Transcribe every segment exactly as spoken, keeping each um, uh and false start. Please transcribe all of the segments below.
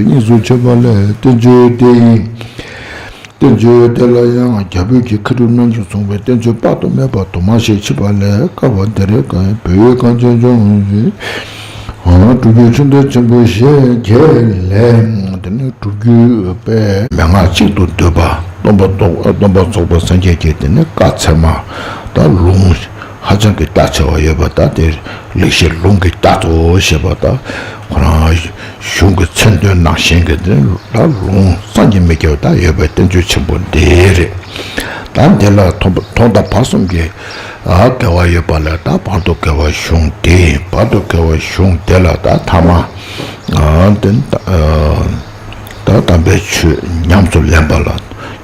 གཉིས་སུ་ཕྱེ་བ་ལས་བསྟན་བཅོས་དེ་ཡིན། བསྟན་བཅོས་དེ་ལ་ཡང་རྒྱ་བོད་ཀྱི་མཁས་གྲུབ་རྣམས་ཀྱིས་གསུངས་པའི་བསྟན་བཅོས་དཔག་ཏུ་མེད་པ་དུ་མ་ཞིག་མཆིས་པ་ལས། བཀའ་པ་ད་རེས་ཀྱང་བོད་ཡུལ་གངས་ཅན་ལྗོངས་ཀྱི་སྤྲུལ་སྐུའི་ཆུ་འདི་ཆེན་པོ་ཞེས་བརྒྱད་ལས། དེ་ནི་སྤྲུལ་སྐུའི་དཔལ་མན་ངག་གཅིག་ཏུ་བསྡུས་པ། སྟོན་པ་རྫོགས། སྟོན་པ་རྫོགས་པའི་སངས་རྒྱས་ཀྱི་དེ་ནི་བཀའ་ཚད་མ་དང་ལུང་ཧ་ཅང་གི་རྒྱ་ཆེ་བ་ཡོད་པ་དང་། དེ་ལེགས་བཤད་ལུང་གི་རྒྱ་མཚོ་ཞེས་པ་དང་། ཁོ་རང་གཞུང་གི་མཚན་དོན་ནང་བཞིན་གྱི་དེ་ལ་ལུང་བསམ་གྱིས་མི་ཁྱབ་པ་ཡོད་པའི་བསྟན་བཅོས་ཆེན་པོ་འདི་རེད། ད་འདི་ལ་ཐོག་མཐའ་བར་གསུམ་གྱི་ཨ་འགལ་བ་ཡོད་པ་ལས། ད་བར་དུ་འགལ་བ་གཞུང་འདི། བར་དུ་འགལ་བ་གཞུང་འདི་ལ་ད་ཐ་མ་ཨ་དེ་ཨ་ད་དམ་པའི་ཆོས་ཉམས་སུ་ལེན་པ་ལ་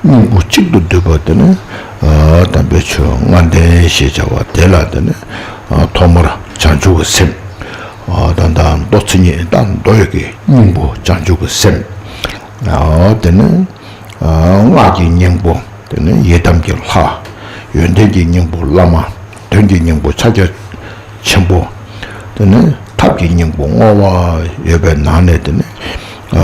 སྙིང་པོ་གཅིག་ཏུ་བསྡུས་པ་དེ་ནི་ཨ་དམ་པའི་ཆོས་ལྔ་ལྡན་ཞེས་བྱ་བ་དེ་ལ་དེ་ནི་ཨ་ཐོག་མར་བྱང་ཆུབ་ཀྱི་སེམས། ཨ་ད་ལྟ་མདོ་མཚན་ཉིད། ད་མདོ་ཡི་གི་སྙིང་པོ་བྱང་ཆུབ་ཀྱི་སེམས། ཨ་དེ་ནི་ཨ་སྔགས་ཀྱི་སྙིང་པོ་དེ་ནི་ཡི་དམ་གྱི་ལྷ། ཡོན་ཏན་གྱི་སྙིང་པོ་བླ་མ། དོན་གྱི་སྙིང་པོ་ཕྱག་རྒྱ་ཆེན་པོ། དེ་ནས་ཐབས་ཀྱི་སྙིང་པོ་བསྔོ་བ་ཡོད་པའི་ནང་ནས། དེ་ནས་ཨ་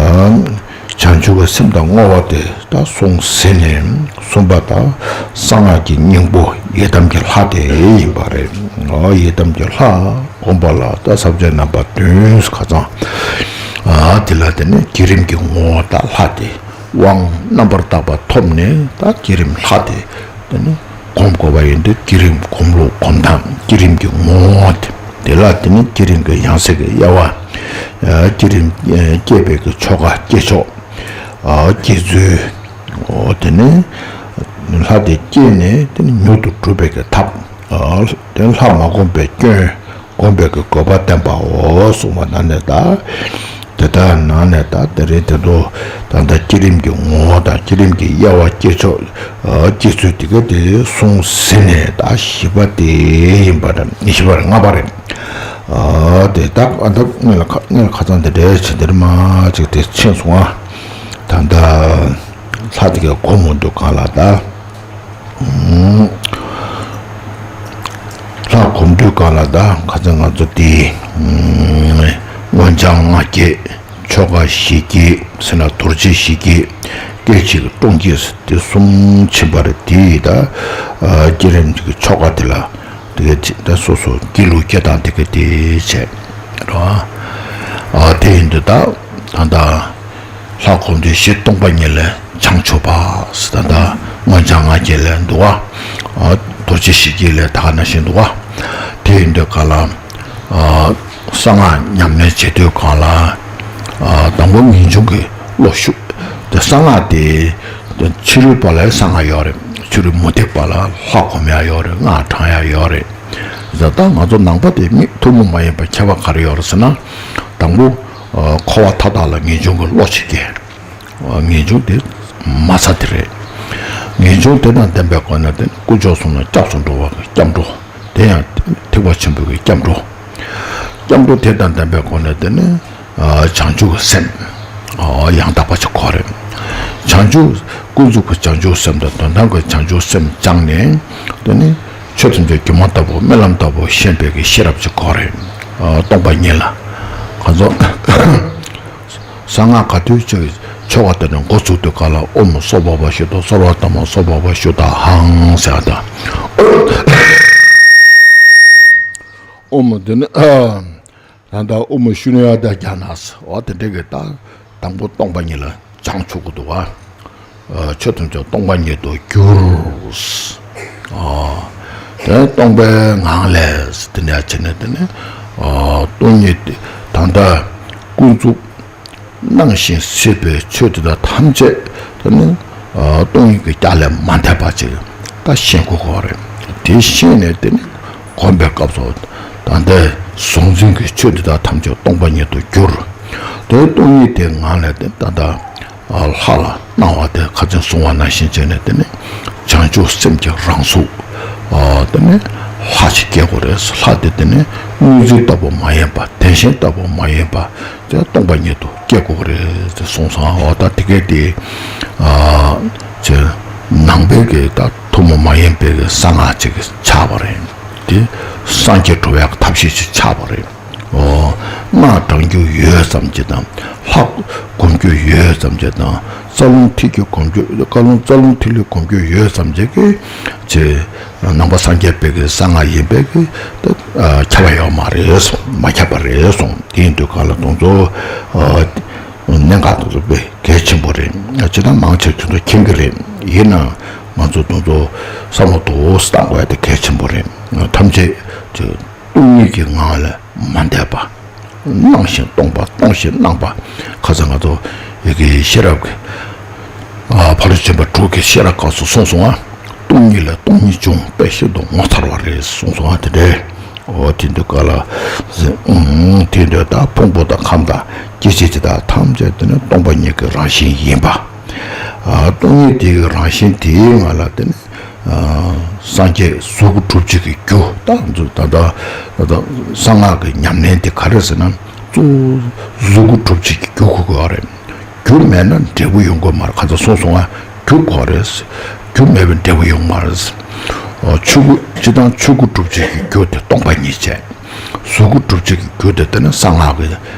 བྱང་ཆུབ་ཀྱི་སེམས་དང་བསྔོ་བ་དེ་ད་གསུངས་ཟིན་ནས། གསུམ་པ་དང་གསང་སྔགས་ཀྱི་སྙིང་པོ་ཡི་དམ་གྱི་ལྷ་དེ་ཡིན་པ་རེད། ཨ་ཡི་དམ་གྱི་ལྷ་བསྒོམ་པ་ལ་ད་ས་བཅད་རྣམ་པ་བདུན་ཁ་ཚང་། ཨ་དེ་ལ་དེ་ནས་བསྐྱེད་རིམ་གྱི་ངོ་བོ་དང་ལྷ་དེ། དབང་རྣམ་པར་དག་པ་ཐོབ་ནས། ད་བསྐྱེད་རིམ་ལྷ་དེ་དེ་ནི་སྒོམ་དགོས་པ་ཡིན་ཏེ། བསྐྱེད་རིམ་སྒོམ་ལུགས་སྒོམ་སྟངས། བསྐྱེད་རིམ་གྱི་ངོ་བོ་དེ། དེ་ལ་དེ་ནི་བསྐྱེད་རིམ་གྱི་ཡང་སྲིད་ཀྱི་དབྱེ་བ། ཨ་བསྐྱེད་རིམ་ཨ་བསྐྱེད་པའི་གི་ཆོ་ག་བསྐྱེད་ཆོག་ཨ་བསྐྱེད་ཚུལ། འོ་དེ་ནི་ལྷ་དེ་བསྐྱེད་ནས་དེ་ནི་མྱུར་དུ་སྒྲུབ་པའི་གི་ཐབས། ཨ་དེ་ལྷ་མ་བསྒོམས་པའི་སྐྱོན། བསྒོམ་པའི་གི་དགོས་པ་བསྟན་པའོ་གསུངས་པ་ནང་ནས། ད་དེ་ལྟར་ནང་ནས་ད་དེ་རིང་དེ་ཚོ་ད་ལྟ་བསྐྱེད་རིམ་གྱི་ངོ་བོ་དང་། བསྐྱེད་རིམ་གྱི་དབྱེ་བ། བསྐྱེད་ཆོག་ཨ་བསྐྱེད་ཚུལ་དེ་ག་དེ་གསུངས་ཟིན་ནས། ད་བཞི་པ་དེ་ཡིན་པ་རེད། བཞི་པ་རེད། ལྔ་པ་རེད། ཨ་དེ་ད་ཨ་ད་སྔོན་ལ་ཁ་སྔོན་ལ་ཁ་སང་དེ་འདྲའི་བྱས་དེར་མ་ཅིག་དེ་ཕྱིན་སོང་ཨ། ད་ལྟ་ལྷ་དེ་ག་སྒོམ་འོང་དུས་གང་ལ་ད། ལྷ་སྒོམ་དུས་གང་ལ་ད་ཁ་ཚ་ང་ཚོ་དེ་མངོན་བྱང་ལྔ་བསྐྱེད། ཆོ་ག་བཞི་བསྐྱེད་ཟེར་ན། རྡོ་རྗེ་བཞི་བསྐྱེད། སྐད་ཅིག་དཀྲོངས་བསྐྱེད་དེ་གསུམ་ཕྱིན་པ་རེད། དེ་ད་བསྐྱེད་རིམ་གྱི་ཆོ་ག་དེ་ལ་དེ་ག་ད་སོ་སོ་དགེ་ལུགས་སྐྱེ་སྟངས་དེ་ག་དེ་བྱས་རོ། དེ་ཡིན་དུས་ད་ད་ད། ལྷ་སྒོམ་དུས་གཞི་སྟོང་པ་ཉིད་ལ་བྱང་ཆུབ་པ་ཟེར། ད་ལྟ་མངོན་བྱང་ལྔ་བསྐྱེད་ལ་འདུག་པ། རྡོ་རྗེ་བཞི་བསྐྱེད་ལ་ད་ག་ནང་བཞིན་འདུག་པ། དེ་ཡིན་དུས་གང་ལ་གསང་སྔགས་ཉམས་ལེན་བྱེད་དུས་གང་ལ་དང་པོ་ངེས་འབྱུང་གི་བློ་ཞུགས། དེ་གསང་སྔགས་དེ་ཕྱི་རོལ་པ་ལ་གསང་སྔགས་ཡོད་རེད། ཕྱི་རོལ་མུ་སྟེགས་པ་ལ་ལྷ་སྒོམ་ཡག་ཡོད་རེད། སྔགས་བགྲང་ཡག་ཡོད་རེད། ད་ལྟ་ང་ཚོ་ནང་པ་དེ་མི་ཐུན་མོང་མ་ཡིན་པ་ཁྱད་པར་ག་རེ་ཡོད་རེད་ཟེར་ན། དང་པོ་འཁོར་བ་མཐའ་དག་ལ་ངེས་འབྱུང་གི་བློ་ཞིག་སྐྱེ། ངེས་འབྱུང་དེ་མ་རྩ་དེ་རེད། ངེས་འབྱུང་དེ་དང་ལྡན་པའི་སྒོ་ནས་དེ་ནི་དཀོན་མཆོག་གསུམ་ལ་སྐྱབས་སུ་འགྲོ་བ་གི་སྐྱབས་འགྲོ། དེ་ཡང་ཐེག་པ་ཆེན་པོའི་གི་སྐྱབས་འགྲོ། སྐྱབས་འགྲོ་དེ་དང་ལྡན་པའི་སྒོ་ནས་དེ་ནི་བྱང་ཆུབ་ཀྱི་སེམས་ཡང་དག་པ་ཅིག་དགོས་རེད། བྱང་ཆུབ་ཀུན་རྫོབ་ཀྱི་བྱང་ཆུབ་སེམས་དང་དོན་དམ་གྱི་བྱང་ཆུབ་སེམས་སྦྱངས་ནས། དེ་ནི་ཆོས་ཐམས་ཅད་སྒྱུ་མ་ལྟ་བུ་རྨི་ལམ་ལྟ་བུ་ཤེས་པའི་གི་ཤེས་རབ་ཅིག་དགོས་རེད། སྟོང་པ་ཉིད་ལ། ཁོ་ཚོ་གསང་སྔགས་ག་དུས་ཅིག་ཆོ་ག་དེ་ནས་འགོ་ཚུགས་དུས་ག་ལ། ཨོཾ་སྭ་བྷཱ་ཝ་ཤུདྡྷ་སརྦ་དྷརྨ་སྭ་བྷཱ་ཝ་ཤུདྡྷ་ཧཾ་ཟེར་ཡག་དང་། ཨོཾ་དེ་ནི་ད་ལྟ་ཨོཾ་ཤུ་ནྱ་ཏཱ་རྒྱ་ནཱ་ཟེར་བ་དེ་འདྲ་གི་ད་དང་པོ་སྟོང་པ་ཉིད་ལ་སྦྱང་ཆོག་གི་འདུག་པ། ཆོས་ཐམས་ཅད་སྟོང་པ་ཉིད་དུ་གྱུར། དེ་སྟོང་པའི་ངང་ལས་དེ་ནས་བྱས་ནས་དེ་ནས་སྟོང་ཉིད་དེ་ད་ལྟ་ཀུན་རྫོབ་སྣང་ཞིང་སྲིད་པའི་ཆོས་དེ་དག་ཐམས་ཅད་དེ་ནི་སྟོང་ཉིད་ཀྱི་རྒྱ་ལས་མ་འདས་པ་ཅིག་ད་ཤེས་དགོས་ཀྱི་རེད། དེ་ཤེས་ནས་དེ་ནི་སྒོམ་པའི་སྐབས་སུ་ད་ལྟའི་གཟུང་འཛིན་གྱི་ཆོས་དེ་དག་ཐམས་ཅད་སྟོང་པ་ཉིད་དུ་གྱུར། དེ་སྟོང་ཉིད་དེ་ངང་ལས་དེ་ད་ལྟ་ལྷ་ལ་སྣང་བ་དེ་ཁ་ཚོན་བཟུང་བ་ནང་བཞིན་བྱས་ནས་དེ་ནི་བྱང་ཆུབ་སེམས་ཀྱི་རང་གཟུགས་དེ་ནི་ལྷ་ཞིག་སྐྱེ་དགོས་རེད། ལྷ་དེ་དེ་ནི་སྣང་ཞིང་ལྟ་བུ་མ་ཡིན་པ། བདེན་ཞེན་ལྟ་བུ་མ་ཡིན་པ། དེ་སྟོང་པ་ཉིད་དུ་སྐྱེ་དགོས་རེད་ཟེར་གསུངས་སོང་། འོ་ད་དེ་གས་དེ་ཨ་ཅེ་ནང་པའི་གི་ད་ཐུན་མོང་མ་ཡིན་པའི་གི་གསང་སྔགས་ཅིག་ཆགས་པ་རེད། དེ་སངས་རྒྱས་འགྲོ་བའི་ཐབས་ཤེས་ཅིག་ཆགས་པ་རེད། ཨོ། སྔགས་བགྲང་རྒྱུ་ཡོད་བསམ་གྱི་དང་། ལྷ་སྒོམ་རྒྱུ་ཡོད་བསམ་གྱི་དང་། རྩ་རླུང་ཐིག་སྐྱེ་སྒོམ་རྒྱུ། རྩ་རླུང་རྩ་རླུང་ཐིག་ལེ་སྒོམ་རྒྱུ་ཡོད་བསམ་གྱི་གི་ཅེས། ནང་པ་སངས་རྒྱས་པའི་གི་གསང་སྔགས་ཡིན་པའི་གི་ད་ཁྱབ་པ་ཡོད་མ་རེད། མ་ཁྱབ་པ་རེད་གསུངས། དེ་ཡིན་དུས་ག་ལ་དུང་ཚོ་གནད་འགག་དུ་རུ་པའི་གལ་ཆེན་པོ་རེད། ཅི་ད་མང་ཆེ་ཁྱོད་ཚོ་མཁྱེན་གི་རེད། ཡིན་ན་ང་ཚོ་དུང་ཚོ་བསམ་བློ་དུ་བཏང་དགོས་ཡ་དེ་གལ་ཆེན་པོ་རེད། ཐམས་ཅད་ཅིག་སྟོང་ཉིད་ཀྱི་ངང་ལ་མ་འདས་པ། སྣང་ཞིང་སྟོང་པ། སྟོང་ཞིང་སྣང་བ། ཁ་སང་ང་ཚོ་ཡི་གེ་ཤེས་རབ་ཀྱི་ཨ་ཕ་རོལ་ཏུ་ཕྱིན་པ་དྲུག་གི་ཤེས་རབ་སྐབས་སུ་གསུངས་སོང་ང་། སྟོང་ཉིད་ལས་སྟོང་ཉིད་བྱུང་། དཔེ་ཤིན་ཏུ་ངོ་མཚར་བ་རེད་གསུངས་སོང་ང་། དེ་འདྲའི་འོ་དེ་འདུག་ག་ལ། དེ་འདྲའི་ད་ཕུང་པོ་དང་ཁམས་དང་སྐྱེ་མཆེད་ཅི་དག་ཐམས་ཅད་དེ་ནི་སྟོང་པ་ཉིད་ཀྱི་རང་བཞིན་ཡིན་པ། ཨ་སྟོང་ཉིད་དེའི་རང་བཞིན་དེའི་ངང་ལ་དེ་ནི། སངས་རྒྱས་གཟུགས་སྒྲུབ་བྱེད་ཀྱི་རྒྱུ་ད་ད་ད་གསང་སྔགས་ཀྱི་ཉམས་ལེན་དེ་ག་རེ་ཟེར་ན། གཙོ་བོ་གཟུགས་སྒྲུབ་བྱེད་ཀྱི་རྒྱུ་དགོས་ཀྱི་ཡོད་རེད། རྒྱུ་མེད་ན་འབྲས་བུ་ཡོང་གི་མ་རེད། ཁ་ཚ་སོང་སོང་ང་རྒྱུ་དགོས་རེད། རྒྱུ་མེད་པའི་འབྲས་བུ་ཡོང་མ་རེད། ཆོས་སྐུ་སྤྱི་དང་ཆོས་སྐུ་སྒྲུབ་བྱེད་ཀྱི་རྒྱུ་དེ་སྟོང་པ་ཉིད་བྱས། གཟུགས་སྒྲུབ་བྱེད་ཀྱི་རྒྱུ་དེ་ལྟ་ན་གསང་སྔགས་ཀྱི་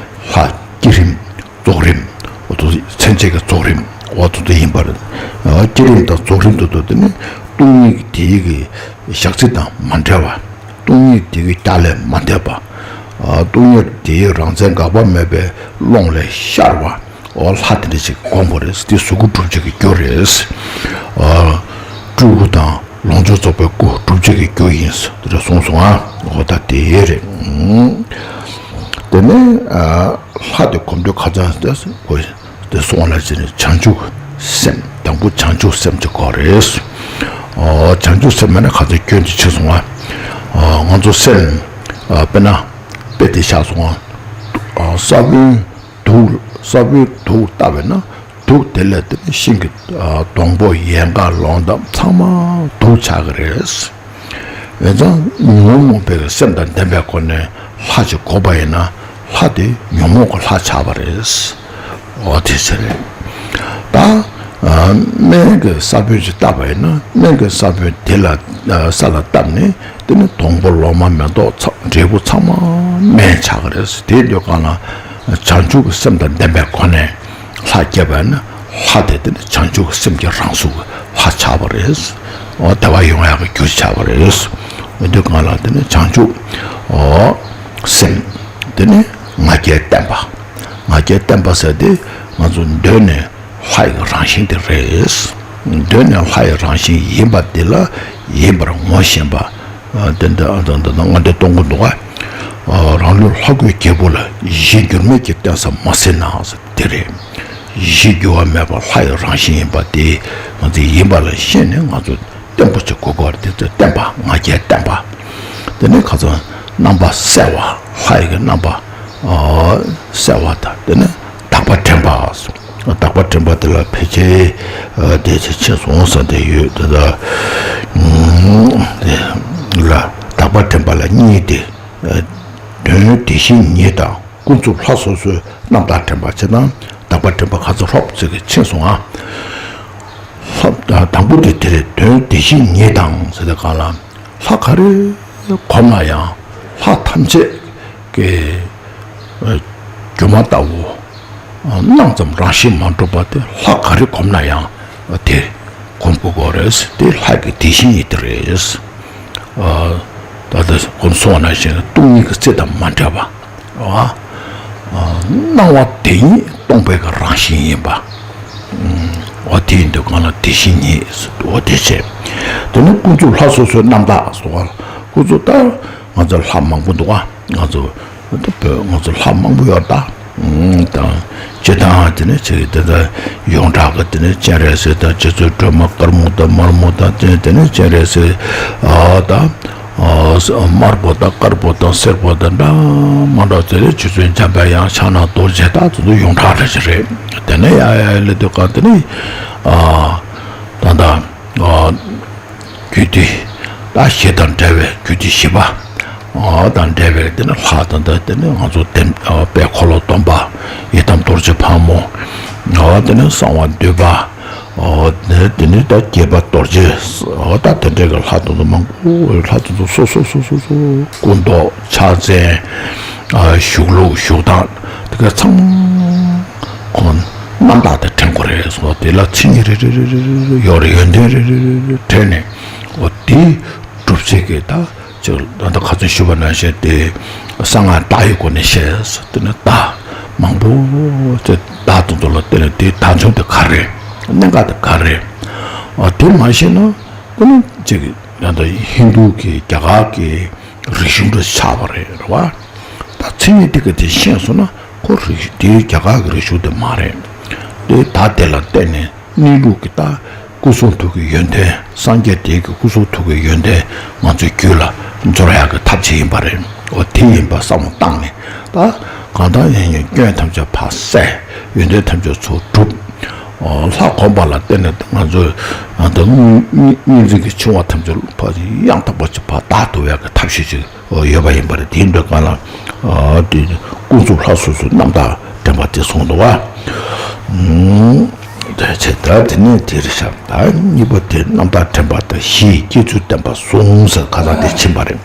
ལྷ་བསྐྱེད་རིམ། རྫོགས་རིམ། འོ་དོ་མཚན་བཅས་ཀྱི་རྫོགས་རིམ། འོ་དོ་དོ་ཡིན་པར། བསྐྱེད་རིམ་དང་རྫོགས་རིམ་དུ་དོ་དེ་ནི་སྟོང་ཉིད་དེའི་གི་ཞག་ཚི་དང་མ་འབྲེལ་བ། སྟོང་ཉིད་དེའི་གི་རྒྱ་ལས་མ་འདས་པ། སྟོང་ཉིད་དེའི་རང་མཚན་འགག་པ་མེད་པའི་ཀློང་ལས་ཤར་བ། འོ་ལྷ་དེ་འདྲ་ཅིག་དགོངས་པ་རེད། དེ་གཟུགས་སྐུ་སྒྲུབ་བྱེད་ཀྱི་རྒྱུ་རེད། སྤྲུལ་སྐུ་དང་ལོངས་སྤྱོད་རྫོགས་པའི་སྐུ་སྒྲུབ་བྱེད་ཀྱི་རྒྱུ་ཡིན་ཟེར་དེ་འདྲ་གསུངས་སོང་ང་། འོ་ད་དེ་རེད། དེ་ནས་ལྷ་དེ་སྒོམ་དུས་ཁ་སང་དེ་དགོས། དེ་སོང་ལ་ཟེར་ནས་བྱང་ཆུབ་སེམས། དང་པོ་བྱང་ཆུབ་སེམས་ཀྱི་སྐོར་རེད། ཨོ་བྱང་ཆུབ་སེམས་མེད་ན་ཁ་ཚ་སྐྱོན་དེ་ཆེ་སོང་ང་། ཨོ་ང་ཚོ་སེམས་ཨ་དཔེར་ན་དཔེ་དེ་བཞག་སོང་ང་། ཨོ་ས་བོན་དུག་ས་བོན་དུག་བཏབ་པས་ན་དུག་དེ་ལས་དེ་ནི་ཤིང་གི་ཨ་སྡོང་པོ་ཡལ་ག་ལོ་འདབ་ཚང་མ་དུག་ཆགས་ཀྱི་རེད། ཡིན་ཙང་ཉོན་མོངས་པའི་སེམས་དང་ལྡན་པའི་སྒོ་ནས་ལྷ་ཅིག་དགོས་པ་ཡིན་ན་ལྷ་དེ་ཉོན་མོངས་ཀྱི་ལྷ་ཆགས་པ་རེད། འོ་དེ་ཚེ་རེད། ད་སྨན་གྱི་ས་བོན་ཅིག་བཏབ་པ་ཡིན་ན་སྨན་གྱི་ས་བོན་དེ་ལ་ས་ལ་བཏབ་ནས་དེ་ནི་སྡོང་པོ་ལོ་མ་མེ་ཏོག་ཚ་འབྲས་བུ་ཚང་མ་སྨན་ཆགས་ཀྱི་རེད། དེ་འདོད་གང་ལ་བྱང་ཆུབ་ཀྱི་སེམས་དང་ལྡན་པའི་སྒོ་ནས། ལྷ་བསྐྱེད་པ་ནི་ལྷ་དེ་དེ་ནི་བྱང་ཆུབ་ཀྱི་སེམས་ཀྱི་རང་གཟུགས་ཀྱི་ལྷ་ཆགས་པ་རེད། འོ་བདེ་བ་ཡོང་ཡག་གི་རྒྱུ་ཆགས་པ་རེད། འོ་དེ་གང་ལ་དེ་ནི་བྱང་ཆུབ་འོ་སེམས་དེ་ནི་ང་རྒྱལ་བརྟན་པ། ང་རྒྱལ་བརྟན་པ་ཟེར་དེ་ང་ཚོ་གདོད་ནས་ལྷ་ཡི་རང་བཞིན་དེ་རེད། གདོད་ནས་ལྷ་ཡི་རང་བཞིན་ཡིན་པ་དེ་ལ་ཡིན་པར་ངོ་ཤེས་པ། ཨ་དེ་འདྲ་ཨ་དང་དེ་དང་ང་འདི་གཏོང་གི་འདུག་ག་ཨ་རང་ལུས་ལྷ་སྐུའི་རྒྱལ་པོ་ལ་གཞི་འགྱུར་མེད་ཀྱི་བརྟན་ས་མ་ཟིན་ན་ཟེར་དེ་རེད། གཞི་འགྱུར་བ་མེད་པ་ལྷ་ཡི་རང་བཞིན་ཡིན་པ་དེ་ང་ཚོས་ཡིན་པ་ལ་ཤེས་ནས་ང་ཚོ་བརྟན་པོ་ཅིག་དགོས་པ་རེད། དེ་ཚོ་བརྟན་པ་ང་རྒྱལ་བརྟན་པ། དེ་ནས་ཁ་ཚང་རྣམ་པ་གསལ་བ་ལྷ་ཡི་གི་རྣམ་པ་ཨ་གསལ་བ་དང་དེ་ནས་དག་པ་དྲན་པ། དག་པ་དྲན་པ་དེ་ལ་ཕལ་ཆེར་ཨ་དེ་ཚེ་ཆེ་སོང་ས་དེ་ཡོད་དེ་ལ་ཨུམ་དེ་ལ་དག་པ་དྲན་པ་ལ་གཉིས་ཏེ། ཨ་དོན་དེ་བཞིན་ཉིད་དང་ཀུན་རྫོབ་ལྷ་སོ་སོའི་རྣམ་དག་དྲན་པ་བྱེད་དང་དག་པ་དྲན་པ་ཁ་ཚ་ཧྲོབ་ཙེ་གི་ཕྱིན་སོང་ང་། ལྷ་དང་པོ་དེ་དེ་རེད། དོན་དེ་བཞིན་ཉིད་དང་ཟེར་དེ་གང་ལ་ལྷ་ག་རེ་གོམས་ན་ཡང་ལྷ་ཐམས་ཅད་ཀྱི་ཨ་སྒྱུ་མ་ལྟ་བུ་སྣང་ཙམ་རང་བཞིན་མ་གྲུབ་པ་དེ་ལྷ་ག་རེ་གོམས་ན་ཡང་དེ་གོམས་དགོས་ཀྱི་རེད། དེ་ལྷ་གི་དེ་བཞིན་ཉིད་དེ་རེད། ཨ་ད་ལྟ་གོང་གསུངས་པ་ནང་བཞིན་སྟོང་ཉིད་ཀྱི་རྩི་དང་མ་འབྲལ་བ། ཨ་སྣང་བ་དེ་ཉིད་སྟོང་པའི་གི་རང་བཞིན་ཡིན་པ། འོ་དེ་ཡིན་དུས་གང་ལ་དེ་བཞིན་ཉིད། འོ་དེ་བྱས། དེ་ནི་ཀུན་རྫོབ་ལྷ་སོ་སོའི་རྣམ་དག་སོགས་ཀུན་རྫོབ་ལྟར་ང་ཚོ་ལྷ་མང་པོ་འདུག་ག་ང་ཚོ་ང་ཚོ་ལྷ་མང་པོ་ཡོད་ད། དང་། སྤྱིར་བཏང་དེ་ནས་ཅིག་དེ་ལྟར་ཡོངས་གྲགས་ཀྱི་དེ་ནས་སྤྱན་རས་གཟིགས་དང་རྗེ་བཙུན་སྒྲོལ་མ་དཀར་མོ་དང་དམར་མོ་དང་དེ་དེ་ནས་སྤྱན་རས་གཟིགས་ཨ་དང་། དམར་པོ་དང་དཀར་པོ་དང་སེར་པོ་དང་འདྲ་མ་འདྲ་དེ་ནས་རྗེ་བཙུན་འཇམ་པའི་དབྱངས་ཕྱག་ན་རྡོ་རྗེ་དང་དེ་ཚོ་ཡོངས་གྲགས་འདྲ་ཞིག་རེད། དེ་ནས་ཡ་ཡ་ཡ་ལས་དུས་གང་དེ་ནས་ཨ་ད་ལྟ་ཨ། རྒྱུད་སྡེ། ད་ཞེ་དང་འབྲེལ་བའི་རྒྱུད་སྡེ་བཞི་པ། ཨ་དང་འབྲེལ་བའི་དེ་ནི་ལྷ་དང་དེ་ནི་ང་ཚོ་དེ་དཔལ་འཁོར་ལོ་སྡོམ་པ། ཡི་དམ་རྡོ་རྗེ་ཕག་མོ། ཨ་དེ་ནི་གསང་བ་འདུས་པ། ཨ་དེ་དེ་ནི་ད་དགྱེས་པ་རྡོ་རྗེ། ཨ་ད་དེ་འདྲའི་གི་ལྷ་དང་དུ་མང་པོ་ལྷ་དང་དུ་སོ་སོ་སོ་སོ་སོ་སྐུ་མདོག་ཕྱག་མཚན། ཨ་བཞུགས་ལུགས་བཞུགས་སྟངས་དེ་ག་ཚང་ཁོང་རྣམ་དག་དེ་དྲན་དགོས་རེད་སོ། དེ་ལ་མཚན་ཉིད་རེ་རེ་རེ་རེ་རེ་ཡོད་རེད། ཡོན་ཏན་རེ་རེ་རེ་རེ་དྲན་ནས། འོ་དེ་སྒྲུབ་བྱེད་ཀྱི་ད་ཅིག་ད་ལྟ་ཁ་སང་ཞུས་པ་ནང་བཞིན་དེ་གསང་སྔགས་བརྡ་ཡི་སྒོ་ནས་བཤད་སོ། དེ་ནི་བརྡ་མང་པོ་དེ་བརྡ་དེ་ཚོ་ལ་བརྟེན་ནས་དེ་བརྡ་མཚོན་དེ་ག་རེ། གནད་འགག་དེ་ག་རེ། འོ་དེ་མ་ཤེས་ན་དེ་ནི་ཅིག་ད་ལྟ་ཧིན་རྡུ་གི་རྒྱ་གར་གྱི་རིག་གཞུང་འདྲ་ཆགས་པ་རེད། རེད་བ། ད་མཚན་ཉིད་དེ་ག་དེ་ཤེས་སོང་ན་ཁོ་རིག་དེའི་རྒྱ་གར་གྱི་རིག་གཞུང་དེ་མ་རེད། དེ་ད་དེ་ལ་བརྟེན་ནས་གནས་ལུགས་ཀྱི་ད་སྐུ་གསུང་ཐུགས་ཀྱི་ཡོན་ཏན། སངས་རྒྱས་དེ་གི་སྐུ་གསུང་ཐུགས་ཀྱི་ཡོན་ཏན་ང་ཚོའི་རྒྱུད་ལ་འབྱོར་ཡག་གི་ཐབས་ཤེས་ཡིན་པ་རེད། འོ་དེ་ཡིན་པ་བསམ་བློ་བཏང་ནས་ད་གང་ལྟར་ཡིན་ཡང་སྐྱོན་ཐམས་ཅད་ཕར་བསལ། ཡོན་ཏན་ཐམས་ཅད་ཚུར་སྒྲུབ། ལྷ་གོམས་པ་ལ་བརྟེན་ནས་ང་ཚོས་ད་དངོས་གཉེན་གྱི་འཆིང་བ་ཐམས་ཅད་ཕར་ཡང་དག་པ་ཅིག་ཕར་དག་ཐུབ་ཡག་གི་ཐབས་ཤེས་ཅིག་ཡོད་པ་ཡིན་པ་རེད། དེ་འདྲ་གང་ལ་དེ་ཀུན་རྫོབ་ལྷ་སོ་སོའི་རྣམ་དག་དྲན་པ་དེ་གསུངས་འདུག་བ། དེ་ཚེ་ད་དེ་ནས་དེར་བཞག་ད་གཉིས་པ་དེ་རྣམ་དག་དྲན་པ་དང་བཞིའི་སྐྱེ་ཚུལ་བསྟན་པ་གསུམ་ཟེར་ཁ་སང་དེ་ཕྱིན་པ་རེད།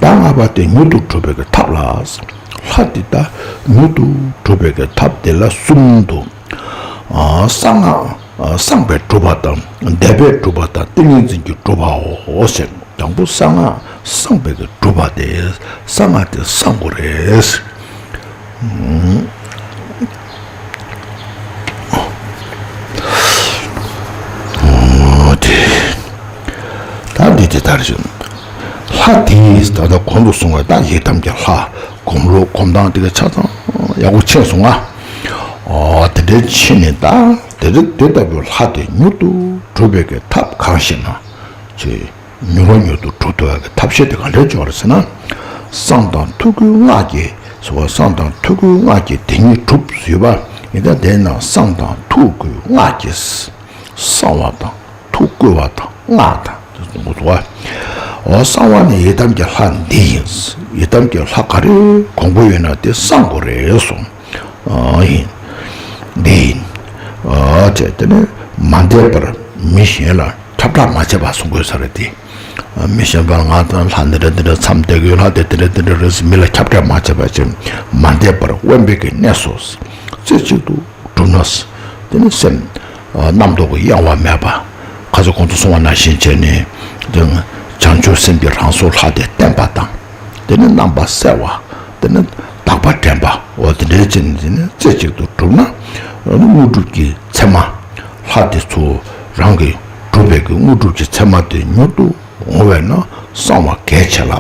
ད་ལྔ་པ་དེ་མྱུར་དུ་གྲུབ་པའི་གི་ཐབས་ལ། ལྷ་དེ་ད་མྱུར་དུ་གྲུབ་པའི་གི་ཐབས་དེ་ལ་གསུམ་དུ། གསང་སྔགས་གསང་བས་གྲུབ་པ་དང་བཟླས་པས་གྲུབ་པ་དང་ཏིང་ངེ་འཛིན་གྱིས་གྲུབ་པའོ་ཞེས། དང་པོ་གསང་སྔགས་གསང་བའི་གི་གྲུབ་པ་དེ། གསང་སྔགས་དེ་གསང་དགོས་རེད། འོ་དེ། ད་འདི་དེ་ལྟར་བྱུང་། ལྷ་དེས་ད་ལྟ་གོང་དུ་གསུངས་པའི་ད་ཡི་དམ་གྱི་ལྷ་སྒོམ་ལུགས་སྒོམ་སྟངས་དེ་ག་ཆ་ཚང་ཡག་པོ་ཕྱིན་སོང་ང་། འོ་དེ་འདྲའི་ཕྱིན་ནས་ད་དེ་དེ་ལྟ་བུའི་ལྷ་དེ་མྱུར་དུ་གྲུབ་པའི་གི་ཐབས་གང་ཞེ་ན། ཅེས། མྱུར་བ་མྱུར་དུ་གྲུབ་ཐུབ་པའི་ཐབས་ཤེས་དེ་ག་འདྲས་སྦྱོར་ཟེར་ན། བསང་དང་ཐུགས་ཀྱི་སྔགས་ཀྱིས་ཟེར་བ། བསང་དང་ཐུགས་ཀྱི་སྔགས་ཀྱིས་དེ་ཉིད་གྲུབ་ཟེར་བ། ཡིན་ད་དེས་ན་བསང་དང་ཐུགས་ཀྱི་སྔགས་ཀྱིས་བསང་བ་དང་ཐུགས་བསྐུལ་བ་དང་སྔགས་དང་དེ་གསུང་གི་འདུག་བ། འོ་གསང་བ་ནི་ཡི་དམ་གྱི་ལྷ་འདི་ཡིན། ཡི་དམ་གྱི་ལྷ་ག་རེ་གོང་བུ་ཡོད་ན་དེ་གསང་དགོས་རེད་གསུངས། ཨ་ཡིན། འདི་ཡིན། ཨ་ཅེ་དེ་ནི་མ་འདས་པར་མི་གཞན་ལ་ཁྱབ་བསྒྲགས་མ་བྱས་པ་གསུང་དགོས་ས་རེད་དེ། མི་གཞན་པར་ང་དང་ལྷ་འདི་འདྲ་འདི་འདྲ་མཚམས་བསྡད་ཀྱི་ཡོད། ལྷ་དེ་འདི་འདྲ་འདི་འདྲ་རེད་ཟེར་མི་ལ་ཁྱབ་བསྒྲགས་མ་བྱས་པ་ཅིན་མ་འདས་པར་དབེན་པའི་གི་གནས་སུ་རྩེ་གཅིག་ཏུ་གྲུབ་ན། དེ་ནི་སེམས་རྣམ་རྟོག་གི་གཡེང་བ་མེད་པ། ཁ་ཚ་གོང་དུ་གསུངས་པ་ནང་བཞིན་བྱས་ནས་དེ་བྱང་ཆུབ་སེམས་ཀྱི་རང་གཟུགས་ལྷ་དེ་བསྟན་པ་དང་། དེ་ནི་རྣམ་པ་གསལ་བ། དེ་ནི་དག་པ་དྲན་པ། འོ་དེ་འདྲའི་ཅན་དེ་ནི་རྩེ་གཅིག་ཏུ་གྲུབ་ན། དངོས་གྲུབ་ཀྱི་མཚན་མ། ལྷ་དེ་ཚོ་རང་གི་གྲུབ་པའི་གི་དངོས་གྲུབ་ཀྱི་མཚན་མ་དེ་མྱུར་དུ་འོང་བས་ན་གསང་བ་གལ་ཆེ་ལ།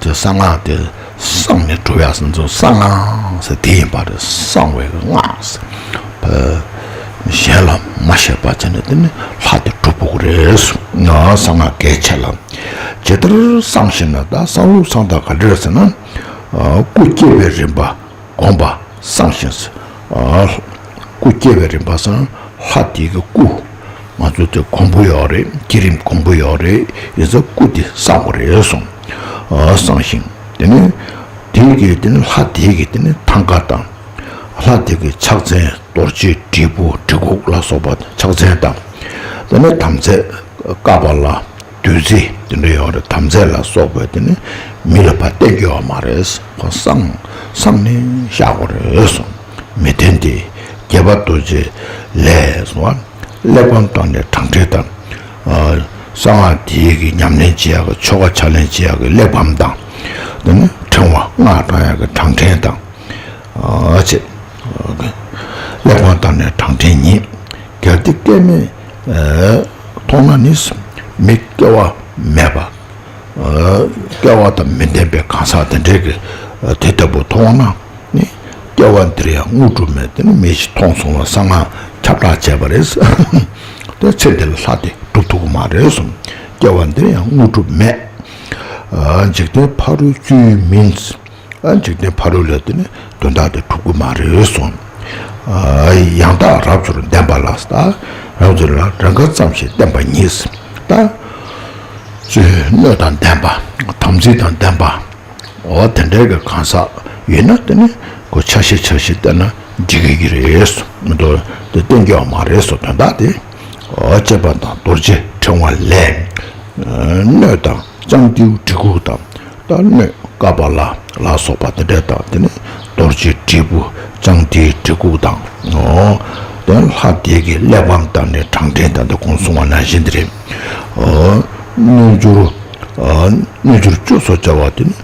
དེ་གསང་སྔགས་དེ་གསང་ནས་གྲུབ་ཡག་ཟེར་ཚོ་གསང་སྔགས་ཟེར་དེ་ཡིན་པ་རེད། གསང་བའི་གི་སྔགས་ཟེར། གཞན་ལ་མ་བཤད་པ་བྱས་ནས་དེ་ནི་ལྷ་དེ་གྲུབ་དགོས་རེད་གསུངས། གསང་སྔགས་གལ་ཆེ་ལ། ཇི་ལྟར་གསང་ཞིང་ན། ད་གསང་ལུགས་གསང་སྟངས་ག་འདྲ་ཟེར་ན། སྐུ་སྐྱེ་བའི་རིམ་པ་སྒོམ་པ་གསང་ཞིང་། སྐུ་སྐྱེ་བའི་རིམ་པ་གསང་། ལྷ་དེ་གི་སྐུ་ང་ཚོ་དེ་གོང་བུ་ཡོད་རེད། བསྐྱེད་རིམ་གོང་བུ་ཡོད་རེད། ཡིན་ཙང་སྐུ་དེ་གསང་དགོས་རེད་གསུངས། གསང་ཞིང་དེ་ནི་དེ་གི་དེ་ནི་ལྷ་དེ་གི་དེ་ནི་ཐང་ག་དང་། ལྷ་དེ་གི་ཕྱག་མཚན་རྡོ་རྗེ་དྲིལ་བུ་གྲི་གུག་ལ་སོགས་པ་ཕྱག་མཚན་དང་། དེ་ནི་དམ་རྫས་ཀ་པཱ་ལ། བདུད་རྩི་དེ་འདྲ་ཡོད་རེད། དམ་རྫས་ལ་སོགས་པ་དེ་ནི་མི་ལ་ཕར་བསྟན་རྒྱུ་ཡོད་མ་རེད། ཁོ་གསང་གསང་ནས་བཞག་དགོས་རེད་གསུངས། མི་བསྟན་ཏེ་རྒྱལ་བ་རྡོ་རྗེ་ལས་གསུངས་པ། གླེགས་བམ་བཏང་ནས་བགྲང་ཕྲེང་དང་། གསང་སྔགས་དེའི་གི་ཉམས་ལེན་བྱེད་ཡག་གི་ཆོ་ག་ཕྱག་ལེན་བྱེད་ཡག་གི་གླེགས་བམ་དང་། དེ་ནི་ཕྲེང་བ་སྔགས་བགྲང་ཡག་གི་བགྲང་ཕྲེང་དང་། ཨ་ཅེ། གླེགས་བམ་བཏང་ནས་བགྲང་ཕྲེང་ཉིད། གལ་ཏེ་སྐལ་མེད་མཐོང་ན་ནི། མི་སྐལ་བ་མེད་པ། སྐལ་བ་དང་མི་ལྡན་པའི་གང་ཟག་དེ་འདྲའི་གི་དེ་ལྟ་བུ་མཐོང་ན་ནི། སྐལ་བ་འདིར་ཡང་དངོས་གྲུབ་མེད། དེ་ནི་མི་ཞིག་མཐོང་སོང་བ་གསང་སྔགས་ཁྱབ་བསྒྲགས་བྱས་པ་རེད། དེ་ཚེ་འདི་ལ་ལྷ་དེ་སྒྲུབ་ཐུབ་ཀྱི་མ་རེད་གསུངས། སྐལ་བ་འདིར་ཡང་དངོས་གྲུབ་མེད། འཇིག་རྟེན་ཕ་རོལ་ཚུལ་མིན། ཨ་འཇིག་རྟེན་ཕ་རོལ་ལས་དེ་ནི་དོན་དག་དེ་གྲུབ་ཀྱི་མ་རེད་གསུངས། ཨ་ཡང་དག་རབ་ཏུ་ལྡན་པ་ལ། ད་རབ་ཏུ་ལ་རང་ཁ་ཙམ་ཞིག་བསྟན་པ་ཉིད། ད་ཅེས་སྣོད་དང་ལྡན་པ། དམ་ཚིག་དང་ལྡན་པ། འོ་དེ་འདྲའི་གི་གང་ཟག་ཡོད་ན་དེ་ནི་ཁོ་ཆ་ཤས་ཆ་ཤས་བསྟན་ན་འགྲིག་གི་རེད་གསུངས། མི་འདུག་དེ་བསྟན་རྒྱུ་མ་རེད་གསུངས། དོན་དག་དེ། འོ་བཅས་པ་དང་རྡོ་རྗེ་ཕྲེང་བ་ལས། སྣོད་དང་ལྕང་ཏིའུ་གྲི་གུག་དང་། ད་སྣོད་ཀ་པཱ་ལ་ལ་སོགས་པ་དེ་འདྲ་དང་། དེ་ནས་རྡོ་རྗེའི་དྲིལ་བུ། ལྕང་ཏིའི་གྲི་གུག་དང་། ཨོ། དེ་ལྷ་དེ་གི་གླེགས་བམ་དང་ནི་བྲང་ཕྲེང་དང་དེ་གོང་གསུངས་པ་ནང་བཞིན་དེ་རེད། ཨོ། རྣལ་འབྱོར། ཨོ། རྣལ་འབྱོར་བཅུ་སོགས་བྱ་བ་དེ་ནི་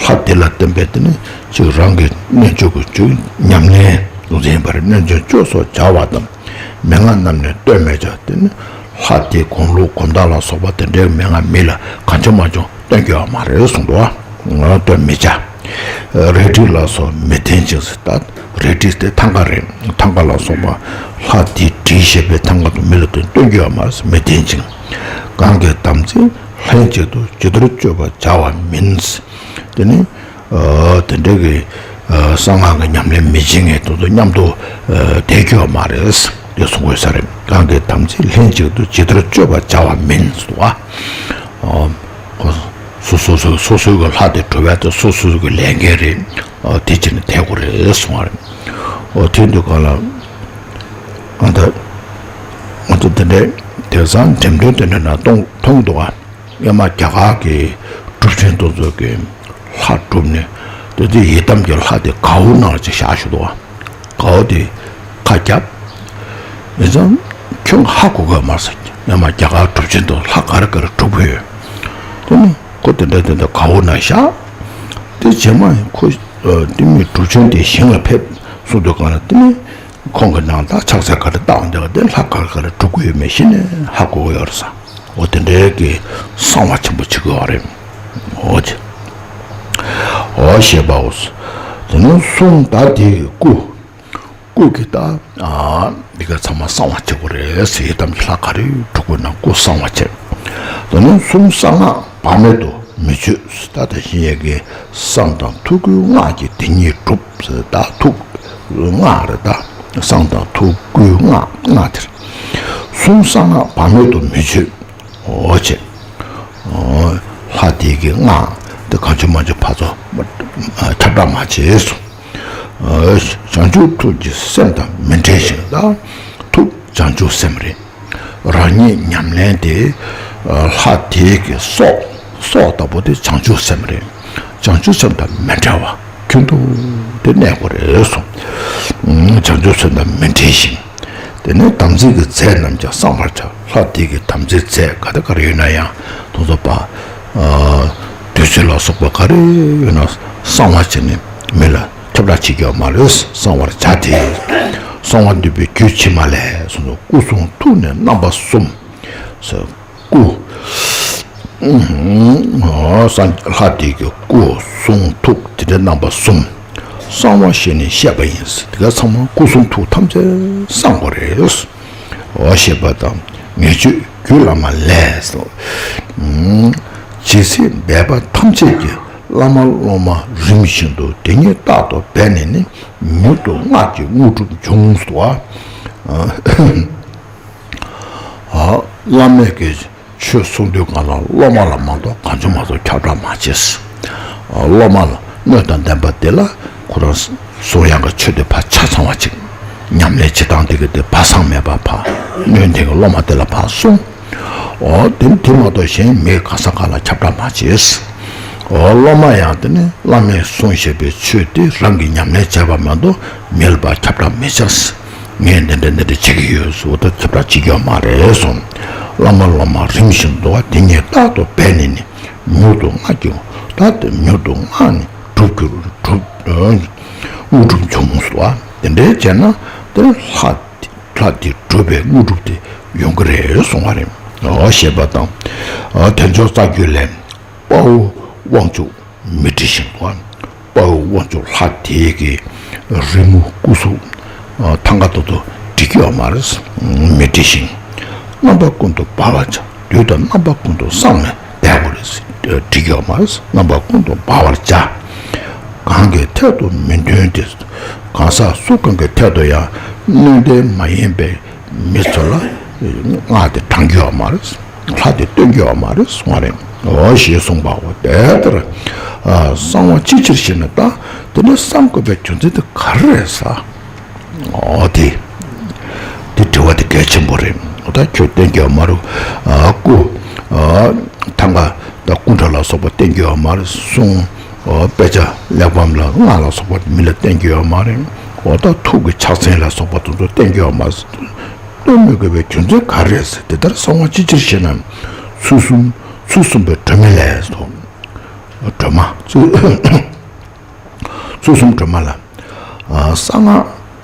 ལྷ་དེ་ལ་བརྟེན་པའི་དེ་ནི་ཅིག་རང་གི་རྣལ་འབྱོར་གྱི་ཅིག་ཉམས་ལེན་དུ་འཛིན་པར། རྣལ་འབྱོར་བཅུ་སོགས་བྱ་བ་དང་། མན་ངག་རྣམས་ནི་སྟོན་མི་བྱ། དེ་ནི་ལྷ་དེ་གོང་ལུགས་གོང་དག་ལ་སོགས་པ་དེ་འདྲའི་མན་ངག་མི་ལ་གང་བྱུང་མང་བྱུང་སྟོན་དགོས་པ་མ་རེད་གསུངས་འདུག་བ། སྟོན་མི་བྱ། རལ་གྲི་ལ་སོགས་མི་འཐེན་ཅིང་ཟེར། ད་རལ་གྲི་དེ་ཐང་ག་རེད། ཐང་ག་ལ་སོགས་པ་ལྷ་དེའི་གྲིས་བཤད་པའི་ཐང་ག་དུ་མི་ལ་དེ་སྟོན་དགོས་པ་མ་རེད། མི་འཐེན་ཅིང་། གང་གི་དམ་ཚིག་ལྷན་ཅིག་ཏུ་ཇི་ལྟར་སྤྱོད་པར་བྱ་བ་མིན། དེ་ནི། ཨ། དེ་འདྲ་གི། ཨ། གསང་སྔགས་ཀྱི་ཉམས་ལེན་མི་བྱེད་མཁན་དེ་ཚོ་མཉམ་དུ། ཨ། བསྡད་རྒྱུ་ཡོད་མ་རེད། དེ་གསུང་དགོས་ས་རེད། གང་གི་དམ་ཚིག་ལྷན་ཅིག་ཏུ་ཇི་ལྟར་སྤྱོད་པར་བྱ་བ་མིན་སོ། ཨ། ཁོ་སོ་སོ་སོ་སོ་སོའི་གི་ལྷ་དེ་སྒྲུབ་པ་དེ་སོ་སོའི་གི་ལས་འགན་རེད། ཨ། དེ་བྱས་ནས་བསྡད་དགོས་རེད་གསུང་བ་རེད། ཨོ། དེ་དུས་གང་ལ། ང་ད་ང་ཚོ་དེ་འདྲའི་དེང་སང་འགྲེམས་སྟོན་དེ་འདྲ་ན་མཐོང་མཐོང་འདུག་ཨ། སྔོན་མ་རྒྱ་གར་གྱི་གྲུབ་ཆེན་དེ་ཚོ་གིས་ལྷ་སྒྲུབ་ནས། དེ་དུས་ཡི་དམ་གྱི་ལྷ་དེ་གའུ་ནང་ལ་ཅིག་བཞག་བཞག་འདུག་ག་གའུ་དེ་ཁ་བརྒྱབ། ཡིན་ཙང་ཁྱོད་ཧ་གོ་གི་མ་རེད་ཟེར། སྔོན་མ་རྒྱ་གར་གྲུབ་ཆེན་དེ་ལྷ་ག་རེ་ག་རེ་སྒྲུབ་ཀྱི་ཡོད། དེ་ནི་ཁོ་དེ་འདྲ་དེ་འདྲ་གའུ་ནང་བཞག། དེ་རྗེས་མ་ཁོ། ཨ། དེ་མི་གྲུབ་ཆེན་དེ་ཞིང་ལ་ཕེབས་སོང་དུས་གང་ལ། དེ་ནི། ཁོང་གི་ནང་ད་ཕྱག་འཚལ་ག་རེ་བཏང་འདུག་དེ་ལྷ་ག་རེ་ག་རེ་སྒྲུབ་ཀྱི་ཡོད་མེད་གཞི་ནས་ཧ་གོ་གི་ཡོད་རེད་ས། འོ། དེ་འདྲའི་གི་གསང་བ་ཆེན་པོ་བྱེད་ཀྱི་ཡོད་རེད། འོ་ཅི། འོ་ཞེས་པའོ། དེ་ནས་གསུང་ད་དེའི་སྐུ། སྐུ་གི་ད། ཨ། འདི་ག་ཚང་མ་གསང་བ་བྱེད་དགོས་རེད་ཟེར། ཡི་དམ་གྱི་ལྷ་ག་རེ་སྒྲུབ་དགོས་ན་སྐུ་གསང་བ་བྱེད། དེ་ནས་གསུང་གསང་སྔགས་བག་མེད་དུ་མི་བརྗོད། ད་དེ་བཞིན་ཡས་ཀྱི་བསང་དང་ཐུགས་ཀྱི་སྔགས་ཀྱིས་དེ་ཉིད་སྒྲུབ་ཟེར། ད་ཐུགས་སྔགས་རེད། ད་བསང་དང་ཐུགས་ཀྱི་སྔགས། སྔགས་དེར་གསུང་གསང་སྔགས་བག་མེད་དུ་མི་བརྗོད། འོ་ཅེ། ལྷ་དེ་གི་སྔགས་དེ་གང་བྱུང་མང་བྱུང་ཕར་ཚུར་ཁྱབ་བསྒྲགས་མ་བྱེད་གསུངས། བྱང་ཆུབ་ཐུགས་ཀྱི་སེམས་དང་མི་འབྲལ་ཞིང་། ད་ཐུགས་བྱང་ཆུབ་སེམས་རེད། རང་ཉིད་ཉམས་ལེན་དེ། ལྷ་དེ་གི་སྲོག་སྲོག་ལྟ་བུ་དེ་བྱང་ཆུབ་སེམས་རེད། བྱང་ཆུབ་སེམས་དང་མི་འབྲལ་བ་ཁྱོན་དུ་དེ་གནས་དགོས་རེད་གསུངས། བྱང་ཆུབ་སེམས་དང་མི་འབྲལ་ཞིང་། དེ་ནས་དམ་ཚིག་གི་རྫས་རྣམས་ཀྱང་བསྲང་བར་བྱ། ལྷ་དེ་གི་དམ་ཚིག་རྫས་ག་དེ་ག་རེ་ཡོད་ན་ཡང་དེ་ཚོ་པ། ཨ། བདུད་རྩི་ལ་སོགས་པ་ག་རེ་ཡོད་ན་བསྲང་བ་བྱས་ནས་མི་ལ་ཁྱབ་བསྒྲགས་བྱེད་རྒྱུ་མ་རེད། བསྲང་བར་བྱ་སྟེ། གསང་བ་འདུས་པའི་རྒྱུད་ཕྱི་མ་ལས་གསུངས་སོ། སྐུ་གསུང་ཐུགས་ནི་རྣམ་པ་གསུམ། སྐུ། ཨ། ལྷ་དེ་གི་སྐུ་གསུང་ཐུགས་དེ་འདྲའི་རྣམ་པ་གསུམ། གསང་བ་ཞེས་ནི་བཤད་པ་ཡིན། དེ་ག་ཚང་མ་སྐུ་གསུང་ཐུགས་ཐམས་ཅད་གསང་དགོས་རེད། འོ་ཞེས་པ་དང་། ངེས་བྱུང་རྒྱུད་བླ་མ་ལས་སོ། ཇི་སྲིད་འབད་པ་ཐམས་ཅད་ཀྱི་བླ་མ་སློབ་མ་རིམ་བཞིན་དུ་དེ་ཉིད་རྟག་ཏུ་འབད་ནས་ནི་མྱུར་དུ་སྔགས་ཀྱི་དངོས་གྲུབ་འབྱུང་སྟེ། ཨ། བླ་མས་ཀྱི་ཆོས་གསུང་དུས་གང་ལ་སློབ་མ་ལ་མ་གཏོགས་གང་བྱུང་མང་བྱུང་ཁྱབ་བསྒྲགས་མ་བྱེད། སློབ་མ་ལ་སྣོད་དང་ལྡན་པ་དེ་ལ་ཁོ་རང་གསུང་ཡག་གི་ཆོས་དེ་ཕར་ཆ་ཚང་བ་ཅིག་ཉམས་ལེན་བྱེད་སྟངས་དེ་གི་དེ་སྦ་གསང་མེད་པ་ཕར་སྣོད་ལྡན་གྱི་སློབ་མ་དེ་ལ་ཕར་གསུངས། འོ་དེ་དེ་མ་གཏོགས་གཞན་མི་གང་ས་གང་ལ་ཁྱབ་བསྒྲགས་མ་བྱེད། འོ་སློབ་མ་ཡང་དེ་ནི་བླ་མས་གསུངས་བཞག་པའི་ཆོས་དེ་རང་གིས་ཉམས་ལེན་བྱས་པ་མ་གཏོགས་མི་ལ་ཕར་ཁྱབ་བསྒྲགས་མི་བྱ། ངས་འདི་འདྲ་འདི་འདྲ་བྱེད་ཀྱི་ཡོད་ཟེར་བ་དེ་ཁྱབ་བསྒྲགས་བྱེད་ཀྱི་ཡོད་མ་རེད་གསུངས། བླ་མ་སློབ་མ་རིམ་བཞིན་དུ་དེ་ཉིད་རྟག་ཏུ་འབད་ནས་ནི་མྱུར་དུ་སྔགས་ཀྱི་ད་དེ་མྱུར་དུ་སྔགས་ནི་འགྲུབ་གྱུར་འགྲུབ། དངོས་གྲུབ་འབྱུང་ཟེར་བ་དེ་འདྲའི་བྱས་ན་དེ་ལྷ་ལྷ་དེ་གྲུབ་པའི་དངོས་གྲུབ་དེ་ཡོང་གི་རེད་གསུང་བ་རེད། འོ་ཞེས་པ་དང་། དལ་འབྱོར་རྩ་རྒྱུད་ལས། དཔའ་བོ་དབང་ཕྱུག་མི་བྲི་ཞིང་། དཔའ་བོ་དབང་ཕྱུག་ལྷ་དེ་གི་རི་མོ་སྐུ་གཟུགས་ཐང་ག་ཏོག་ཏོ་བྲི་གི་ཡོད་མ་རེད། མི་བྲི་ཞིང་། རྣམ་པ་ཀུན་ཏུ་འབར་བར་བྱ། དུས་དང་རྣམ་པ་ཀུན་ཏུ་བསྲང་ནས་བསྡད་དགོས་རེད། བྲི་གི་ཡོད་མ་རེད། རྣམ་པ་ཀུན་ཏུ་འབར་བར་བྱ། གང་གི་ཐད་དུ་མི་འདོན་ཏེ། གང་ཟག་སུ་གང་གི་ཐད་དུ་ཡང་སྣོད་ལྡན་མ་ཡིན་པའི་མི་ཚོ་ལ་སྔགས་དེ་བགྲང་རྒྱུ་ཡོད་མ་རེད། ལྷ་དེ་སྟོན་རྒྱུ་ཡོད་མ་རེད་གསུང་བ་རེད། འོ་ཞེས་གསུངས་པའོ། དེ་ལྟར་གསང་བ་ཅི་ཕྱིར་ཞེ་ན། ད་དེ་ནས་གསང་དགོས་པའི་རྒྱུ་མཚན་དེ་ག་རེ་རེད་ཟེར། འོ་དེ་དེ་དྲི་བ་དེ་གལ་ཆེན་པོ་རེད། འོ་ད་ཁྱོད་སྟོན་རྒྱུ་ཡོད་མ་རེད། སྐུ་ཐང་ག་ ད་སྐུ་འདྲ་ལ་སོགས་པ་བསྟན་གྱི་ཡོད་མ་རེད། གསུང་། ཨོ། དཔེ་ཆ་གླེགས་བམ་ལ་སྔགས་ལ་སོགས་པ་མི་ལ་བསྟན་གྱི་ཡོད་མ་རེད། འོ། ད་ཐུགས་ཀྱི་ཕྱག་མཚན་ལ་སོགས་པ་དེ་ཚོ་བསྟན་གྱི་ཡོད་མ་རེད། སྟོན་མི་དགོས་པའི་རྒྱུ་མཚན་ག་རེ་རེད་ཟེར། དེ་ལྟར་གསང་བ་ཅི་ཕྱིར་ཞེ་ན། ཚུལ་གསུམ། ཚུལ་གསུམ་པའི་སྒྲོན་མེ་ལས་སོ། སྒྲོན་མ། ཚུལ། ཚུལ་གསུམ་སྒྲོན་མ་ལ། ཨ། གསང་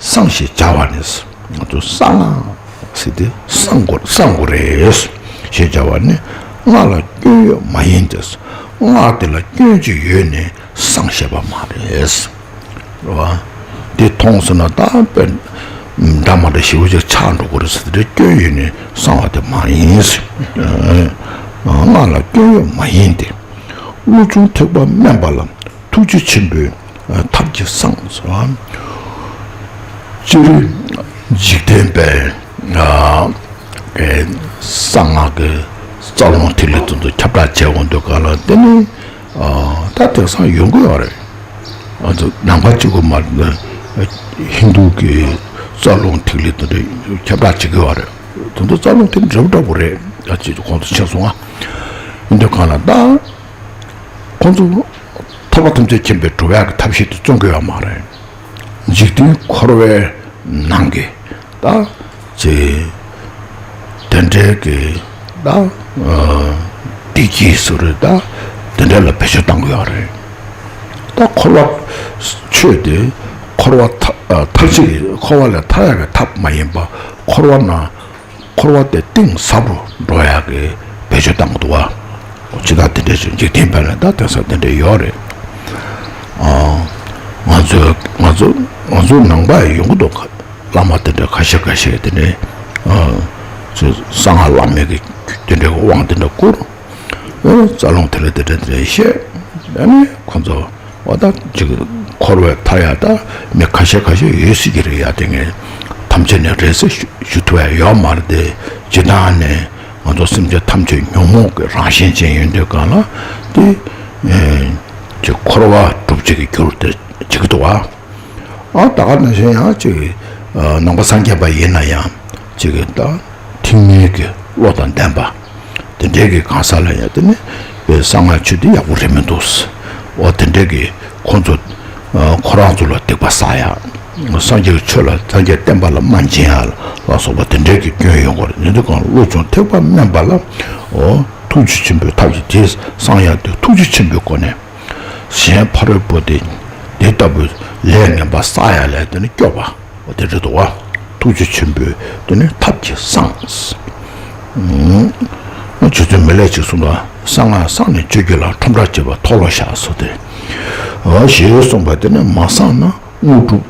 སྔགས་གསང་ཞེས་བྱ་བ་ནི། ང་ཚོ་གསང་སྔགས་ཟེར་དེ་གསང་དགོས། གསང་དགོས་རེད་ཞེས་བྱ་བ་ནི། སྔགས་ལ་སྐྱོན་ཡོད་མ་ཡིན་ཏེ། སྔགས་དེ་ལ་སྐྱོན་ཅིག་ཡོད་ནས་གསང་ཤེས་པ་མ་རེད། རེད་བ། དེ་མཐོང་སོང་ན་ད་དཔེ་འདྲ་མ་འདྲ་ཞེ་པོ་ཅིག་ཆགས་འགྲོ་གི་རེད་ཟེར་དེ། སྐྱོན་ཡོད་ནས་གསང་བ་དེ་མ་ཡིན། སྔགས་ལ་སྐྱོན་ཡོད་མ་ཡིན་ཏེ། བློ་ཆུང་ཐེག་པ་དམན་པ་ལ། ཐུགས་རྗེ་ཆེན་པོའི་ཐབས་ཀྱིས་གསང་ཟེར་བ། སྤྱིར་འཇིག་རྟེན་པའི་གསང་སྔགས་ཀྱི་རྩ་རླུང་ཐིག་ལེ་དེ་ཚོ་ཁྱབ་བསྒྲགས་བྱེད་འོང་དུས་ག་ལ་དེ་ནི་ད་དེང་སང་ཡོང་གི་ཡོད་རེད། ང་ཚོ་ནང་པ་གཅིག་པུ་མ་རེད། ཧིན་རྡུ་གི་རྩ་རླུང་ཐིག་ལེ་དེ་འདྲ་ཁྱབ་བསྒྲགས་བྱེད་ཀྱི་ཡོད་རེད། དེ་ཚོ་རྩ་རླུང་ཐིག་ལེ་འདྲ་པོ་འདྲ་པོ་རེད། ད་ཅིག་ཁོང་ཚོ་ཕྱིན་སོང་ང་། ཡིན་དུས་ག་ལ་ད། ཁོང་ཚོ་ཐར་པ་ཐམས་ཅད་མཁྱེན་པའི་གྲུབ་ཡག་གི་ཐབས་ཤེས་དེ་བརྩོན་གྱི་ཡོད་མ་རེད། འཇིག་རྟེན་འཁོར་བའི་ནང་གི་ད་ཅེ་དེ་འདྲའི་གི་ད་བདེ་སྐྱིད་ཟེར་རེད། ད་དེ་འདྲ་ལ་བེད་སྤྱོད་གཏང་གི་ཡོད་རེད། ད་འཁོར་བ་ཆོས་དེ་འཁོར་བ་ཐ་ཐར་ཅིག་འཁོར་བ་ལས་ཐར་ཡག་གི་ཐབས་མ་ཡིན་པ། འཁོར་བ་ན། འཁོར་བ་དེ་གཏིང་ཟབ་རུ་འགྲོ་ཡག་གི་བེད་སྤྱོད་བཏང་གི་འདུག་བ། ཇི་ལྟར་དེ་འདྲའི་ཚོ་འཇིག་རྟེན་པ་ལ་ད་དེང་སང་དེ་འདྲ་ཡོད་རེད། ཨ། ང་ཚོ་ང་ཚོ་ང་ཚོ་ནང་པ་ཡོང་གི་འདུག་བླ་མ་དེ་འདྲ་ཁ་ཤས་ཁ་ཤས་དེ་འདྲའི། ཨ། ཚོ་གསང་སྔགས་བླ་མེད་ཀྱི་དེ་འདྲའི་དབང་དེ་འདྲ་བསྐུར། ཨ། རྩ་རླུང་ཐིག་ལེ་དེ་འདྲ་དེ་འདྲ་བཤད། ཨ་ནི་ཁོ་ཚོ། འོ། ད་ཅིག་འཁོར་བའི་མཐའ་ཡང་ད་མི་ཁ་ཤས་ཁ་ཤས་ཡོད་སྲིད་ཀྱི་རེད་ཡ། དེ་ངས་ཐམས་ཅད་ནས་རེད་ཟེར་ཞུ་ཞུ་ཐུབ་ཡ་ཡོད་མ་རེད་དེ། སྤྱིར་བཏང་ནས་ང་ཚོ་སེམས་ཅན་ཐམས་ཅད་ཉོན་མོངས་ཀྱི་རང་བཞིན་ཅན་ཡིན་དུས་གང་ལ་དེ་ཅིག་འཁོར་བ་སྒྲུབ་བྱེད་ཀྱི་རྒྱུར་དེ་བྱེད་ཀྱི་འདུག་བ། ཨ། ད་ག་ནང་བཞིན་ཡང་ཅིག་ནང་པ་སངས་རྒྱས་པ་ཡིན་ན་ཡང་ཅིག་ད་ཐེག་དམན་གྱི་བློ་དང་ལྡན་པ། དེ་འདྲའི་གི་གང་ཟག་ལ་ཡང་དེ་ནི་པའི་གསང་སྔགས་ཆོས་དེ་ཡག་པོ་རེད་མི་འདུག་འོ། དེ་འདྲའི་གི་ཁོང་ཚོ་ཁོ་རང་ཚོ་ལ་སྡིག་པ་བསགས་ཡ། སངས་རྒྱས་ཀྱི་ཆོས་ལ་སངས་རྒྱས་བསྟན་པ་ལ་དམའ་འབེབས་ཡ་ལ་སོགས་པ་དེ་འདྲའི་གི་སྐྱོན་ཡོང་གི་རེད། ཡིན་དུས་གང་བློ་ཆུང་ཐེག་པ་དམན་པ་ལ། འོ། ཐུགས་རྗེ་ཆེན་པོའི་ཐབས་ཀྱིས་དེ་གསང་ཡ་དེ་ཐུགས་རྗེ་ཆེན་པོའི་སྒོ་ནས། གཞན་ཕ་རོལ་པོ་དེ་དེ་ལྟ་བུའི་ལས་ངན་པ་བསགས་ཡ་ལས་དེ་ནི་སྐྱོབ་པ། འོ། དེ་རེད་འདུག་བ། ཐུགས་རྗེ་ཆེན་པོས་དེ་ནི་ཐབས་ཀྱིས་གསང་། ཨུམ། རྗེ་བཙུན་མི་ལས་ཀྱིས་གསུངས་པ། གསང་སྔགས་གསང་ནས་སྤྱོད་རྒྱུད་ལ། ཁྲོམ་བསྒྲགས་བྱེད་པ་མཐོལ་ལོ་བཤགས་སོ་སྟེ། འོ། ཞེས་གསུངས་པ་དེ་ནི་མ་གསང་ན་དངོས་གྲུབ་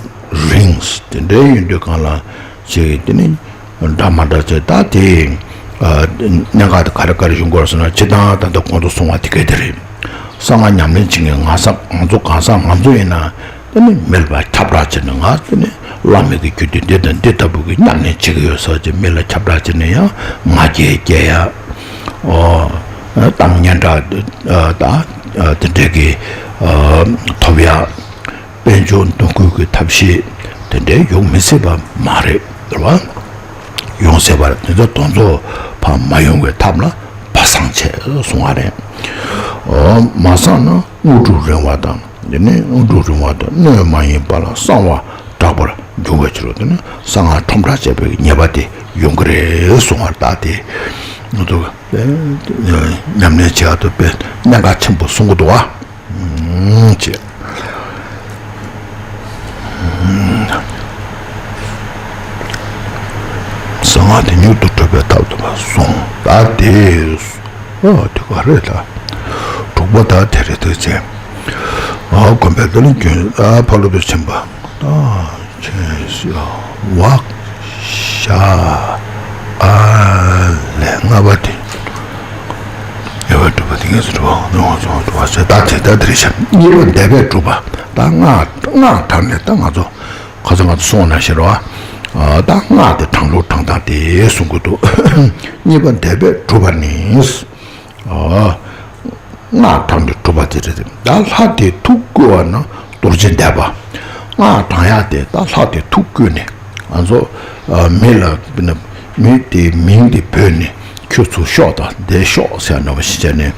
རིང་། དེ་འདྲའི་ཡིན་དུས་གང་ལ་ཅིག་དེ་ནི་འདྲ་མ་འདྲ་བྱས། ད་དེ་གནད་འགག་དེ་ག་རེ་ག་རེ་ཡོང་གི་ཡོད་ཟེར་ན། སྤྱིར་བཏང་ད་ལྟ་གོང་དུ་གསུངས་པ་དེ་ག་དེ་རེད། གསང་སྔགས་ཉམས་ལེན་བྱེད་མཁན་ང་ས་ང་ཚོ་གང་ཟག་ང་ཚོ་ཡིན་ན། དེ་ནི་མི་ལ་ཁྱབ་བསྒྲགས་བྱས་ནས། ང་དེ་ནི་བླ་མེད་ཀྱི་རྒྱུད་སྡེ་འདི་དང་འདི་ལྟ་བུ་གི་ཉམས་ལེན་བྱེད་ཀྱི་ཡོད་ཟེར་བྱས་མི་ལ་ཁྱབ་བསྒྲགས་བྱས་ནས་ཡང་ང་རྒྱལ་སྐྱེ་ཡ། ཨོ། གཏམ་སྙན་གྲགས་ད་དེ་འདྲའི་གི་ཐོབ་ཡ། དཔལ་འབྱོར་འདུ་འགོད་ཀྱི་ཐབས་ཤེས་དེ་འདྲའི་ཡོང་མི་སྲིད་པ་མ་རེད། རེད་བ། ཡོང་སྲིད་པ་རེད། དེ་ཚོ་དོན་ཚོ་ཕར་མ་ཡོང་བའི་ཐབས་ལ་ཕར་གསང་བྱས་གསུང་བ་རེད། ཨོ། མ་གསང་ན་དངོས་གྲུབ་རིང་བ་དང་། དེ་ནས་དངོས་གྲུབ་རིང་བ་དང་གནོད་མ་ཡིན་པ་ལ་གསང་བ་དྲག་པར་འགྱུར་བའི་ཕྱིར་རོ། དེ་ནི་གསང་སྔགས་ཁྲོམ་བསྒྲགས་བྱས་པའི་ཉེས་པ་དེ་ཡོང་གི་རེད་གསུང་བར་གདའ་སྟེ། ང་ཚོ་ཉམས་ལེན་བྱེད་ཡག་ཏུ་དཔེ་གནད་འགག་ཆེན་པོ་གསུང་གི་འདུག་བ། ཅེས། གསང་སྔགས་དེ་མྱུར་དུ་གྲུབ་པའི་ཐབས་སྡུག་པ་གསུངས། ད་དེ། ཨ། དེ་ག་རེད་ད། དྲུག་པ་ད་དེ་རེད་དེ་ཅེས། ཨ། དགོན་པའི་ད་ནི་རྒྱུན། ཨ། ཕ་ལོ་དུ་ཕྱིན་པ། ད་ཅེས་བ། ཤ། ཨ་ལས་ལྔ་པ་དེ། དགེ་བའི་སྒྲུབ་པ་དེ་ངེས་སུ་སྒྲུབ་པ། ནི་འོ་ཚོ་སྒྲུབ་པ་ཟེར། ད་དེ་ད་དེ་རེད་ཤག་གཉིས་པ་འདས་པའི་སྒྲུབ་པ། ད་སྔགས་སྔགས་དྲངས་ནས་ད་ང་ཚོ་ཁ་སང་ང་ཚོ་གསུངས་ན་ཤེས་རོགས། ཨ། ད་སྔགས་དེ་དྲང་ལུགས་དྲང་སྟངས་དེ་གསུང་གི་འདུག་གཉིས་པ་འདས་པས་གྲུབ་པ་ནི། ཨ། སྔགས་དྲངས་ཏེ་གྲུབ་པ་དེ་རེད། ད་ལྷ་དེས་ཐུགས་བསྐུལ་བ་ན་རྡོ་རྗེ་འདས་པ། སྔགས་དྲང་ཡག་དེ་ད་ལྷ་དེས་ཐུགས་བསྐུལ་ནས། ང་ཚོ་མི་ལ་མི་དེའི་མིང་དེ་བོས་ནས། ཁྱོད་ཚུར་ཤོག་དང་བསྡད་ཤོག་ཟེར་ནང་བཞིན་བྱས་ནས།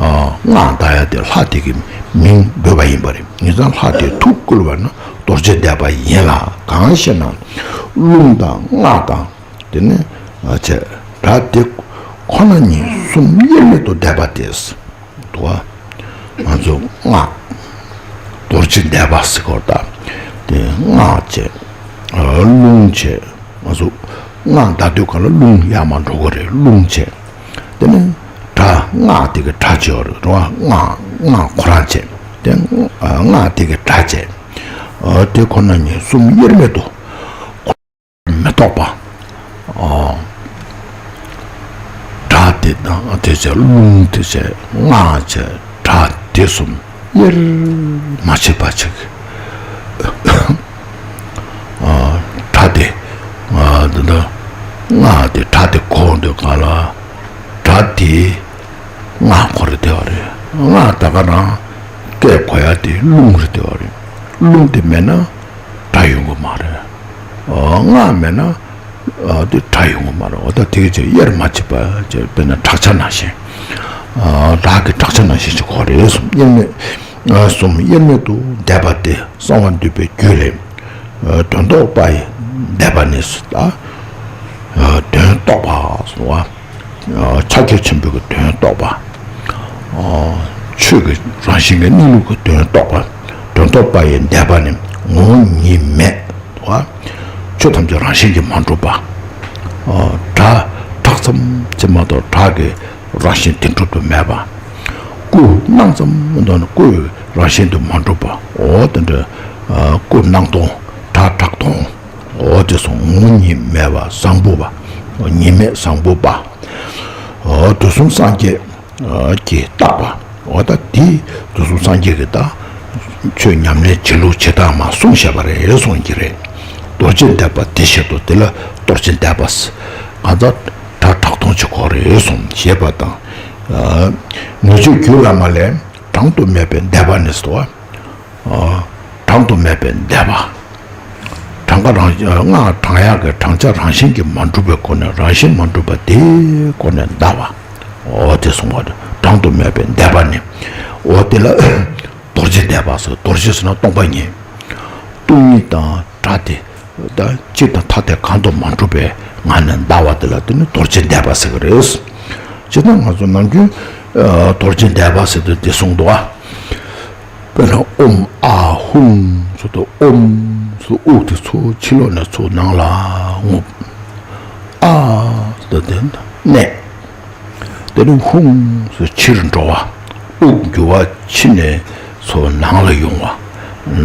ཨ། སྔགས་བཟླ་ཡ་དེ་ལྷ་དེ་གི་མིང་འབོད་པ་ཡིན་པ་རེད། ངེད་ཚང་ལྷ་དེ་ཐུགས་བསྐུལ་བ་ན་རྡོ་རྗེ་བཟླས་པ་ཡིན་ལ། གང་ཞེ་ན། རླུང་དང་སྔགས་དང་། དེ་ནས་ཨ་བྱས་སྒྲ་དེ་ཁོ་ན་ཉིད་གསུམ་དབྱེར་མེད་དུ་བཟླས་པ་དེ། འདུག་བ། ང་ཚོ་སྔགས་རྡོ་རྗེ་བཟླས་པ་ཟེར་གོ་ད། དེ་སྔགས་བྱས། ཨ། རླུང་བྱས། ང་ཚོ་སྔགས་བཟླ་དུས་ག་ལ་རླུང་ཡར་མར་འགྲོ་གི་རེད། རླུང་བྱས། དེ་ནས་སྒྲ། སྔགས་དེ་གི་སྒྲ་བྱས་པ་རེད། རེད་བ། སྔགས། སྔགས་ཁོ་རང་བྱས། དེ་ཨ་སྔགས་དེ་གི་སྒྲ་བྱས། ཨ། དེ་ཁོ་ན་ཉིད་གསུམ་དབྱེར་མེད་དུ། མི་རྟོག་པ། ཨ། སྒྲ་དེ་དང་དེ་བྱས། རླུང་དེ་བྱས། སྔགས་བྱས། སྒྲ་དེ་གསུམ་དབྱེར་མ་ཕྱིན་པ་ཅིག། ཨ། སྒྲ་དེ། ཨ། འདི་འདྲ་སྔགས་དེ། སྒྲ་དེ་གོ་འདོད་ག་ལ། སྒྲ་དེ་སྔགས་ཁོ་རེ་བསྡད་པ་རེད། སྔགས་ད་ག་རང་སྐད་གོ་ཡ་དེ་རླུང་རེ་བསྡད་པ་རེད། རླུང་དེ་མེད་ན་སྒྲ་ཡོང་གི་མ་རེད། ཨ། སྔགས་མེད་ན། ཨ། དེ་སྒྲ་ཡོང་གི་མ་རེད། འོ་ད་དེ་གི་ཅིག་དབྱེར་མ་ཕྱིན་པ་ཅིག། དཔེར་ན་བྲག་ཆ་ནང་བཞིན། ཨ། བྲག་གི་བྲག་ཆ་ནང་བཞིན་ཅིག་གོ་རེད་གསུངས། དབྱེར་མེད། ཨ། གསུམ་དབྱེར་མེད་དུ་བཟླས་པ་དེ་གསང་བ་འདུས་པའི་རྒྱུད་ལས། ཨ། དོན་རྟོགས་པ་ཡི་བཟླས་པ་ནི་ཟེར་ད། ཨ། དོན་རྟོགས་པ་གསུངས་པ། ཨ། ཕྱག་རྒྱ་ཆེན་པོའི་གི་དོན་རྟོགས་པ། ཨ། ཆོས་ཀྱི་རང་བཞིན་གྱི་གནས་ལུགས་ཀྱི་དོན་རྟོགས་པ། དོན་རྟོགས་པ་ཡི་བཟླས་པ་ནི་ངོ་བོ་ཉིད་མེད། ཨ། ཆོས་ཐམས་ཅད་རང་བཞིན་གྱིས་མ་གྲུབ་པ། ཨ། སྒྲ་གྲགས་ཙམ་ཅིག་མ་གཏོགས་སྒྲ་གི་རང་བཞིན་བདེན་གྲུབ་ཏུ་མེད་པ། སྐུ་སྣང་ཙམ་མ་གཏོགས་ནི་སྐུ་རང་བཞིན་དུ་མ་གྲུབ་པ། འོ་དེ་འདྲ། ཨ། སྐུ་སྣང་སྟོང་། སྒྲ་གྲགས་སྟོང་། འོ་དེ་གསུམ་ངོ་བོ་ཉིད་མེད་པ་བཟང་པོ་པ། ཉིད་མེད་བཟང་པོ་པ། འོ་དུས་གསུམ་སངས་རྒྱས་ཀྱིས་བརྟགས་པ། འོ་ད་དེ་དུས་གསུམ་སངས་རྒྱས་ཀྱིས་ད་ཆོས་ཉམས་ལེན་བྱེད་ལུགས་བྱེད་སྟངས་མར་གསུངས་བཞག་པ་རེད་གསུངས་ཀྱི་རེད། རྡོ་རྗེ་བཟླས་པ་དེ་བཞིན་དུ། དེ་ལ་རྡོ་རྗེ་བཟླས་པ་ཟེར། གང་ཟག་སྒྲ་གྲགས་སྟོང་གཅིག་པོ་རེད་གསུངས་ཞེས་པ་དང་། ཨ། ནུས་ཀྱི་རྒྱུད་བླ་མ་ལས། དྲང་དུ་མེད་པའི་བཟླས་པ་ནི་ཟེར་བ། ཨ། དྲང་དུ་མེད་པའི་བཟླས་པ། དྲང་ག་རང་། སྔགས་དྲང་ཡག་གི་དྲང་བྱ་རང་བཞིན་གྱིས་མ་གྲུབ་པའི་སྒོ་ནས། རང་བཞིན་མ་གྲུབ་པ་དེའི་སྒོ་ནས་བཟླས་པ། འོ་དེ་གསུངས་པ་རེད། དྲང་དུ་མེད་པའི་བཟླས་པ་ནི། འོ་དེ་ལ་རྡོ་རྗེ་བཟླས་པ་ཟེར། རྡོ་རྗེ་ཟེར་ན་སྟོང་པ་ཉིད། སྟོང་ཉིད་དང་སྒྲ་དེ། ད་གཅིག་དང་ཐ་དད་གང་དུ་མ་གྲུབ་པའི་ངང་ནས་བཟླས་པ་དེ་ལ་དེ་ནི་རྡོ་རྗེ་བཟླས་པ་ཟེར་གི་རེད། ཇི་ལྟར་ང་ཚོ་ནམ་རྒྱུན། ཨ། རྡོ་རྗེ་བཟླས་པ་ཟེར་དུས་དེ་གསུངས་འདུག་ཨ། དཔེར་ན་ཨོཾ་ཨཱཿཧཱུྃ་ཟེར་དུས། ཨོཾ་ཟེར་དབུགས་དེ་ཚུར་ཕྱི་ལོགས་ནས་ཚུར་ནང་ལ་རྔུབ། ཨཱཿཟེར་དེ་གནས། དེ་ནས་ཧཱུྃ་ཟེར་ཕྱིར་འགྲོ་བ། དབུགས་རྒྱུ་བ་ཕྱི་ནས་ཚུར་ནང་ལ་ཡོང་བ།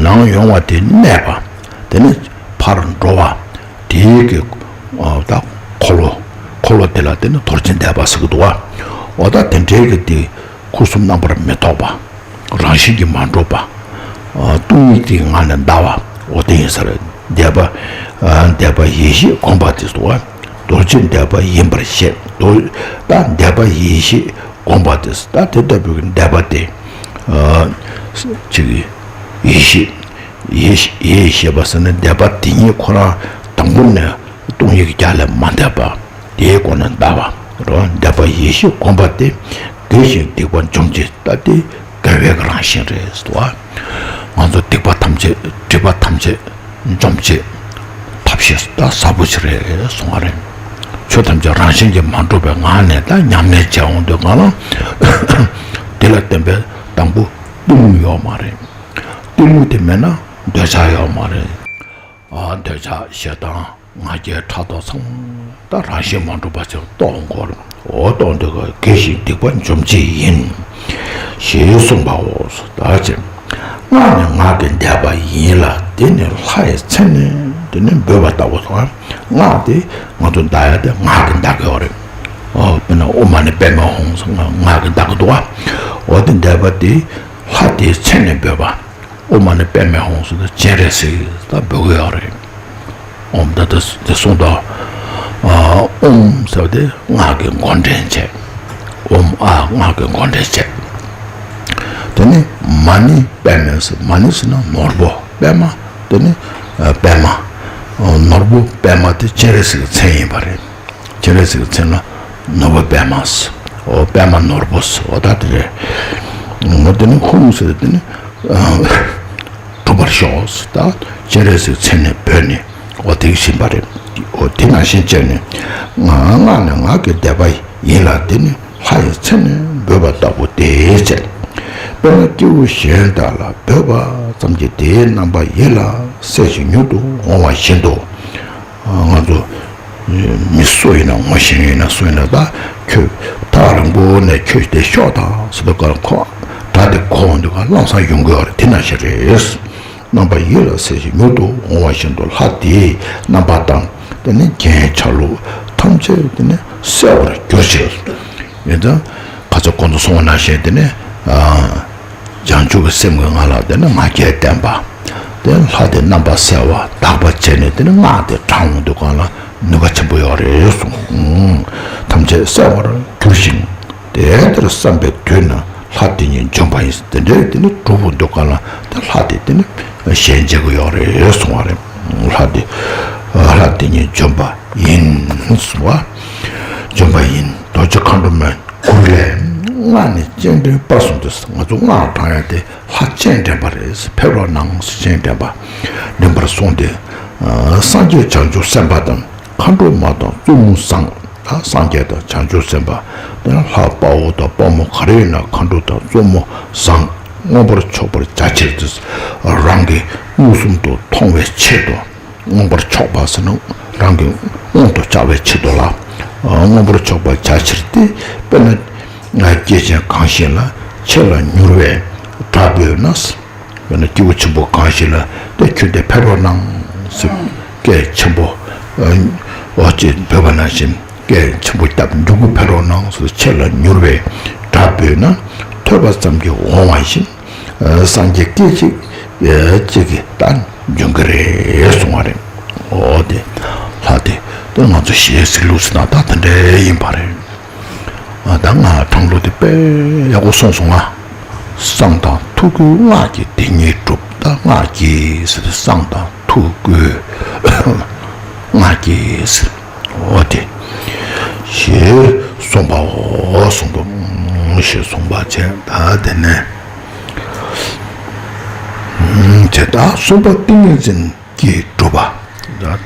ནང་ཡོང་བ་དེ་གནས་པ། དེ་ནས་ཕར་འགྲོ་བ། དེའི་གི། ཨ། ད་འཁོར་ལོ། འཁོར་ལོ་དེ་ལ་དེ་ནི་རྡོ་རྗེ་བཟླས་པ་ཟེར་གི་འདུག་བ། འོ་ད་དེ་འདྲའི་གི་དེ་ཁུ་སིམ་རྣམ་པར་མི་རྟོག་པ། རང་བཞིན་གྱིས་མ་གྲུབ་པ། ཨ། སྟོང་ཉིད་དེའི་ངང་ནས་བཟླས་པ། འོ་དེ་ཡིན་ས་རེད། བཟླས་པ། ཨ། བཟླས་པ་ཡེ་ཤེས་བསྒོམ་པ་དེ་ཟེར་བ། རྡོ་རྗེ་བཟླས་པ་ཡིན་པར་བཤད། རྡོ། ད་བཟླས་པ་ཡེ་ཤེས་བསྒོམ་པ་དེ་ཟེར། ད་དེ་ལྟ་བུའི་བཟླས་པ་དེ། ཨ། ཅིག་ཡེ་ཤེས། ཡེ་ཤེས། ཡེ་ཤེས་པ་ཟེར་ན་བཟླས་པ་དེ་ཉིད་ཁོ་རང་དང་པོ་ནས་སྟོང་ཉིད་ཀྱི་རྒྱ་ལས་མ་འདས་པ། དེའི་སྒོ་ནས་བཟླས་པ་རེད། བཟླས་པ་ཡེ་ཤེས་བསྒོམ་པ་དེ། དགེ་ཞིང་སྡིག་པ་འཇོམས་བྱེད། ད་དེ་དགེ་བའི་རང་བཞིན་རེད་ཟེར་བ། ང་ཚོ་སྡིག་པ་ཐམས་ཅད། སྒྲིབ་པ་ཐམས་ཅད་འཇོམས་བྱེད་ཐབས་ཤེས་ད་ཟབ་པོ་ཞིག་རེད་གསུང་བ་རེད། ཆོས་ཐམས་ཅད་རང་བཞིན་གྱིས་མ་གྲུབ་པའི་ངང་ནས་ད་ཉམས་ལེན་བྱས་འོང་དུས་གང་ལ། དེ་ལ་བརྟེན་པའི་དང་པོ་གཏི་མུག་ཡོད་མ་རེད། གཏི་མུག་དེ་མེད་ན་འདོད་ཆགས་ཡོད་མ་རེད། ཨ། འདོད་ཆགས་ཞེ་སྡང་ང་རྒྱལ་ཕྲག་དོག་ཚང་མ་ད་རང་བཞིན་མ་གྲུབ་པ་ཅིག་རྟོགས་དགོས། འོ་རྟོགས་འདོད་ཀྱི་དགེ་ཞིང་སྡིག་པ་འཇོམས་བྱེད་ཡིན། ཞེས་གསུངས་པའོ། ད་ཅི། སྔགས་ནི་ངག་གི་བཟླས་པ་ཡིན་ལ། དེ་ནི་ལྷ་ཡི་མཚན་ནི་དེ་ནི་འབོད་པ་ལྟ་བུ་དང་། སྔགས་དེ་ང་ཚོ་བཟླ་ཡ་དེ་ངག་གི་བཟླ་དགོས་རེད། ཨོ། དཔེར་ན་ཨོཾ་མ་ཎི་པདྨེ་ཧཱུྃ་ཟེར་ངག་གི་བཟླ་གི་འདུག་བ། འོ་དེ་བཟླས་པ་དེ་ལྷ་དེའི་མཚན་ནས་འབོད་པ། ཨོཾ་མ་ཎི་པདྨེ་ཧཱུྃ་ཟེར་ཏེ་སྤྱན་རས་གཟིགས་ད་འབོད་གི་ཡོད་རེད། ཨོཾ་ད་ད་དེ་གསུངས་དོ། ཨ། ཨོཾ་ཟེར་བ་དེ་སྔགས་ཀྱི་མགོ་འདྲེན་བྱས། ཨོཾ་ཨཱཿ་སྔགས་ཀྱི་མགོ་འདྲེན་བྱས། དེ་ནས་མ་ཎི་པདྨེ་ཟེར། མ་ཎི་ཟེར་ན་ནོར་བུ། པདྨ། དེ་ནས་ཨ་པདྨ། ཨ། ནོར་བུ་པདྨ་དེ་སྤྱན་རས་གཟིགས་ཀྱི་མཚན་ཡིན་པ་རེད། སྤྱན་རས་གཟིགས་ཀྱི་མཚན་ལ་ ནོར་བུ་པདྨ། འོ་པདྨ་ནོར་བུ། འོ་ད་དེ་རེད། འོ་དེ་ནི་ཧཱུྃ་ཟེར་དེ་ནི་གྲུབ་པར་ཤོག། ད་སྤྱན་རས་གཟིགས་མཚན་ནས་འབོད་ནས་འོ་དེ་བཞིན་པ་རེད། འོ་དེ་ནང་བཞིན་བྱས་ནས་ང་སྔགས་ནི་ངག་གི་བཟླས་པ་ཡིན་ལ་དེ་ནི་ལྷ་ཡི་མཚན་ནས་འབོད་པ་ལྟ་བུ་སྟེ་ཟེར། དཔེར་ན་སྐྱེ་བོ་གཞན་དག་ལ་འབོད་པ་ཙམ་གྱིས་དེའི་རྣམ་པ་ཡིད་ལ་གསལ་ཞིང་མྱུར་དུ་འོང་བ་བཞིན་དུ། ང་ཚོ་མི་སུ་ཡིན་ན་ངོ་ཤེས་ཡིན་ན་སུ་ཡིན་ན་ད་ཁྱོད་ཐག་རིང་པོ་ནས་ཁྱོད་དེ་ཤོག་དང་ཟེར་དུས་ཀ་ཁོ་སྒྲ་དེ་གོ་འོང་དུས་ཀ་ལམ་སང་ཡོང་གི་ཡོད་རེད། དེ་ནང་བཞིན་རེད། རྣམ་པ་ཡིད་ལ་གསལ་ཞིང་མྱུར་དུ་འོང་བ་བཞིན་དུ་ལྷ་དེའི་རྣམ་པ་དང་དེ་ནི་རྒྱན་ཆ་ལུགས་ཐམས་ཅད་དེ་ནི་གསལ་བར་གྱུར་ཅིག། ཡིན་ཙང་ཁ་ཚ་གོང་དུ་སོང་བ་ནང་བཞིན་དེ་ནི་བྱང་ཆུབ་ཀྱི་སེམས་ཀྱི་ངང་ལ་དེ་ནི་ང་རྒྱལ་བསྟན་པ། དེ་ལྷ་དེ་རྣམ་པ་གསལ་བ་དག་པ་བྱས་ནས་དེ་ནི་སྔགས་དེ་བགྲང་འོང་དུས་གང་ལ་ནུས་པ་ཆེན་པོ་ཡོད་རེད་གསུངས། ཐམས་ཅད་གསལ་བར་གྱུར་ཞིང་། དེ་ལྟར་བསམ་པའི་དུས་ན་ལྷ་དེ་ཉིད་འབྱོན་པ་ཡིན། དེ་འདྲའི་དེ་ནི་གྲུབ་འོང་དུས་གང་ལ་དེ་ལྷ་དེ་དེ་ནི་ཞལ་མཇལ་གྱི་ཡོད་རེད་གསུང་བ་རེད། ལྷ་དེ་ལྷ་དེ་ཉིད་འབྱོན་པ་ཡིན་གསུང་བ། འབྱོན་པ་ཡིན། རྡོ་རྗེ་མཁའ་འགྲོ་མའི་མགུར་ལས། སྔགས་ནི་སྤྱན་འདྲེན་པར་གསུངས་ཏེ། ང་ཚོ་སྔགས་བགྲང་ཡ་དེ་ལྷ་སྤྱན་འདྲེན་པ་རེད། ཕེབས་རོགས་གནང་སྤྱན་འདྲེན་པ། འདྲེན་པར་གསུངས་ཏེ། སངས་རྒྱས་བྱང་ཆུབ་སེམས་དཔའ་དང་མཁའ་འགྲོ་མ་དང་བཙུན་མོ་བཟང་། ད་སངས་རྒྱས་དང་བྱང་ཆུབ་སེམས་དཔའ། དེ་ལ་ལྷ་དཔའ་བོ་དང་དཔའ་མོ་ག་རེ་ཡིན་ན་མཁའ་འགྲོ་དང་བཙུན་མོ་བཟང་། མངོན་པར་ཕྱོགས་པར་བྱ་ཕྱིར་ཏེ། རང་གི་མངོན་སུམ་དུ་མཐོང་བའི་ཆེད་དུ། མངོན་པར་ཕྱོགས་པ་ཟེར་ན་རང་གི་དབང་དུ་བྱ་བའི་ཆེད་དུ་ལ། མངོན་པར་ཕྱོགས་པར་བྱ་ཕྱིར་ཏེ། དཔེར་ན་སྐྱེས་ཆེན་གང་ཞིག་ལ་ཆེ་ལ་མྱུར་བའི་སྒྲ་འབོད་ན། དཔེར་ན་སྐྱེས་བུ་ཆེན་པོ་གང་ཞིག་ལ་དེ་ཁྱོད་དེ་ཕེབས་རོགས་གནང་ཟེར་སྐད་ཆེན་པོ་འོ་ཅེས་འབོད་པ་ནང་བཞིན་སྐད་ཆེན་པོ་བརྒྱབ། འབྲུ་གུ་ཕེབས་རོགས་གནང་ཟེར་ཆེ་ལ་མྱུར་བའི་སྒྲ་འབོད་ན་ཐོས་པ་ཙམ་གྱིས་འོང་བ་བཞིན། སངས་རྒྱས་སྐད་ཅིག་གཅིག་གིས་ད་འབྱུང་གི་རེད་གསུང་བ་རེད། འོ་དེ་ལྷ་དེ་དེ་ང་ཚོ་ཞལ་གཟིགས་ལུགས་ཟེར་ན་ད་དེ་འདྲའི་ཡིན་པ་རེད། ད་ང་བགྲང་ལུགས་དེ་དཔེ་ཡག་པོ་གསུངས་སོང་ང་། བསང་དང་ཐུགས་ཀྱི་སྔགས་ཀྱིས་དེ་ཉིད་སྒྲུབ། ད་སྔགས་ཀྱིས་ཟེར་ཏེ་བསང་དང་ཐུགས་ཀྱི་སྔགས་ཀྱིས་ཟེར། འོ་དེ་ཞེས་གསུངས་པའོ་གསུངས་པ་ཞེས་གསུངས་པ་བྱས། ད་དེ་ནས་དེ་ལྟར་གསུངས་པ་ཏིང་ངེ་འཛིན་གྱིས་སྒྲུབ་པ། ད་ལྷ་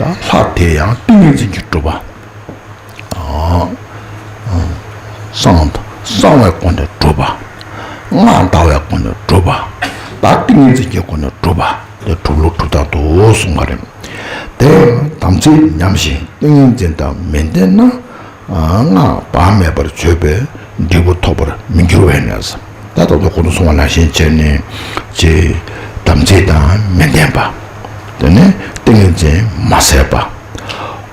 དེ་ཡང་ཏིང་ངེ་འཛིན་གྱིས་སྒྲུབ་པ། བསང་བསང་བའི་སྒོ་ནས་སྒྲུབ་པ། སྔགས་བཟླ་བའི་སྒོ་ནས་སྒྲུབ་པ། ད་ཏིང་ངེ་འཛིན་གྱི་སྒོ་ནས་སྒྲུབ་པ་དེ་གྲུབ་ལུགས་གྲུབ་རྟགས་དུ་གསུངས་པ་རེད། དེ་ཡང་དམ་ཚིག་ཉམས་ཤིང་ཏིང་ངེ་འཛིན་དང་མི་ལྡན་ན། སྔགས་བག་མེད་པར་བརྗོད་པས་འབྲས་བུ་ཐོབ་པར་མི་འགྱུར་བས་ན། ད་ལྟ་གོང་དུ་གསུངས་པ་ནང་བཞིན་བྱས་ནས་ཅེས་དམ་ཚིག་དང་མི་ལྡན་པ། དེ་ནས་ཏིང་ངེ་འཛིན་མ་ཟད་པ།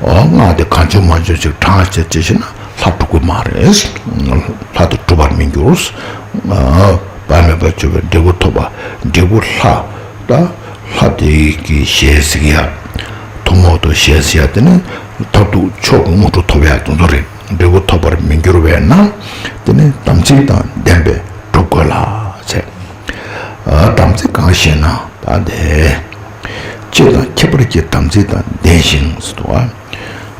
འོ་སྔགས་དེ་གང་བྱུང་མང་བྱུང་ཅིག་བགྲང་བྱས་ཅི་ཞིག་ན་ལྷ་འགྲུབ་ཀྱི་མ་རེད། ལྷ་དེ་འགྲུབ་པར་མི་འགྱུར། བག་མེད་པར་བརྗོད་པས་འབྲས་བུ་ཐོབ་པ། འབྲས་བུ་ལྷ། ད་ལྷ་དེ་གི་ཞལ་གཟིགས་ཡ། ཐུན་མོང་དུ་ཞལ་གཟིགས་ཡ་དེ་ནི་མཐར་ཐུག་མཆོག་གི་དངོས་གྲུབ་ཐོབ་ཡ་དེ་ཚོ་རེད། འབྲས་བུ་ཐོབ་པར་མི་འགྱུར་བས་ན། དེ་ནི་དམ་ཚིག་དང་ལྡན་པས་སྒྲུབ་དགོས་ལ་ཟེར། དམ་ཚིག་གང་ཞེ་ན། ད་དེ། སྤྱི་དང་ཁྱད་པར་གྱི་དམ་ཚིག་དང་ལྡན་ཞིང་ཟེར་འདུག་བ།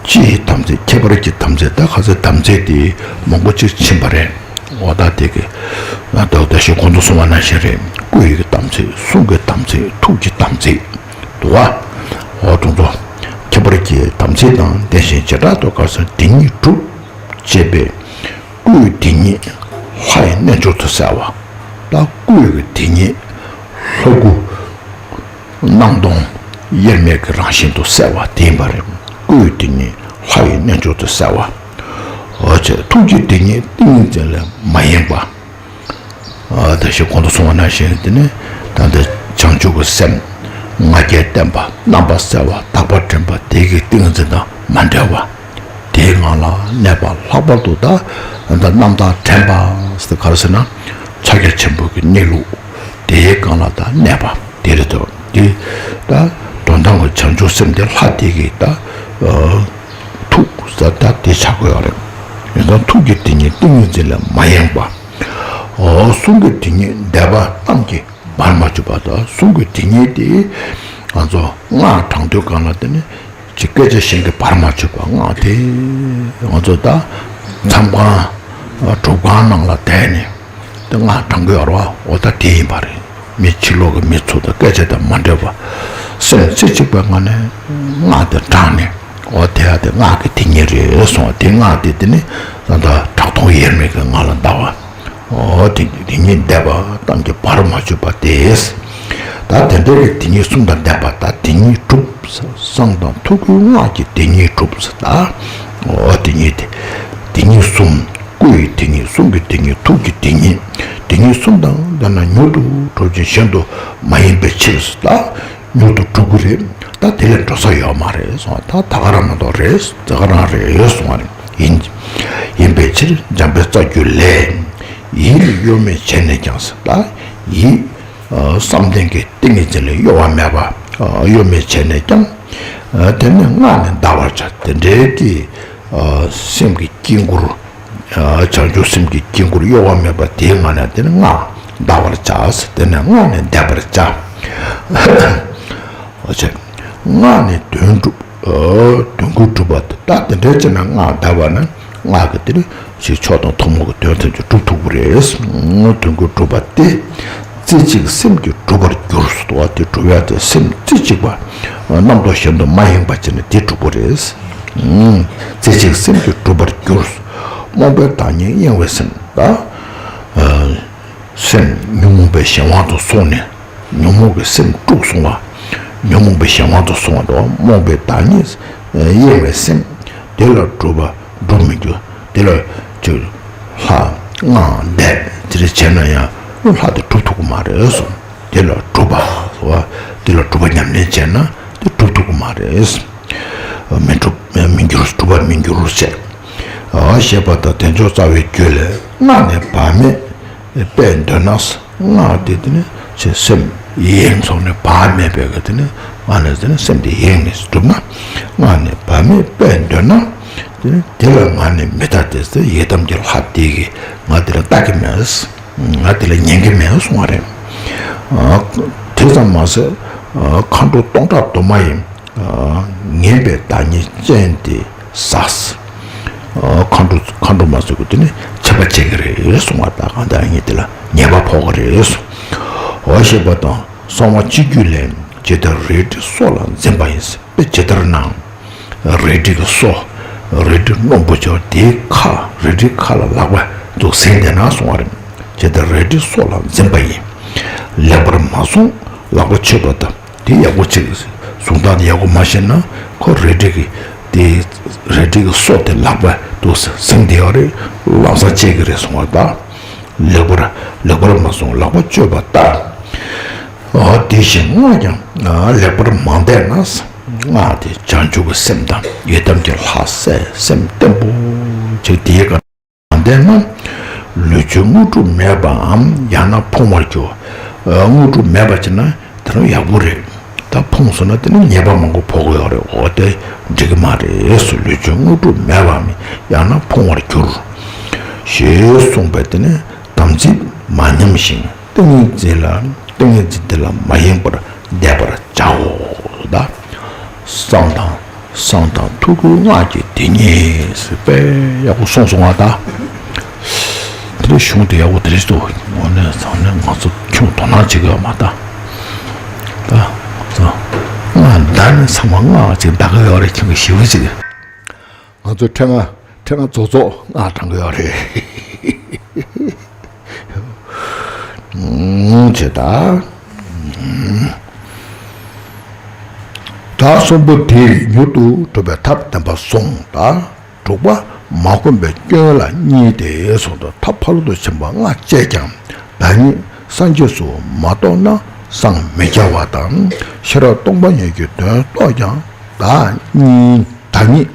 སྤྱིའི་དམ་ཚིག་ཁྱད་པར་གྱི་དམ་ཚིག་ད་ཁ་སའི་དམ་ཚིག་དེ་མང་པོ་ཅིག་ཕྱིན་པ་རེད། འོ་ད་དེ་གི་ང་ད་ད་ཞིག་གོང་དུ་གསུངས་པ་ནང་བཞིན་རེད། སྐུ་ཡི་གི་དམ་ཚིག་གསུང་གི་དམ་ཚིག་ཐུགས་ཀྱི་དམ་ཚིག་འདུག་བ། འོ་དེ་ཚོ་ཁྱད་པར་གྱི་དམ་ཚིག་དང་ལྡན་ཞིང་བྱེ་བྲག་ཏུ་ཁ་སང་དེ་ཉིད་སྒྲུབ་ཅེས་པས། སྐུའི་དེ་ཉིད་ལྷ་ཡི་རྣལ་འབྱོར་དུ་གསལ་བ། ད་སྐུའི་དེ་ཉིད་ལྷ་སྐུ་སྣང་སྟོང་དབྱེར་མེད་ཀྱི་རང་བཞིན་དུ་གསལ་བ་དེ་ཡིན་པ་རེད། སྐུའི་དེ་ཉིད་ལྷ་ཡི་རྣལ་འབྱོར་དུ་གསལ་བ། འོ་ཅེས་ཐུགས་ཀྱི་དེ་ཉིད་ཏིང་ངེ་འཛིན་ལས་མ་ཡེངས་པ། ད་ཞིག་གོང་དུ་གསུངས་པ་ནང་བཞིན་དེ་ནི་ད་ལྟ་བྱང་ཆུབ་ཀྱི་སེམས་ང་རྒྱལ་བརྟན་པ་རྣམ་པ་གསལ་བ་དག་པ་དྲན་པ་དེ་གི་ཏིང་འཛིན་དང་མ་བྲལ་བ། དེའི་ངང་ལ་གནས་པ་ལྷག་པར་དུ་ད་ད་རྣམ་དག་དྲན་པ་ཟེར་ག་རེ་ཟེར་ན་ཕྱག་རྒྱ་ཆེན་པོ་གི་གནས་ལུགས་དེའི་སྒང་ལ་ད་གནས་པ་དེ་རེད་དོ། དེ་ད་དོན་དམ་གྱི་བྱང་ཆུབ་སེམས་དེ་ལྷ་དེ་གི་ད་ཐུགས་ཟེར་ད་དེ་ཆགས་དགོས་ཡོད་རེད། ཡིན་ཙང་ཐུགས་ཀྱི་དེ་ཉིད་ཏིང་ངེ་འཛིན་ལས་མ་ཡེངས་པ། འོ་གསུང་གི་དེ་ཉིད་བཟླས་པ་ཙམ་གྱིས་བར་མ་ཆོད་པ་དང་གསུང་གི་དེ་ཉིད་དེ་ང་ཚོ་སྔགས་བགྲང་དུས་སྒང་ལ་དེ་ནི་ཅིག་སྐད་ཆ་གཞན་གྱིས་བར་མ་ཆོད་པ་སྔགས་དེ་ང་ཚོ་ད་ མཚམས་ཁང་སྒྲུབ་ཁང་ནང་ལ་བསྡད་ནས་དེ་སྔགས་བགྲང་གི་ཡོད་རེད་བ། འོ་ད་དེ་ཡིན་པ་རེད། མི་ཕྱི་ལོགས་ཀྱི་མི་ཚོ་དང་སྐད་ཆ་དང་མ་འདྲེས་པ། སེམས་རྩེ་གཅིག་པའི་ངང་ནས་སྔགས་དེ་བགྲངས་ནས། འོ་དེ་ཡ་དེ་སྔགས་ཀྱི་དེ་ཉིད་རེད་གསུངས་པ། དེ་སྔགས་དེ་དེ་ནི་ད་ལྟ་གྲགས་སྟོང་དབྱེར་མེད་ཀྱི་ངང་ལ་བཟླ་བ། འོ་དེ་དེ་ཉིད་བཟླས་པ་ཐམས་ཅད་བར་མ་ཆོད་པ་སྟེ། ད་དེ་འདྲའི་དེ་ཉིད་གསུམ་དང་ལྡན་པ། ད་དེ་ཉིད་གྲུབ། བསང་དང་ཐུགས་ཀྱི་སྔགས་ཀྱི་དེ་ཉིད་གྲུབ། ད་འོ་དེ་ཉིད་དེ་དེ་ཉིད་གསུམ། སྐུ་ཡི་དེ་ཉིད། གསུང་གི་དེ་ཉིད། ཐུགས་ཀྱི་དེ་ཉིད། དེ་ཉིད་གསུམ་དང་ལྡན་ན་མྱུར་དུ་གྲུབ་ཅིང་གཞན་དུ་མ་ཡེངས་པའི་ཕྱིར། ད་མྱུར་དུ་གྲུབ་ཀྱི་རེད། ད་དེ་ལས་འགྲོ་ས་ཡོད་མ་རེད་གསུངས་པ། ད་ད་ག་རང་མ་གཏོགས་རེད། ད་ག་རང་རེད་གསུངས་པ་རེད། ཡིན། ཡིན་པའི་ཕྱིར་འཇམ་དཔལ་རྩ་རྒྱུད་ལས། ཡིད་གཡོ་མེད་བྱས་ནས་ཀྱང་། ད་ཡིད་བསམ་གཏན་གྱི་ཏིང་ངེ་འཛིན་ལས་གཡོ་བ་མེད་པ། གཡོ་མེད་བྱས་ནས་ཀྱང་། དེ་ནི་སྔགས་ནི་བཟླ་བར་བྱ། དེ་འདྲའི་གི་སེམས་ཀྱི་དཀྱིལ་འཁོར། བྱང་ཆུབ་སེམས་ཀྱི་དཀྱིལ་འཁོར་གཡོ་བ་མེད་པ་དེའི་ངང་ནས་དེ་ནི་སྔགས་བཟླ་བར་བྱ། དེ་ནས་སྔགས་ནི་བཟླས་པར་བྱ། འོ་ཆེ། སྔགས་ནི་དོན་གྲུབ། དོན་ཀུན་གྲུབ་པ་སྟེ། ད་དེ་འདྲའི་ཕྱིར་ན་སྔགས་བཟླས་པ་ན་སྔགས་ཀྱི་དེ་ནི་ཞེས་མཆོག་དང་ཐུན་མོང་གི་དོན་ཐམས་ཅད་གྲུབ་ཐུབ་པ་རེད། དོན་ཀུན་གྲུབ་པ་སྟེ། རྩེ་གཅིག་སེམས་ཀྱིས་གྲུབ་པར་འགྱུར། དེ་གྲུབ་ཡ་དེ་སེམས་རྩེ་གཅིག་པ། རྣམ་རྟོག་གཞན་དུ་མ་ཡེངས་པ་བྱས་ནས་དེ་གྲུབ་པ་རེད། རྩེ་གཅིག་སེམས་ཀྱིས་གྲུབ་པར་འགྱུར། རྨོངས་པའི་བདག་ཉིད་གཡེང་བའི་སེམས། ད་སེམས་ཉོན་མོངས་པའི་གཞན་དབང་དུ་སོང་ནས། ཉོན་མོངས་ཀྱི་སེམས་དཀྲུགས་སོང་བ། ཉོན་མོངས་པའི་གཞན་དབང་དུ་སོང་བ་དང་། རྨོངས་པའི་བདག་ཉིད་གཡེང་བའི་སེམས། དེ་ལ་གྲུབ་པ་འགྲུབ་མི་འགྱུར། དེ་ལ་ཅིག་ལྷ་སྔགས་བཟླས་དེ་འདྲ་བྱས་ན་ཡང་ལྷ་དེ་གྲུབ་ཐུབ་ཀྱི་མ་རེད་གསུངས། དེ་ལ་གྲུབ་པ་ཟེར་བ། དེ་ལ་གྲུབ་པ་ཉམས་ལེན་བྱས་ན་དེ་གྲུབ་ཐུབ་ཀྱི་མ་རེད། མི་འགྲུབ། མི་འགྱུར། གྲུབ་པ་མི་འགྱུར་ཟེར། ཞེས་པ་དང་། དལ་འབྱོར་རྩ་བའི་རྒྱུད་ལས། སྔགས་ནི་བག་མེད་པས་འདོད་ན། སྔགས་དེ་དེ་ནི་ཆེ་སེམས་གཡེངས་སོང་ནས། བག་མེད་པའི་གི་དེ་ནི་སྔགས་ནི་དེ་ནི་སེམས་དེ་གཡེངས་ནས་གྲུབ་ན། སྔགས་ནི་བག་མེད་པས་འདོད་ན། དེ་ནི་དེ་ལ་ང་ནི་མི་ལྟ་སྟེ། ཡི་དམ་གྱི་ལྷ་དེ་གིས་ང་དེ་ལ་ལྟ་གི་མེད། ང་དེ་ལ་ཉན་གི་མེད་གསུང་བ་རེད། དེ་ཙམ་མ་ཟད། མཁའ་འགྲོ་སྟོང་ཕྲག་དུ་མ་ཡིས། ངན་པའི་བདག་ཉིད་ཅན་དེ་ཟ། མཁའ་འགྲོ་མཁའ་འགྲོ་མ་ཟེར་གི་དེ་ནི་ཆད་པ་བཅད་ཀྱི་རེད་གསུང་བ་དང་། གང་ལྟར་ངས་དེ་ལ་ཉེས་པ་ཕོག་གི་རེད་གསུང་། འོ་ཞེས་པ་དང་། གསང་བ་སྤྱི་རྒྱུད་ལས། ཇི་ལྟར་རལ་གྲི་སོ་ལ་འཛིན་པ་ཡིན། དཔེ་ཇི་ལྟར་ན། རལ་གྲི་གི་སོ། རལ་གྲི་རྣོན་པོ་ཆེ་བ་དེའི་ཁ། རལ་གྲིའི་ཁ་ལ་ལག་པ་འདུག་ཟིན་བསྡད་ན་གསུང་བ་རེད། ཇི་ལྟར་རལ་གྲི་སོ་ལ་འཛིན་པ་ཡིས། ལེགས་པར་མ་བཟུང་ལག་པ་ཆོད་པ་དང་། དེ་ཡག་པོ་ཅིག་བཟུང་སྟངས་དེ་ཡག་པོ་མ་ཤེས་ན། ཁོ་རལ་གྲི་གི་དེ་རལ་གྲི་གི་སོ་དེ་ལག་པ་དུ་ཟིན་བསྡད་ཡོད་རེད། ལམ་སང་བཅད་ཀྱི་རེད་གསུང་བ་དང་། ལེགས་པར་ལེགས་པར་མ་བཟུང་ལག་པ་ཆོད་པ་ལྟར། དེ་བཞིན་སྔགས་ཀྱང་ལེགས་པར་མ་བཟླས་ན། སྔགས་དེ་བྱང་ཆུབ་ཀྱི་སེམས་དང་ཡི་དམ་གྱི་ལྷ་སའི་སེམས་བརྟན་པོ་ཅིག་དེའི་སྒང་། བདེན་ན། ལུས་ཆེན་དངོས་གྲུབ་མེད་པའམ། ཡང་ན་ཕུང་བར་འགྱུར། དངོས་གྲུབ་མེད་པ་བྱས་ན་དེ་རང་ཡག་པོ་རེད། ད་ཕུང་སོང་ན་དེ་ནི་ཉེས་པ་མང་པོ་ཕོག་གི་ཡོད་རེད། འོ་དེ་འགྲིག་གི་མ་རེད་ཟེར། ལུས་ཆེན་དངོས་གྲུབ་མེད་པའམ། ཡང་ན་ཕུང་བར་འགྱུར། ཞེས་གསུངས་པས་དེ་ནི་དམ་ཚིག་མ་ཉམས་ཤིང་། ཏིང་ངེ་འཛིན་ལ། ཏིང་ངེ་འཛིན་དེ་ལ་མ་ཡེངས་པར་བཟླས་པར་བྱའོ། ད་བསང་དང་། བསང་དང་ཐུགས་ཀྱི་སྔགས་ཀྱི་དེ་ཉིད་ཟེར། དཔེ་ཡག་པོ་གསུངས་སོང་བ་ད། དེ་རིང་གཞུང་དེ་ཡག་པོ་དེ་རིང་འདུག་དངོས་གནས་བཟང་ནས་ང་ཚོ་ཁྱོད་དོ་སྣང་བྱེད་དགོས་མ་ད། ད་བསང་སྔགས་བཟླས་ནས་ཚང་མ་སྔགས་ཅིག་བཟླ་གི་ཡོད་རེད། ཁྱོད་ཀྱི་ཞེ་པོ་ཅིག་ང་ཚོ་ཕྲེང་ང་ཕྲེང་ང་རྫོགས་རྫོགས་སྔགས་བགྲང་གི་ཡོད་རེད། ཨུམ་ཇི་ལྟར། ད་གསུམ་པོ་དེས་མྱུར་དུ་གྲུབ་པའི་ཐབས་བདེན་པ་གསུངས། ད་དྲུག་པ་མ་བསྒོམས་པའི་སྐྱོན་ལ་གཉིས་ཏེ་གསུངས་ཏོ། ཐབས་ཕ་རོལ་ཏུ་ཕྱིན་པ་ལྔ་སྤྱད་ཀྱང་བདག་ཉིད་སངས་རྒྱས་སུ་མ་རྟོགས་ན་སངས་མི་རྒྱ་བ་དང་། ཤེས་རབ་སྟོང་པ་ཉིད་ཀྱི་དོན་རྟོགས་ཀྱང་བདག་ཉིད་བདག་ཉིད་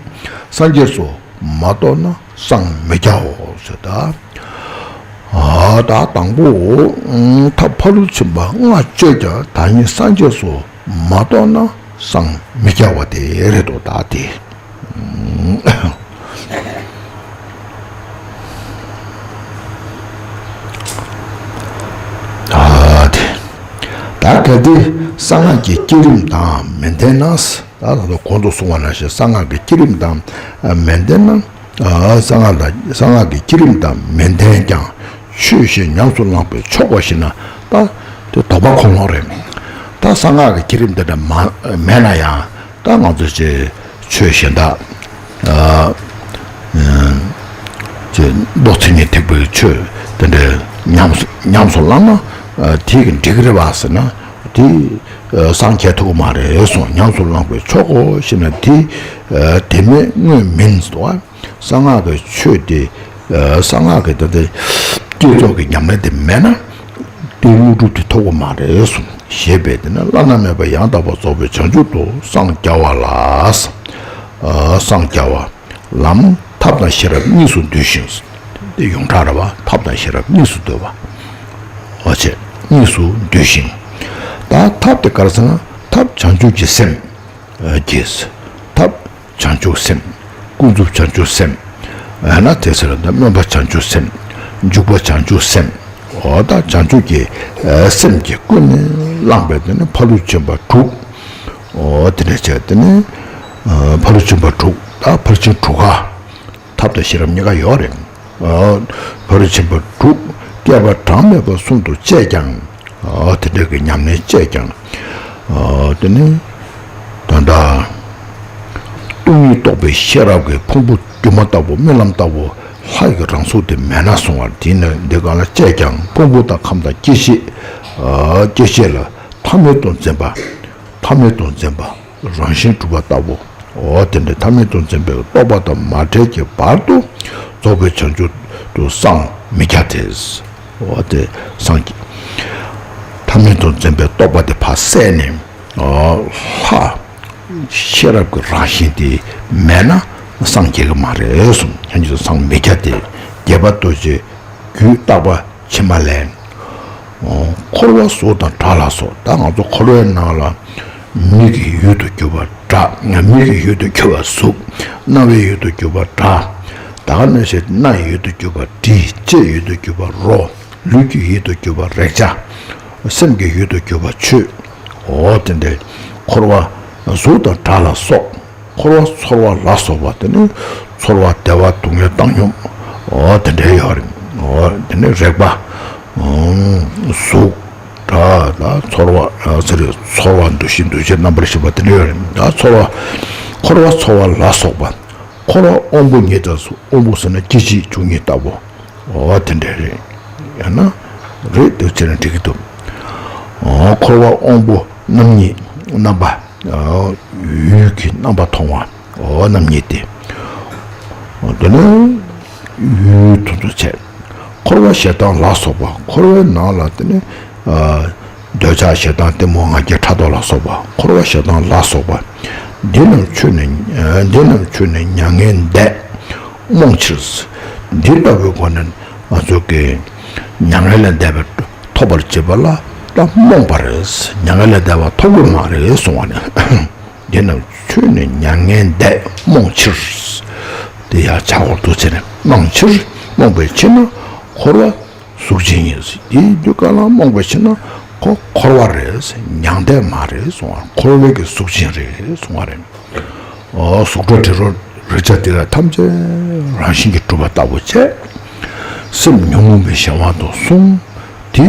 སངས་རྒྱས་སུ་མ་རྟོགས་ན་སངས་མི་རྒྱའོ་ཟེར། ད་ཨ་ད་དང་པོ་ཐབས་ཕ་རོལ་ཕྱིན་པ་ལྔ་སྤྱད་ཀྱང་བདག་ཉིད་སངས་རྒྱས་སུ་མ་རྟོགས་ན་སངས་མི་རྒྱ་བ་དེ་རེད་དོ། ད་དེ་ད་དེ་ད་གལ་ཏེ་གསང་སྔགས་ཀྱི་བསྐྱེད་རིམ་དང་མི་ལྡན་ན། ད་ད་ལྟ་གོང་དུ་གསུངས་པ་ནང་བཞིན་གསང་སྔགས་ཀྱི་བསྐྱེད་རིམ་དང་མི་ལྡན་ན། གསང་སྔགས་དང་གསང་སྔགས་ཀྱི་བསྐྱེད་རིམ་དང་མི་ལྡན་ཀྱང་ཆོས་གཞན་ཉམས་སུ་བླངས་པས་ཆོག་གོ་ཞེ་ན། ད་དེ་དོགས་པ་ཁོ་ལོག་རེད། ད་གསང་སྔགས་ཀྱི་བསྐྱེད་རིམ་དེ་འདྲ་མ་མེད་ན་ཡང་ད་ང་ཚོ་ཅེས་ཆོས་གཞན་དག་ཅེས་མདོ་མཚན་ཉིད་ཐེག་པའི་ཆོས་དེ་འདྲ་ཉམས་སུ་ཉམས་སུ་བླངས་ན་དེ་གི་འགྲིག་གི་རེད་བ་ཟེར་ན་དེ་སངས་རྒྱས་ཐུབ་ཀྱི་མ་རེད་གསུངས། ཉམས་སུ་བླངས་པས་ཆོག་གོ་ཞེ་ན་དེ་དེ་མེད་དངོས་མིན་ཟེར་བ། གསང་སྔགས་ཀྱི་ཆོས་དེ། གསང་སྔགས་ཀྱི་ད་ལྟ་བསྐྱེད་རྫོགས་ཀྱི་ཉམས་ལེན་དེ་མེད་ན། དེའི་དངོས་གྲུབ་དེ་ཐོབ་ཀྱི་མ་རེད་གསུངས། ཞེས་པས་དེ་ནི་བླ་ན་མེད་པ་ཡང་དག་པར་རྫོགས་པའི་བྱང་ཆུབ་ཏུ་སངས་རྒྱ་བ་ལ། སངས་རྒྱ་བ་ལམ་ཐབས་དང་ཤེས་རབ་གཉིས་སུ་འདུས་ཤིང་། དེ་ཡོངས་གྲགས་རེད་བ། ཐབས་དང་ཤེས་རབ་གཉིས་སུ་འདུས་པ། འོ་ཆེ། གཉིས་སུ་འདུས་ཤིང་། ད་ཐབས་དེ་ག་རེ་ཟེར་ན་ཐབས་བྱང་ཆུབ་ཀྱི་སེམས། ཀྱི། ཐབས་བྱང་ཆུབ་སེམས། ཀུན་རྫོབ་བྱང་ཆུབ་སེམས། ཡང་ན་དེ་ཚེ་ལ་ད་སྨོན་པ་བྱང་ཆུབ་སེམས། འཇུག་པ་བྱང་ཆུབ་སེམས། འོ་ད་བྱང་ཆུབ་ཀྱི་སེམས་ཀྱིས་ཀུན་ནས་བསླངས་པའི་དེ་ནི་ཕ་རོལ་ཕྱིན་པ་དྲུག་འོ་དེ་འདྲ་བྱས་དེ་ནི་ཕ་རོལ་ཕྱིན་པ་དྲུག་ད་ཕར་ཕྱིན་དྲུག་ག་ཐབས་དང་ཤེས་རབ་གཉིས་ཀ་ཡོད་རེད། ཕ་རོལ་ཕྱིན་པ་དྲུག་བསྐལ་པ་གྲངས་མེད་པ་གསུམ་དུ་བཅད་ཀྱང་། དེ་འདྲ་གི་ཉམས་ལེན་བཅད་ཀྱང་། དེ་ནི་ད་ལྟ་སྟོང་ཉིད་རྟོགས་པའི་ཤེས་རབ་ཀྱི་ཕུང་པོ་སྒྱུ་མ་ལྟ་བུ་རྨི་ལམ་ལྟ་བུ་ལྷ་ཡི་རང་གཟུགས་དེ་མེད་ན་གསུང་བར་དེ་ནི་འདི་ག་ལ་བཅད་ཀྱང་ཕུང་པོ་དང་ཁམས་དང་སྐྱེ་མཆེད། སྐྱེ་མཆེད་ལ་ཐ་མལ་དུ་འཛིན་པ། ཐ་མལ་དུ་འཛིན་པ། རང་བཞིན་གྲུབ་པ་ལྟ་བུ། འོ་དེ་འདྲའི་ཐ་མལ་དུ་འཛིན་པའི་རྟོག་པ་དང་མ་བྲལ་གྱི་བར་དུ་རྫོགས་པའི་བྱང་ཆུབ་ཏུ་སངས་མི་རྒྱ་སྟེ། འོ་དེ་སངས་རྒྱས། ཐ་མལ་དུ་འཛིན་པའི་རྟོག་པ་དེ་ཕར་བསལ་ནས། ལྷ། ཤེས་རབ་ཀྱི་རང་བཞིན་དེ་མེད་ན་སངས་རྒྱས་ཀྱི་མ་རེད་གསུངས། ཡང་ཅིག་སངས་མི་རྒྱ་སྟེ། དགྱེས་པ་ལྟོ་འཕྱེ་རྒྱུད་བརྟག་པ། ཕྱི་མ་ལས། འཁོར་བ་གཟུགས་དང་སྒྲ་ལ་སོགས། ད་ང་ཚོ་འཁོར་བའི་ནང་ལ་མིག་གི་ཡུལ་དུ་གྱུར་པ་སྒྲ། མིག་གི་ཡུལ་དུ་གྱུར་པ་གཟུགས། རྣ་བའི་ཡུལ་དུ་གྱུར་པ་སྒྲ། ད་ག་ནང་བཞིན་སྣ་ཡི་ཡུལ་དུ་གྱུར་པ་དྲི། ལྕེའི་ཡུལ་དུ་གྱུར་པ་རོ། ལུས་ཀྱི་ཡུལ་དུ་གྱུར་པ་རེག་བྱ། སེམས་ཀྱི་ཡུལ་དུ་གྱུར་པ་ཆོས། འོ་དེ་འདྲའི་འཁོར་བ་གཟུགས་དང་སྒྲ་ལ་སོགས། འཁོར་བ་ཚོར་བ་ལ་སོགས་པ་དེ་ནི་ཚོར་བ་བདེ་བ་སྡུག་བསྔལ་བཏང་སྙོམས། འོ་དེ་འདྲའི་ཡོད་རེད། འོ་དེ་ནི་རེག་པ། གཟུགས། སྒྲ་དང་ཚོར་བ་ཟེར་ཚོར་བ་འདུ་ཤེས་འདུ་བྱེད་རྣམ་པར་ཤེས་པ་དེ་འདྲ་ཡོད་རེད། ད་ཚོར་བ། འཁོར་བ་ཚོར་བ་ལ་སོགས་པ། འཁོར་བ་དབང་པོ་ཉིད་དུ་དབང་པོ་ཟེར་ན་སྐྱེ་མཆེད་བཅུ་གཉིས་ལྟ་བུ། འོ་དེ་འདྲ་རེད། ཡང་ན་རེད་འདུག་ཅེ་ན་འགྲིག་གི་འདུག་འཁོར་བ་དབང་པོ་རྣམ་གཉིས་རྣམ་པ། ཡུལ་གྱི་རྣམ་པ་མཐོང་བ། འོ་རྣམ་གཉིས་ཏེ། དེ་ནས་ཡུལ་དུ་འདུ་བྱེད། འཁོར་བ་ཞེ་སྡང་ལ་སོགས་པ། འཁོར་བའི་ནང་ལ་དེ་ནི། འདོད་ཆགས་ཞེ་སྡང་གཏི་མུག་ང་རྒྱལ་ཕྲག་དོག་ལ་སོགས་པ། འཁོར་བ་ཞེ་སྡང་ལ་སོགས་པ། འདི་རྣམས་ཆོས་ནི། འདི་རྣམས་ཆོས་ནི་མྱ་ངན་འདས། རྨོངས་ཕྱིར། འདི་ལྟ་བུའི་སྒོ་ནས་ང་ཚོ་གི་མྱ་ངན་ལས་འདས་པ་ཐོབ་པར་བྱེད་པ་ལ་ད་རྨོངས་པ་རེད། མྱ་ངན་ལས་འདས་པ་ཐོབ་ཀྱི་མ་རེད་གསུང་བ་ནི། འདི་རྣམས་ཆོས་ནི་མྱ་ངན་འདས། རྨོངས་ཕྱིར། དེ་ཡང་བྱ་བར་དུ་བྱས་ནས་རྨོངས་ཕྱིར། རྨོངས་པའི་ཕྱིར་ན་འཁོར་བ་གཟུགས་ཅན་ཡིན། དེའི་རྒྱུ་ག་ལ་རྨོངས་པའི་ཕྱིར་ན་ཁོ་འཁོར་བ་རེད། མྱང་འདས་མ་རེད་གསུང་བ། འཁོར་བའི་གི་གཟུགས་ཅན་རེད་གསུང་བ་རེད། ཨོ་གཟུགས་སྒྲ་དྲི་རོ་རེག་བྱ་དེ་དག་ཐམས་ཅད་རང་བཞིན་གྱིས་གྲུབ་པ་ལྟ་བུ་བྱས། སེམས་ཉོན་མོངས་པའི་གཞན་དབང་དུ་སོང་། དེ་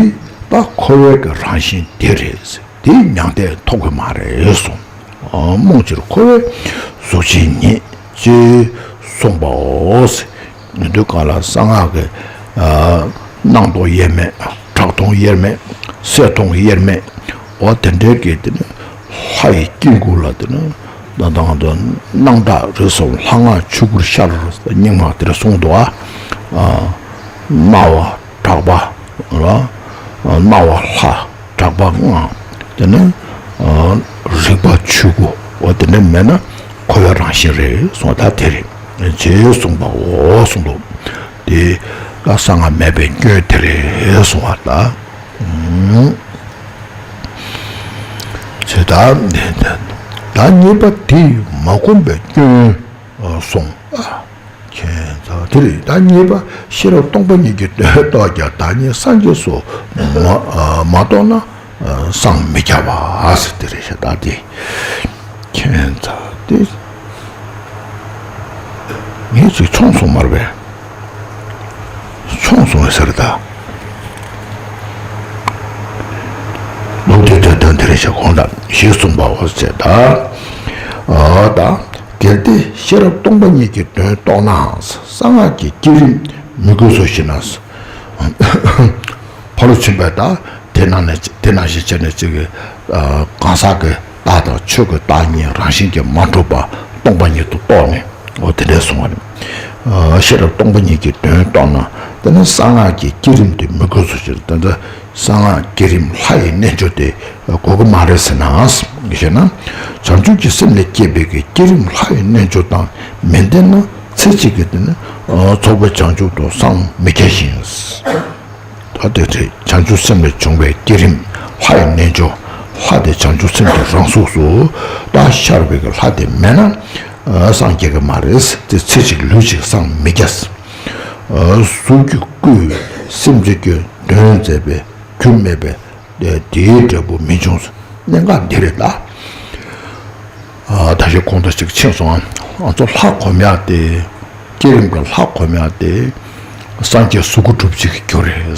ད་འཁོར་བའི་གི་རང་བཞིན་དེ་རེད། དེ་མྱང་འདས་ཐོབ་ཀྱི་མ་རེད་གསུངས། རྨོངས་ཕྱིར་འཁོར་བའི་གཟུགས་ཅན་ཉིད་ཅེས་གསུངས་པའོ། ཉན་ཐོས་གང་ལ་གསང་སྔགས་ཀྱི་སྣང་སྟོང་དབྱེར་མེད། གྲགས་སྟོང་དབྱེར་མེད། གསལ་སྟོང་དབྱེར་མེད། འོ་དེ་འདྲའི་གི་དེ་ནི་ལྷ་ཡི་དཀྱིལ་འཁོར་ལ་དེ་ནི་ད་དང་དུ་སྣང་གྲགས་རིག་གསུམ་ལྷ་སྔགས་ཆོས་སྐུར་ཤར་སྙིགས་མ་དེར་གསུངས་འདུག་ཨ། སྣང་བ་གྲགས་པ་ལ་སྣང་བ་ལྷ། གྲགས་པ་སྔགས། དེ་ནས་རིག་པ་ཆོས་སྐུ། འོ་དེ་འདྲ་མེད་ན་འཁོར་བའི་རང་བཞིན་རེད་གསུངས་པ་ད་དེ་རེད། ཅེས་གསུངས་པའོ་གསུངས་འདུག་དེ་ལ་གསང་སྔགས་མེད་པའི་སྐྱོན་དེ་རེད་གསུངས་པ་ད། ཅེས་ད་ད་གཉིས་པ་དེས་མ་བསྒོམས་པའི་སྐྱོན་གསུངས། ཁྱད་མཚར། དེ་རེད། ད་གཉིས་པ་ཤེས་རབ་སྟོང་པ་ཉིད་ཀྱིས་རྟོགས་ཀྱང་བདག་ཉིད་སངས་རྒྱས་སུ་མ་མ་རྟོགས་ན་སངས་མི་རྒྱ་བ་ཟེར་དེ་རེད་ཤག་ད་དེ་ཁྱད་མཚར་དེ། ངས་ཅིག་མཆོངས་སོང་མ་རེད་པས། མཆོངས་སོང་བས་ཟེར་ད། ལུགས་འདི་དོན་དོན་དེ་རེད་ཤག་གོང་དང་ཞེས་གསུངས་པའོ་ཟེར་ད། ཨ་ད། གལ་ཏེ་ཤེས་རབ་སྟོང་པ་ཉིད་ཀྱི་དོན་རྟོགས་ནའང་གསང་སྔགས་ཀྱི་བསྐྱེད་རིམ་མི་དགོས་སོ་ཞེ་ན། ཕ་རོལ་ཕྱིན་པས་ད་དེ་ནང་ནས་དེ་ནང་བཞིན་བྱས་ནས་ཅིག་གི་གང་ཟག་གི་རྟགས་དང་ཆོས་ཀྱི་བདག་ཉིད་རང་བཞིན་གྱིས་མ་གྲུབ་པ་སྟོང་པ་ཉིད་དུ་རྟོགས་ནས། འོ་དེ་འདྲས་གསུང་བ་རེད། ཤེས་རབ་སྟོང་པ་ཉིད་ཀྱི་དོན་རྟོགས་ན་དེ་ནི་གསང་སྔགས་ཀྱི་བསྐྱེད་རིམ་དེ་མི་དགོས་སོ་ཞེས། དེ་འདྲ་གསང་སྔགས་བསྐྱེད་རིམ་ལྷ་ཡི་རྣལ་འབྱོར་དེ་དགོས་ཀྱི་མ་རེད་ཟེར་ན་ཞེ་ན། བྱང་ཆུབ་ཀྱི་སེམས་ལས་སྐྱེས་པའི་གི་བསྐྱེད་རིམ་ལྷ་ཡི་རྣལ་འབྱོར་དང་མི་ལྡན་ན་ཚེ་གཅིག་གི་དེ་ནི་ཚོགས་པའི་བྱང་ཆུབ་ཏུ་སངས་མི་རྒྱ་ཞིང་། ད་དེ་དེ་བྱང་ཆུབ་སེམས་ལས་བྱུང་བའི་བསྐྱེད་རིམ་ལྷ་ཡི་རྣལ་འབྱོར། ལྷ་དེ་བྱང་ཆུབ་སེམས་ཀྱི་རང་གཟུགས་སུ་ད་ཤར་བའི་གི་ལྷ་དེ་མེད་ན་སངས་རྒྱས་ཀྱི་མ་རེད། དེ་ཚེ་གཅིག་ལུས་གཅིག་སངས་མི་རྒྱ། གཟུགས་ཀྱི་སྐུས་སེམས་ཅན་གྱི་དོན་མཛད་པའི་རྒྱུ་མེད་པས་དེའི་འབྲས་བུ་མི་འབྱུང་། གནད་འགག་འདི་རེད་ད། ད་ཞིག་གོང་དུ་ཞིག་ཕྱིན་སོང་། ང་ཚོ་ལྷ་གོམས་ཡག་དེ། བསྐྱེད་རིམ་གྱི་ལྷ་གོམས་ཡག་དེ། སངས་རྒྱས་གཟུགས་སྐུ་གྲུབ་བྱེད་ཀྱི་རྒྱུ་རེད།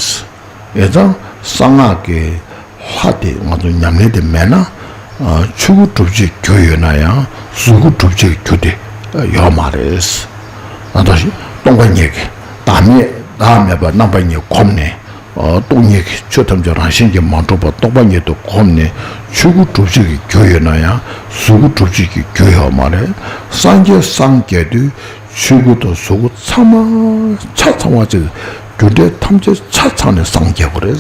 ཡིན་ཙང་གསང་སྔགས་ཀྱི་ལྷ་དེ་ང་ཚོ་ཉམས་ལེན་དེ་མེད་ན། ཆོས་སྐུ་གྲུབ་བྱེད་ཀྱི་རྒྱུ་ཡོད་ན་ཡང་གཟུགས་སྐུ་གྲུབ་བྱེད་ཀྱི་རྒྱུ་དེ་ཡོད་མ་རེད། ད་ལྟ་སྟོང་པ་ཉིད་ཀྱི་བདག་མེད་བདག་མེད་པ་རྣམ་པ་གཉིས་གོམས་ནས། སྟོང་ཉིད་ཀྱི་ཆོས་ཐམས་ཅད་རང་བཞིན་གྱིས་མ་གྲུབ་པ་རྟོགས་པ་ཉིད་དུ་གོམས་ནས་ཆོས་སྐུ་གྲུབ་བྱེད་ཀྱི་རྒྱུ་ཡོད་ན་ཡང་གཟུགས་སྐུ་གྲུབ་བྱེད་ཀྱི་རྒྱུ་ཡོད་མ་རེད། སངས་རྒྱས་སངས་རྒྱས་དུས་ཆོས་སྐུ་དང་གཟུགས་སྐུ་ཚང་མ་ཆ་ཚང་བ་ཅིག་རྒྱུ་འབྲས་ཐམས་ཅད་ཆ་ཚང་ནས་སངས་རྒྱས་པ་རེད།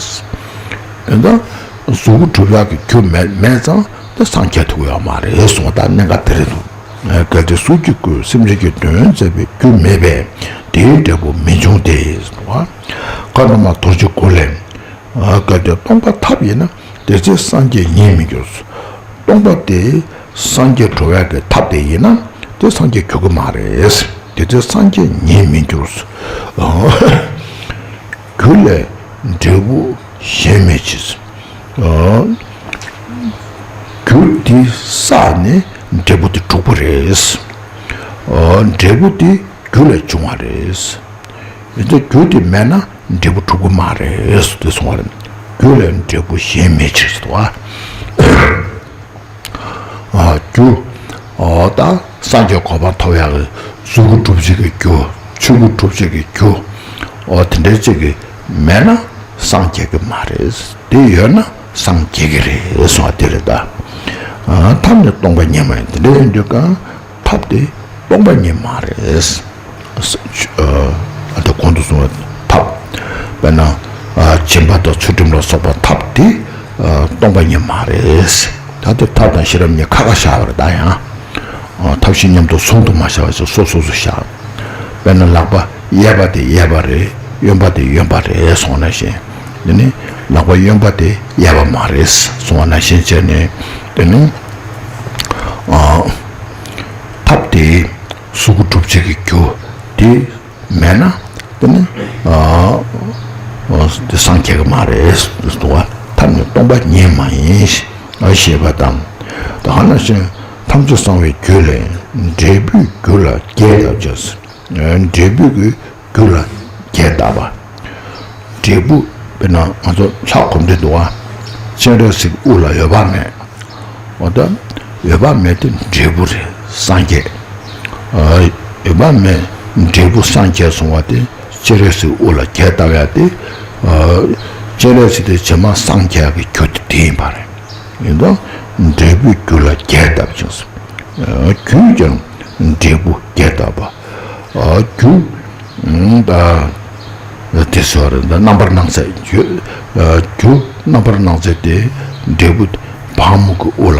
ཡིན་ཙང་གཟུགས་སྐུ་གྲུབ་ཡག་གི་རྒྱུ་མེད་མེད་ཙང་དེ་སངས་རྒྱས་ཐུབ་ཡོད་མ་རེད་གསུངས་པ་ད་གནད་འགག་དེ་རེད་འདུག་གལ་ཏེ་གཟུགས་ཀྱི་སྐུས་སེམས་ཅན་གྱི་དོན་མཛད་པའི་རྒྱུ་མེད་པས་དེའི་འབྲས་བུ་མི་འབྱུང་སྟེ། བཀའ་གདམས་པ་རྡོ་རྗེ་གུ་ལས། གལ་ཏེ་སྟོང་པ་ཐབས་ཡིན་ན་དེ་ཚེ་སངས་རྒྱས་ཉིད་མི་འགྱུར། སྟོང་པ་དེ་སངས་རྒྱས་འགྲོ་བའི་གི་ཐབས་དེ་ཡིན་ན་དེ་སངས་རྒྱས་འགྱུར་གི་མ་རེད། དེ་ཚེ་སངས་རྒྱས་ཉིད་མི་འགྱུར། རྒྱུ་ལས་འབྲས་བུ་གཞན་མེད་ཕྱིར། རྒྱུ་དེ་བསགས་ནས་འབྲས་བུ་དེ་འགྲུབ་པ་རེད། འབྲས་བུ་དེ་རྒྱུ་ལས་བྱུང་བ་རེད། ཡིན་ཙང་རྒྱུ་དེ་མེད་ན་འབྲས་བུ་འགྲུབ་ཀྱི་མ་རེད་ཟེར་ཏེ་གསུངས་པ་རེད། རྒྱུ་ལས་འབྲས་བུ་གཞན་མེད་ཕྱིར་ཟེར་བ། རྒྱུ། ད་སངས་རྒྱས་གོ་འཕང་ཐོབ་ཡག་གི་གཟུགས་སྐུ་གྲུབ་བྱེད་ཀྱི་རྒྱུ། ཆོས་སྐུ་གྲུབ་བྱེད་ཀྱི་རྒྱུ། འོ་དེ་འདྲའི་ཅིག་གི་མེད་ན་སངས་རྒྱས་ཀྱི་མ་རེད། དེ་ཡོད་ན་སངས་རྒྱས་ཀྱི་རེད་གསུངས་པ་དེ་རེད་ད། ཐབས་ནི་སྟོང་པ་ཉིད་མ་ཡིན། དེ་འདྲ་ཡིན་དུས་ཀྱང་ཐབས་དེ་སྟོང་པ་ཉིད་མ་རེད། ཨ་ད་གོང་དུ་གསུངས་པའི་ཐབས། དཔེར་ན། སྦྱིན་པ་དང་ཚུལ་ཁྲིམས་ལ་སོགས་པ་ཐབས་དེ་སྟོང་པ་ཉིད་མ་རེད། ད་དེ་ཐབས་དང་ཤེས་རབ་གཉིས་ཁ་ཁ་བཞག་པ་རེད་ད་ཡང་། ཐབས་ཤེས་མཉམ་དུ་ཟུང་དུ་མ་བཞག་པ་ཞིག་སོ་སོ་སོ་བཞག་དཔེར་ན་ལག་པ་གཡས་པ་དེ་གཡས་པ་རེད། གཡོན་པ་དེ་གཡོན་པ་རེད་སོང་ན་བཞིན། དེ་ནི་ལག་པ་གཡོན་པ་དེ་གཡས་པ་མ་རེད་སོང་བ་ན་བཞིན་བྱས་ནས་དེ་ནི། ཐབས་དེ་གཟུགས་སྐུ་གྲུབ་བྱེད་ཀྱི་རྒྱུ་དེ་མེད་ན་དེ་ནི་དེ་སངས་རྒྱས་ཀྱི་མ་རེད་ཟེར་བ། ཐབས་ནི་སྟོང་པ་ཉིད་མ་ཡིན་ཞེས་པ་དང་། ད་ག་ནང་བཞིན་ཐམས་ཅད་གསང་བའི་རྒྱུད་ལས་འབྲས་བུའི་རྒྱུ་ལ་རྒྱས་བཏབ་ཅིང་། འབྲས་བུ་གི་རྒྱུ་ལ་རྒྱས་བཏབ་པ། འབྲས་བུ་དཔེར་ན་ང་ཚོ་ལྷ་གོམས་འདྲེ་འདུག་བ། སྤྱན་རས་གཟིགས་དབུ་ལ་འོད་དཔག་མེད། འོ་ད་འོད་དཔག་མེད་དེ་འབྲས་བུ་རེད་སངས་རྒྱས། འོད་དཔག་མེད་འབྲས་བུ་སངས་རྒྱས་གསུང་བ་དེ་སྤྱན་རས་གཟིགས་དབུ་ལ་རྒྱས་བཏབ་ཡ་དེ། སྤྱན་རས་གཟིགས་དེ་རྗེས་མ་སངས་རྒྱས་ཀྱི་རྒྱུ་དེ་དེ་ཡིན་པ་རེད། ཡིན་ཙང་འབྲས་བུའི་རྒྱུ་ལ་རྒྱས་བཏབ་ཅིང་། རྒྱུས་ཀྱང་འབྲས་བུ་རྒྱས་བཏབ་པ། རྒྱུ། ད་དེ་ཟེར་བ་རེད། ད་རྣམ་པར་སྣང་མཛད་རྒྱུ། རྒྱུ་རྣམ་པར་སྣང་མཛད་དེ་འབྲས་བུ་ཕག་མོ་གི་དབུ་ལ་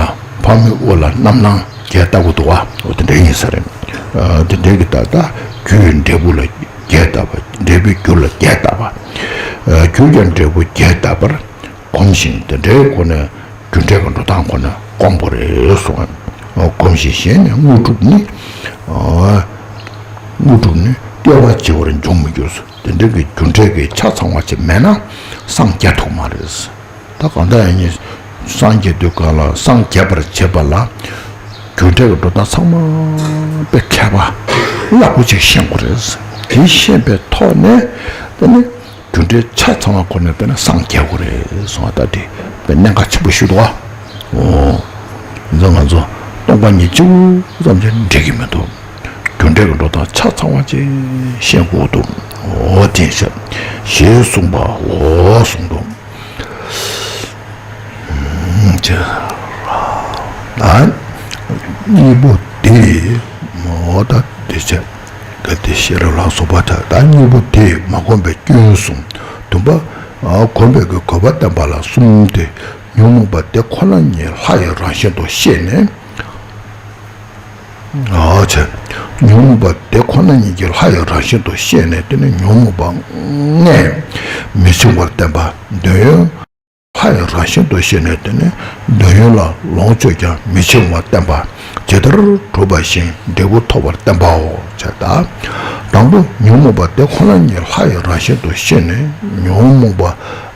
ཕག་མོའི་དབུ་ལ་རྣམ་སྣང་རྒྱས་བཏབ་གི་འདུག་བ། འོ་དེ་འདྲ་ཡིན་ས་རེད། དེ་འདྲའི་གི་ད་ལྟ་རྒྱུའི་འབྲས་བུ་ལ་རྒྱས་བཏབ་པ། འབྲས་བུའི་རྒྱུ་ལ་རྒྱས་བཏབ་པ། རྒྱུ་ཀྱང་འབྲས་བུ་རྒྱས་བཏབ་པར། གོམས་ཤིང་དེ་འདྲའི་སྒོ་ནས་རྒྱུ་འབྲས་ཀྱི་འགྲོ་སྟངས་ཁོ་ན་སྐོང་དགོས་རེད་གསུངས། གོམས་ཤིང་གཞན་ནི་དངོས་གྲུབ་ནི། དངོས་གྲུབ་ནི་སྐྱེ་བ་བྱེ་བར་འབྱུང་མི་འགྱུར། དེ་འདྲའི་གི་རྒྱུ་འབྲས་ཀྱི་ཆ་ཚང་བ་ཅིག་མེད་ན་སངས་རྒྱས་ཐུབ་མ་རེད། ད་གང་ལྟར་ཡང་སངས་རྒྱས་དུས་གང་ལ་སངས་རྒྱས་པར་བྱེད་པ་ལ། རྒྱུ་འབྲས་ཀྱི་འགྲོ་སྟངས་ཚང་མ་དཔེ་མཁས་པ་རླབས་པོ་ཆེ་ཤེས་དགོས་རེད། དེ་ཤེས་པའི་ཐོག་ནས་དེ་ནི་རྒྱུ་འབྲས་ཆ་ཚང་བ་ཁོ་ནས་དཔེར་ན་སངས་རྒྱས་དགོས་རེད་གསུངས་པ་ལྟར་དེ་དཔེ་གནད་འགག་ཆེན་པོ་ཞིག་འདུག་བ། འོ། ང་ཚོ་ང་ཚོ་སྟོང་པ་ཉིད་གཅིག་པུ་ཙམ་གྱིས་འགྲིག་གི་མི་འདུག་རྒྱུ་འབྲས་ཀྱི་འགྲོ་སྟངས་ཆ་ཚང་བ་ཅིག་ཤེས་དགོས་འདུག་འོ་དེ་བྱས་ཞེས་གསུངས་པའོ་གསུངས་འདུག་ཨ། གཉིས་པོ་དེ་མ་འོ་ད་དེ་བྱས་གལ་ཏེ་ཤེས་རབ་ལ་སོགས་པ་ད་ད་གཉིས་པོ་དེ་མ་བསྒོམས་པའི་སྐྱོན་གསུམ། བདུན་པ། ཨ། བསྒོམས་པའི་གི་གོ་བ་བརྟན་པ་ལ་གསུམ་སྟེ། ཉོན་མོངས་པ་དེ་ཁོ་ན་ཉིད་ལྷ་ཡི་རང་བཞིན་དུ་ཤེས་ནས། ཨ་ཆེ། ཉོན་མོངས་པ་དེ་ཁོ་ན་ཉིད་ཀྱི་ལྷ་ཡི་རང་བཞིན་དུ་ཤེས་ནས་དེ་ནི་ཉོན་མོངས་པ་ལྔས་མི་འཆིང་བར་བསྟན་པ་འདོད་ཡོན། ལྷ་ཡི་རང་བཞིན་དུ་ཤེས་ནས་དེ་ནི་འདོད་ཡོན་ལ་ལོངས་སྤྱོད་ཀྱང་མི་འཆིང་བར་བསྟན་པ་ཇི་ལྟར་གྲུབ་པ་བཞིན་འབྲས་བུ་ཐོབ་པར་བསྟན་པའོ། ཅེས་དང་། དང་པོ་ཉོན་མོངས་པ་དེ་ཁོ་ན་ཉིད་ལྷ་ཡི་རང་བཞིན་དུ་ཤེས་ནས་ཉོན་མོངས་པ་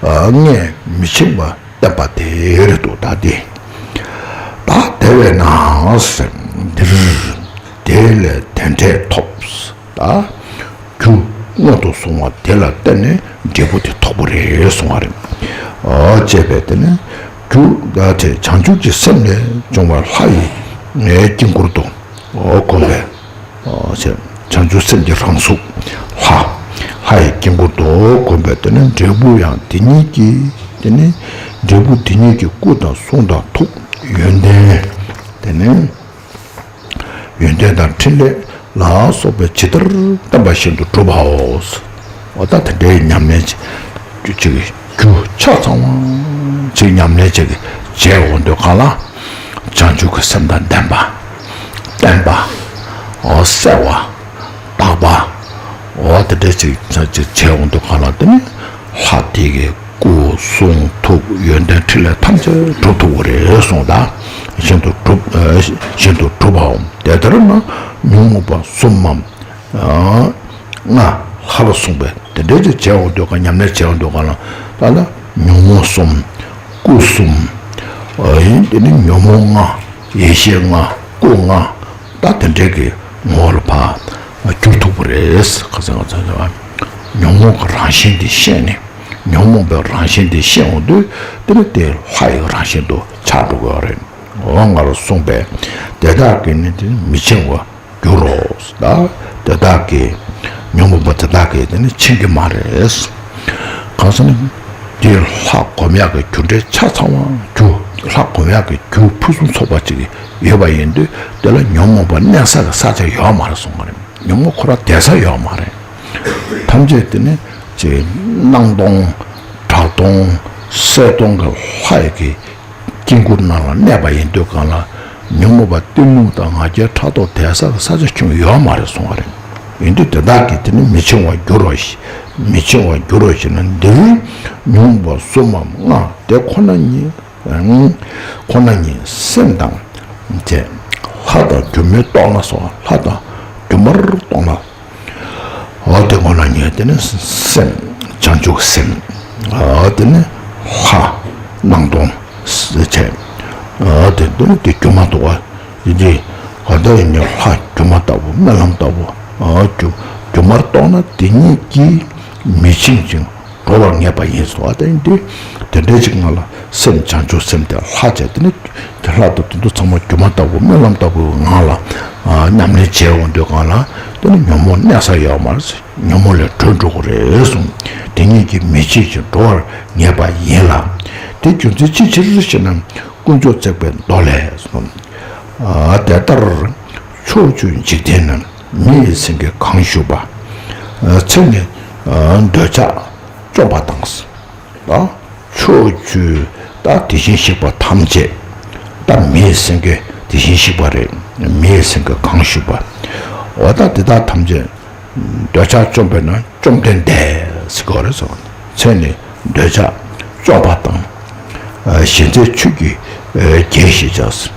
ལྔས་མི་འཆིང་བར་བསྟན་པ་དེ་རེད་འདུག་ད་དེ། ད་དེ་བས་ན་འདིར་དེ་ལས་དེ་འབྲས་ཐོབ། ད་རྒྱུ་སྔོན་དུ་སོང་བ་དེ་ལ་བརྟེན་ནས་འབྲས་བུ་དེ་ཐོབ་པ་རེད་གསུང་བ་རེད། ཨ་ཅེས་པས་དེ་ནི་རྒྱུ་ད་དེ་བྱང་ཆུབ་ཀྱི་སེམས་ལས་བྱུང་བ་ལྷ་ཡི་དཀྱིལ་འཁོར་དུ་བསྒོམས་པས། ཨ་ཅེས་བྱང་ཆུབ་སེམས་ཀྱི་རང་གཟུགས་ལྷ་ལྷ་ཡི་དཀྱིལ་འཁོར་དུ་བསྒོམས་པས་དེ་ནི་འབྲས་བུ་ཡང་དེ་ཉིད་ཀྱི་དེ་ནི་འབྲས་བུ་དེ་ཉིད་ཀྱི་སྐུ་དང་གསུང་དང་ཐུགས་ཡོན་ཏན་དེ་ནི། ཡོན་ཏན་དང་ཕྲིན་ལས་ལ་སོགས་པའི་ཇི་ལྟར་བསྟན་པ་བཞིན་དུ་གྲུབ་པའོ། འོ་ད་དེ་འདྲའི་ཉམས་ལེན་ཅིག་ཅིག་རྒྱུ་ཆ་ཚང་བ་ཅིག་ཉམས་ལེན་ཅིག་བྱས་འོང་དུས་གང་ལ། བྱང་ཆུབ་ཀྱི་སེམས་དང་ལྡན་པ། བརྟན་པ། འོ་གསལ་བ། དག་པ། འོ་དེ་འདྲ་ཅིག་ཅིག་བྱས་འོང་དུས་གང་ལ་དེ་ནི་ལྷ་དེ་གི་སྐུ་གསུང་ཐུགས་ཡོན་ཏན་ཕྲིན་ལས་ཐམས་ཅད་གྲུབ་ཐུབ་པ་རེད་གསུངས་ད། བཞིན་དུ་གྲུབ་ཨ་བཞིན་དུ་གྲུབ་པའོ། དེ་ལྟར་ན་ཉོན་མོངས་པ་གསུམ་མམ། ཨ་ལྔ་ལྷ་ལ་གསུངས་པས་དེ་འདྲའི་དེ་བྱས་འོང་དུས་གང་ཉམས་ལེན་བྱས་འོང་དུས་གང་ལ་ད་ལ་ཉོན་མོངས་གསུམ། སྐུ་གསུམ། ཨ་ཡིན་དེ་ནི་ཉོན་མོངས་ལྔ། ཡེ་ཤེས་ལྔ། སྐུ་ལྔ། ད་དེ་འདྲའི་གི་ངོ་བོ་ལ་ཕར་འགྱུར་ཐུབ་པ་རེད། ཁ་སང་ང་ཚོ་ཉོན་མོངས་ཀྱི་རང་བཞིན་དེ་ཤེས་ནས་ཉོན་མོངས་པའི་རང་བཞིན་དེ་ཤེས་འོང་དུས་དེ་ནི་དེ་ལྷ་ཡི་རང་བཞིན་དུ་ཆགས་འགྲོ་གི་ཡོད་རེད། འོ་ང་ལ་གསུངས་པས་དེ་དག་གིས་ནི་དེ་མི་འཆིང་བར་འགྱུར་རོ། ད་དེ་དག་གིས་ཉོན་མོངས་པ་དེ་དག་གིས་དེ་ནི་འཆིང་གི་མ་རེད། གང་ཟེར་ན། དེ་ལྷ་སྒོམ་ཡག་གི་རྒྱུ་འབྲས་ཆ་ཚང་བ་རྒྱུ་ལྷ་སྒོམ་ཡག་གི་རྒྱུ་ཕུན་སུམ་ཚོགས་པ་ཅིག་ཡོད་པ་ཡིན་དུས་དེ་ལ་ཉོན་མོངས་པ་གནས་ས་གི་ས་ཆ་ཡོད་མ་རེད་གསུངས་པ་རེད། ཉོན་མོངས་ཁོ་རང་བསྡད་ས་ཡོད་མ་རེད། ཐམས་ཅད་དེ་ནི་ཅིག་སྣང་སྟོང་གྲགས་སྟོང་གསལ་སྟོང་གི་ལྷ་ཡི་གི་དཀྱིལ་འཁོར་ནང་ལ་གནས་པ་ཡིན་དུས་གང་ལ་ཉོན་མོངས་པ་གཏི་མུག་དང་ང་རྒྱལ་ཕྲག་དོག་དེ་ས་གི་ས་ཆ་ཁྱོན་ཡོད་མ་རེད་གསུང་བ་རེད། ཡིན་དུས་དེ་དག་གིས་དེ་ནི་མི་འཆིང་བར་འགྱུར་རོ་ཞེས། མི་འཆིང་བར་འགྱུར་རོ་ཞེ་ན། འདིར་ཉོན་མོངས་པ་གསུམ་མམ་ལྔ་དེ་ཁོ་ན་ཉིད་ཁོ་ན་ཉིད་སེམས་དང་བཅས་ལྷ་དང་སྒྱུ་མས་རྟོགས་ན་སོགས་ལྷ་དང་སྒྱུ་མར་རྟོགས་ན། འོ་དེ་ཁོ་ན་ཉིད་དེ་ནི་སེམས་བྱང་ཆུབ་སེམས། འོ་དེ་ནི་ལྷ་སྣང་སྟོང་བྱས། འོ་དེ་དེ་ནི་དེ་སྒྱུ་མ་ལྟ་བུ། ཡིན་གྱི་གང་ལྟར་ཡིན་ནའི་ལྷ་སྒྱུ་མ་ལྟ་བུ་སྨོན་ལམ་ལྟ་བུ། འོ་སྒྱུ་སྒྱུ་མར་རྟོགས་ན་དེ་ཉིད་ཀྱིས་མི་འཆིང་ཞིང་། འགྲོ་བར་ངེས་པ་ཡིན་གསུངས་པ་དེ་ཡིན་དུས། དེ་འདྲའི་ཅིག་ང་ལ་སེམས་བྱང་ཆུབ་སེམས་དེ་ལྷ་བྱས་དེ་ནི་དེ་ལྷ་དང་དེ་ཚོ་ཚང་མ་སྒྱུ་མ་ལྟ་བུ་སྨོན་ལམ་ལྟ་བུའི་ངང་ལ་ཨ་ཉམས་ལེན་བྱས་འོང་དུས་གང་ལ་དེ་ནི་ཉོན་མོངས་གནས་ས་ཡོད་མ་རེད། ཉོན་མོངས་ལས་གྲོལ་འགྲོ་གི་རེད་གསུངས། དེ་ཉིད་ཀྱིས་མི་འཆིང་ཞིང་འགྲོ་བར་ངེས་པ་ཡིན་ལ། དེ་རྒྱུ་མཚན་ཅིའི་ཕྱིར་ཞེ་ན། དཀོན་མཆོག་བརྩེགས་པའི་མདོ་ལས་གསུངས། ཨ་དེ་ལྟར་ཕྱོགས་བཅུའི་འཇིག་རྟེན་ན། མི་ཡི་སེང་གེ་གང་བཞུགས་པ། ཚེ་ནི་འདོད་ཆགས་བཅོམ་པ་དང་། ཕྱོགས་བཅུའི་ད་དེ་བཞིན་གཤེགས་པ་ཐམས་ཅད། ད་མི་ཡི་སེང་གེ་དེ་བཞིན་གཤེགས་པ་རེད། མི་ཡི་སེང་གེ་གང་བཞུགས་པ། འོ་ད་དེ་དག་ཐམས་ཅད་འདོད་ཆགས་བཅོམ་པས་ན་བཅོམ་ལྡན་འདས་ཟེར་གྱི་ཡོད་རེད་གསུངས། ཚེ་ནི་འདོད་ཆགས་བཅོམ་པ་དང་། གཞན་ཚེ་ཆོས་ཀྱི་རྒྱལ་ཞེས་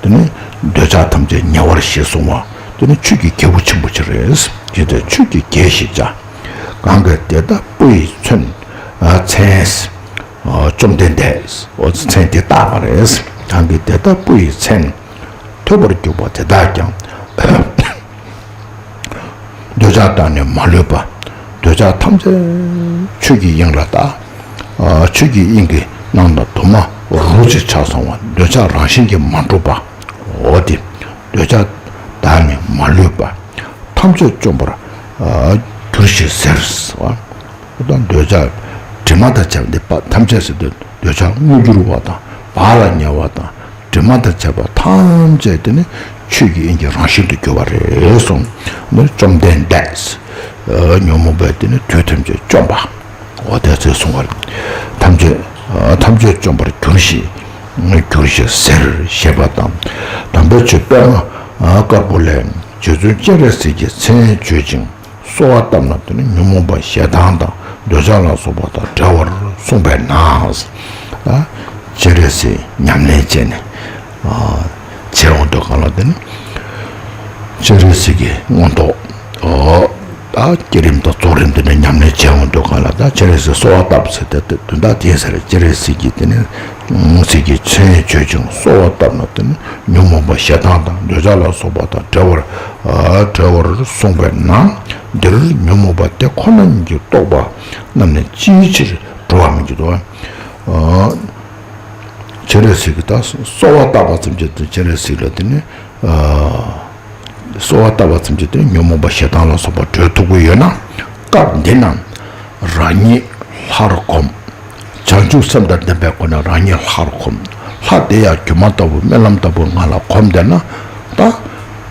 བྱ། དེ་ནི་འདོད་ཆགས་ཐམས་ཅད་ཉེ་བར་ཞི་གསུང་བ། དེ་ནི་ཆོས་ཀྱི་རྒྱལ་པོ་ཆེན་པོ་ཅིག་རེད། ཇི་ལྟར་ཆོས་ཀྱི་རྒྱལ་ཞེས་བྱ། གང་གིས་དེ་ལྟ་སྤུ་ཡིས་མཚན། མཚན། བཅོམ་ལྡན་འདས། འོ་མཚན་དེ་བཏགས་པ་རེད། གང་གིས་དེ་ལྟ་སྤུ་ཡིས་མཚན། ཐོས་པར་གྱུར་པ་དེ་དག་ཀྱང་། འདོད་ཆགས་བདག་ནི་མ་ལུས་པ། འདོད་ཆགས་ཐམས་ཅད་ཆོས་ཀྱི་དབྱིངས་ལ་བལྟ། ཨ། ཆོས་ཀྱི་དབྱིངས་ཀྱི་ནང་དུ་དུ་མ་རོ་གཅིག་ཆགས་སོང་བ། འདོད་ཆགས་རང་བཞིན་གྱིས་མ་གྲུབ་པ། འོ་དེ། འདོད་ཆགས་བདག་ནི་མ་ལུས་པ། ཐམས་ཅད་བཅོམ་པར། ཨ། འགྱུར་ཞེས་ཟེར། ཨ། འདོད་ཆགས་དྲི་མ་དང་བཅས་པ་འདི་པ་ཐམས་ཅད་ཟེར་དུས་འདོད་ཆགས་དངོས་འགྱུར་བ་དང་བག་ལ་ཉལ་བ་དང་དྲི་མ་དང་བཅས་པ་ཐམས་ཅད་དེ་ནི་ཆོས་ཀྱི་དབྱིངས་ཀྱི་རང་བཞིན་དུ་གྱུར་པ་རེད་གསུངས། འདིར་བཅོམ་ལྡན་འདས་ཉོན་མོངས་པའི་དེ་ནི་དུས་ཐམས་ཅད་བཅོམ་པ། འོ་དེ་ཚོས་གསུངས་པ་རེད། ཐམས་ཅད་ཐམས་ཅད་བཅོམ་པར་འགྱུར་ཞེས་འགྱུར་ཞེས་ཟེར་ཞེས་པ་དང་། དམ་པའི་ཆོས་པདྨ་དཀར་པོ་ལས། རྗེ་བཙུན་སྤྱན་རས་གཟིགས་ཀྱི་མཚན་བརྗོད་ཅིང་གསོལ་བ་བཏབ་ན། དེ་ནི་ཉོན་མོངས་པ་ཞེ་སྡང་དང་འདོད་ཆགས་ལ་སོགས་པ་དང་བྲལ་བར་གསུངས་པས་ན། ཨ། སྤྱན་རས་གཟིགས་ཉམས་ལེན་བྱས་ནས། ཨ། བྱས་འོང་དུས་གང་ལ་དེ་ནི། སྤྱན་རས་གཟིགས་ཀྱི་མངོན་རྟོགས། ཨོ། ད་བསྐྱེད་རིམ་དང་རྫོགས་རིམ་དེ་ནི་ཉམས་ལེན་བྱས་འོང་དུས་གང་ལ་ད་སྤྱན་རས་གཟིགས་གསོལ་བ་བཏབ་ཟེར་ཏེ་དོན་དག་དེ་ཟེར། སྤྱན་རས་གཟིགས་ཀྱི་དེ་ནི་གཟིགས་ཀྱི་མཚན་བརྗོད་ཅིང་གསོལ་བ་བཏབ་ན། དེ་ནི་ཉོན་མོངས་པ་ཞེ་སྡང་དང་འདོད་ཆགས་ལ་སོགས་པ་དང་བྲལ་བར། ཨ། བྲལ་བར་གསུངས་པས་ན། འདིར་ཉོན་མོངས་པ་དེ་ཁོ་ན་ཉིད་ཀྱིས་རྟོགས་པ་རྣམས་ནི་ཅིའི་ཕྱིར་གྲོལ་བར་མི་འགྱུར་ཏོ། ཨ། སྤྱན་རས་གཟིགས་ཀྱིས་ད་གསོལ་བ་བཏབ་པ་ཙམ་གྱིས་སྤྱན་རས་གཟིགས་ལ་དེ་ནི། ཨ། གསོལ་བ་བཏབ་པ་ཙམ་གྱིས་དེ་ནི་ཉོན་མོངས་པ་ཞེ་སྡང་ལ་སོགས་པ་གྲོལ་ཐུབ་ཀྱི་ཡོད་ན། སྐབས་འདི་ན་རང་ཉིད་ལྷར་གོམས། བྱང་ཆུབ་སེམས་དང་ལྡན་པའི་སྒོ་ནས་རང་ཉིད་ལྷར་གོམས། ལྷ་དེ་ཡང་སྒྱུ་མ་ལྟ་བུ་སྨོན་ལམ་ལྟ་བུའི་ངང་ལ་གོམས་བསྡད་ན། ད་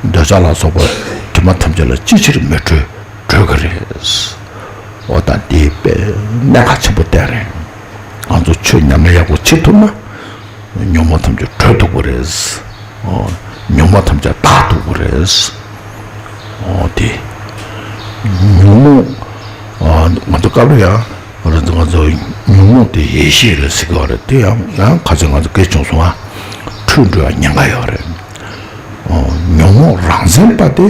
འདོད་ཆགས་ལ་སོགས་པ་དྲི་མ་ཐམས་ཅད་ལ་ཅི་ཕྱིར་མི་གྲོལ། གྲོལ་གི་རེད། འོ་ད་འདི་དཔེ་གནད་འགག་ཆེན་པོ་དེ་རེད། ང་ཚོ་ཆོས་ཉམས་ལེན་ཡག་པོ་བྱེད་ཐུབ་ན། ཉོན་མོངས་ཐམས་ཅད་གྲོལ་ཐུབ་ཀྱི་རེད། ཨོ། ཉོན་མོངས་ཐམས་ཅད་དག་ཐུབ་ཀྱི་རེད། ཨོ་དེ། ཉོན་མོངས། ཨ། ང་ཚོ་སྐབས་ལ་ཡང་། ང་ཚོ་ང་ཚོ་ཉོན་མོངས་དེ་ཡེ་ཤེས་རེད་ཟེར་གྱི་ཡོད་རེད། དེ་ཡང་ཡང་ཁ་སང་ང་ཚོ་སྐད་བྱུང་སོང་ང་། འཁྲུལ་འགྲོ་ཡ་ཉེན་ཁ་ཡོད་རེད། ཨོ། ཉོན་མོངས་རང་མཚན་པ་དེ་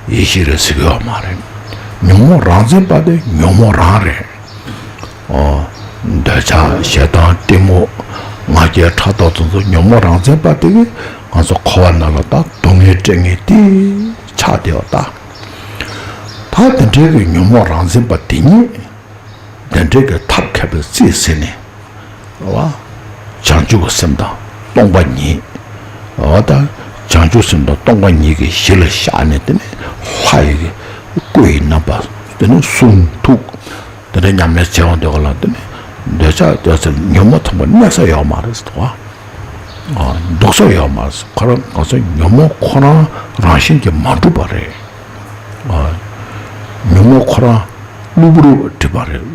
ཡེ་ཤེས་རེད་ཟེར་གྱི་ཡོད་མ་རེད། ཉོན་མོངས་རང་མཚན་པ་དེ་ཉོན་མོངས་རང་རེད། ཨོ། འདོད་ཆགས་ཞེ་སྡང་གཏི་མུག་ང་རྒྱལ་ཕྲག་དོག་དེ་ཚོ་ཉོན་མོངས་རང་མཚན་པ་དེ་གིས་ང་ཚོ་འཁོར་བ་ནང་ལ་ད་སྡུག་བསྔལ་སྤྲད་མཁན་དེ་ཆགས་བསྡད་པ་ད། ད་དེ་འདྲའི་གི་ཉོན་མོངས་རང་མཚན་པ་དེ་ཉིད་དེ་འདྲའི་གི་ཐབས་མཁས་པའི་རྩིས་ཟིན་ནས། བ། བྱང་ཆུབ་སེམས་དང་སྟོང་པ་ཉིད། འོ་ད། བྱང་ཆུབ་སེམས་དང་སྟོང་པ་ཉིད་ཀྱི་གཞི་ལ་བཞག་ནས་དེ་ནས་ལྷ་ཡི་གི་སྐུ་ཡི་རྣམ་པ་དེ་ནས་གསུང་ཐུགས། དེ་འདྲ་ཉམས་ལེན་བྱེད་འོང་དུས་ག་ལ་དེ་ནས་འདོད་ཆགས་འདོད་ཆགས་ཉོན་མོངས་ཐམས་ཅད་གནས་ས་ཡོད་མ་རེད་ཟེར་བ། འདུག་ས་ཡོད་མ་རེད་ཟེར། ཁོ་རང་གང་ཟག་ཉོན་མོངས་ཁོ་རང་རང་བཞིན་གྱིས་མ་གྲུབ་པ་རེད། ཨ། ཉོན་མོངས་ཁོ་རང་གློ་བུར་བ་གྲུབ་པ་རེད།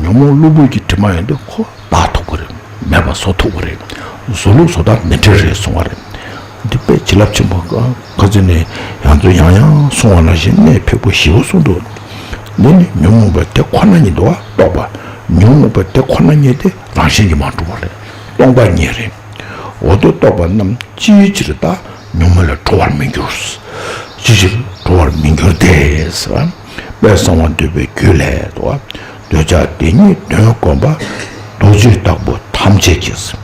ཉོན་མོངས་གློ་བུར་གྱི་དྲི་མ་ཡིན་དུས་ཁོ་དག་ཐུབ་ཀྱི་རེད། མེད་པ་བཟོ་ཐུབ་ཀྱི་རེད། བཟོ་ལུགས་བཟོ་ལྟ་འདི་འདྲ་རེད་གསུང་བ་རེད། འདི་དཔེ་བྱིན་རླབས་ཆེན་པོ། ཁ་ཚིག་ནས་ཡང་ཚོ་ཡང་ཡང་གསུང་བ་ནང་བཞིན་གནད་ཕེ་པོ་ཞེ་པོ་གསུངས་འདུག་འདི་ནི་ཉོན་མོངས་པ་དེ་ཁོ་ན་ཉིད་འདུག་བ་རྟོགས་པ། ཉོན་མོངས་པ་དེ་ཁོ་ན་ཉིད་དེ་རང་བཞིན་གྱིས་མ་གྲུབ་པ་རེད། སྟོང་པ་ཉིད་རེད། འོ་དེ་རྟོགས་པ་རྣམས་ཅིའི་ཕྱིར་ད་ཉོན་མོངས་ལས་གྲོལ་བར་མི་འགྱུར། ཅིའི་ཕྱིར་གྲོལ་བར་མི་འགྱུར་ཏེ་ཟེར་བ། དཔལ་གསང་བ་འདུས་པའི་རྒྱུད་ལས་དོ། འདོད་ཆགས་དེ་ཉིད་དོན་བསྒོམ་པ། རྡོ་རྗེ་ལྟ་བུ་ཐམས་ཅད་ཀྱིས།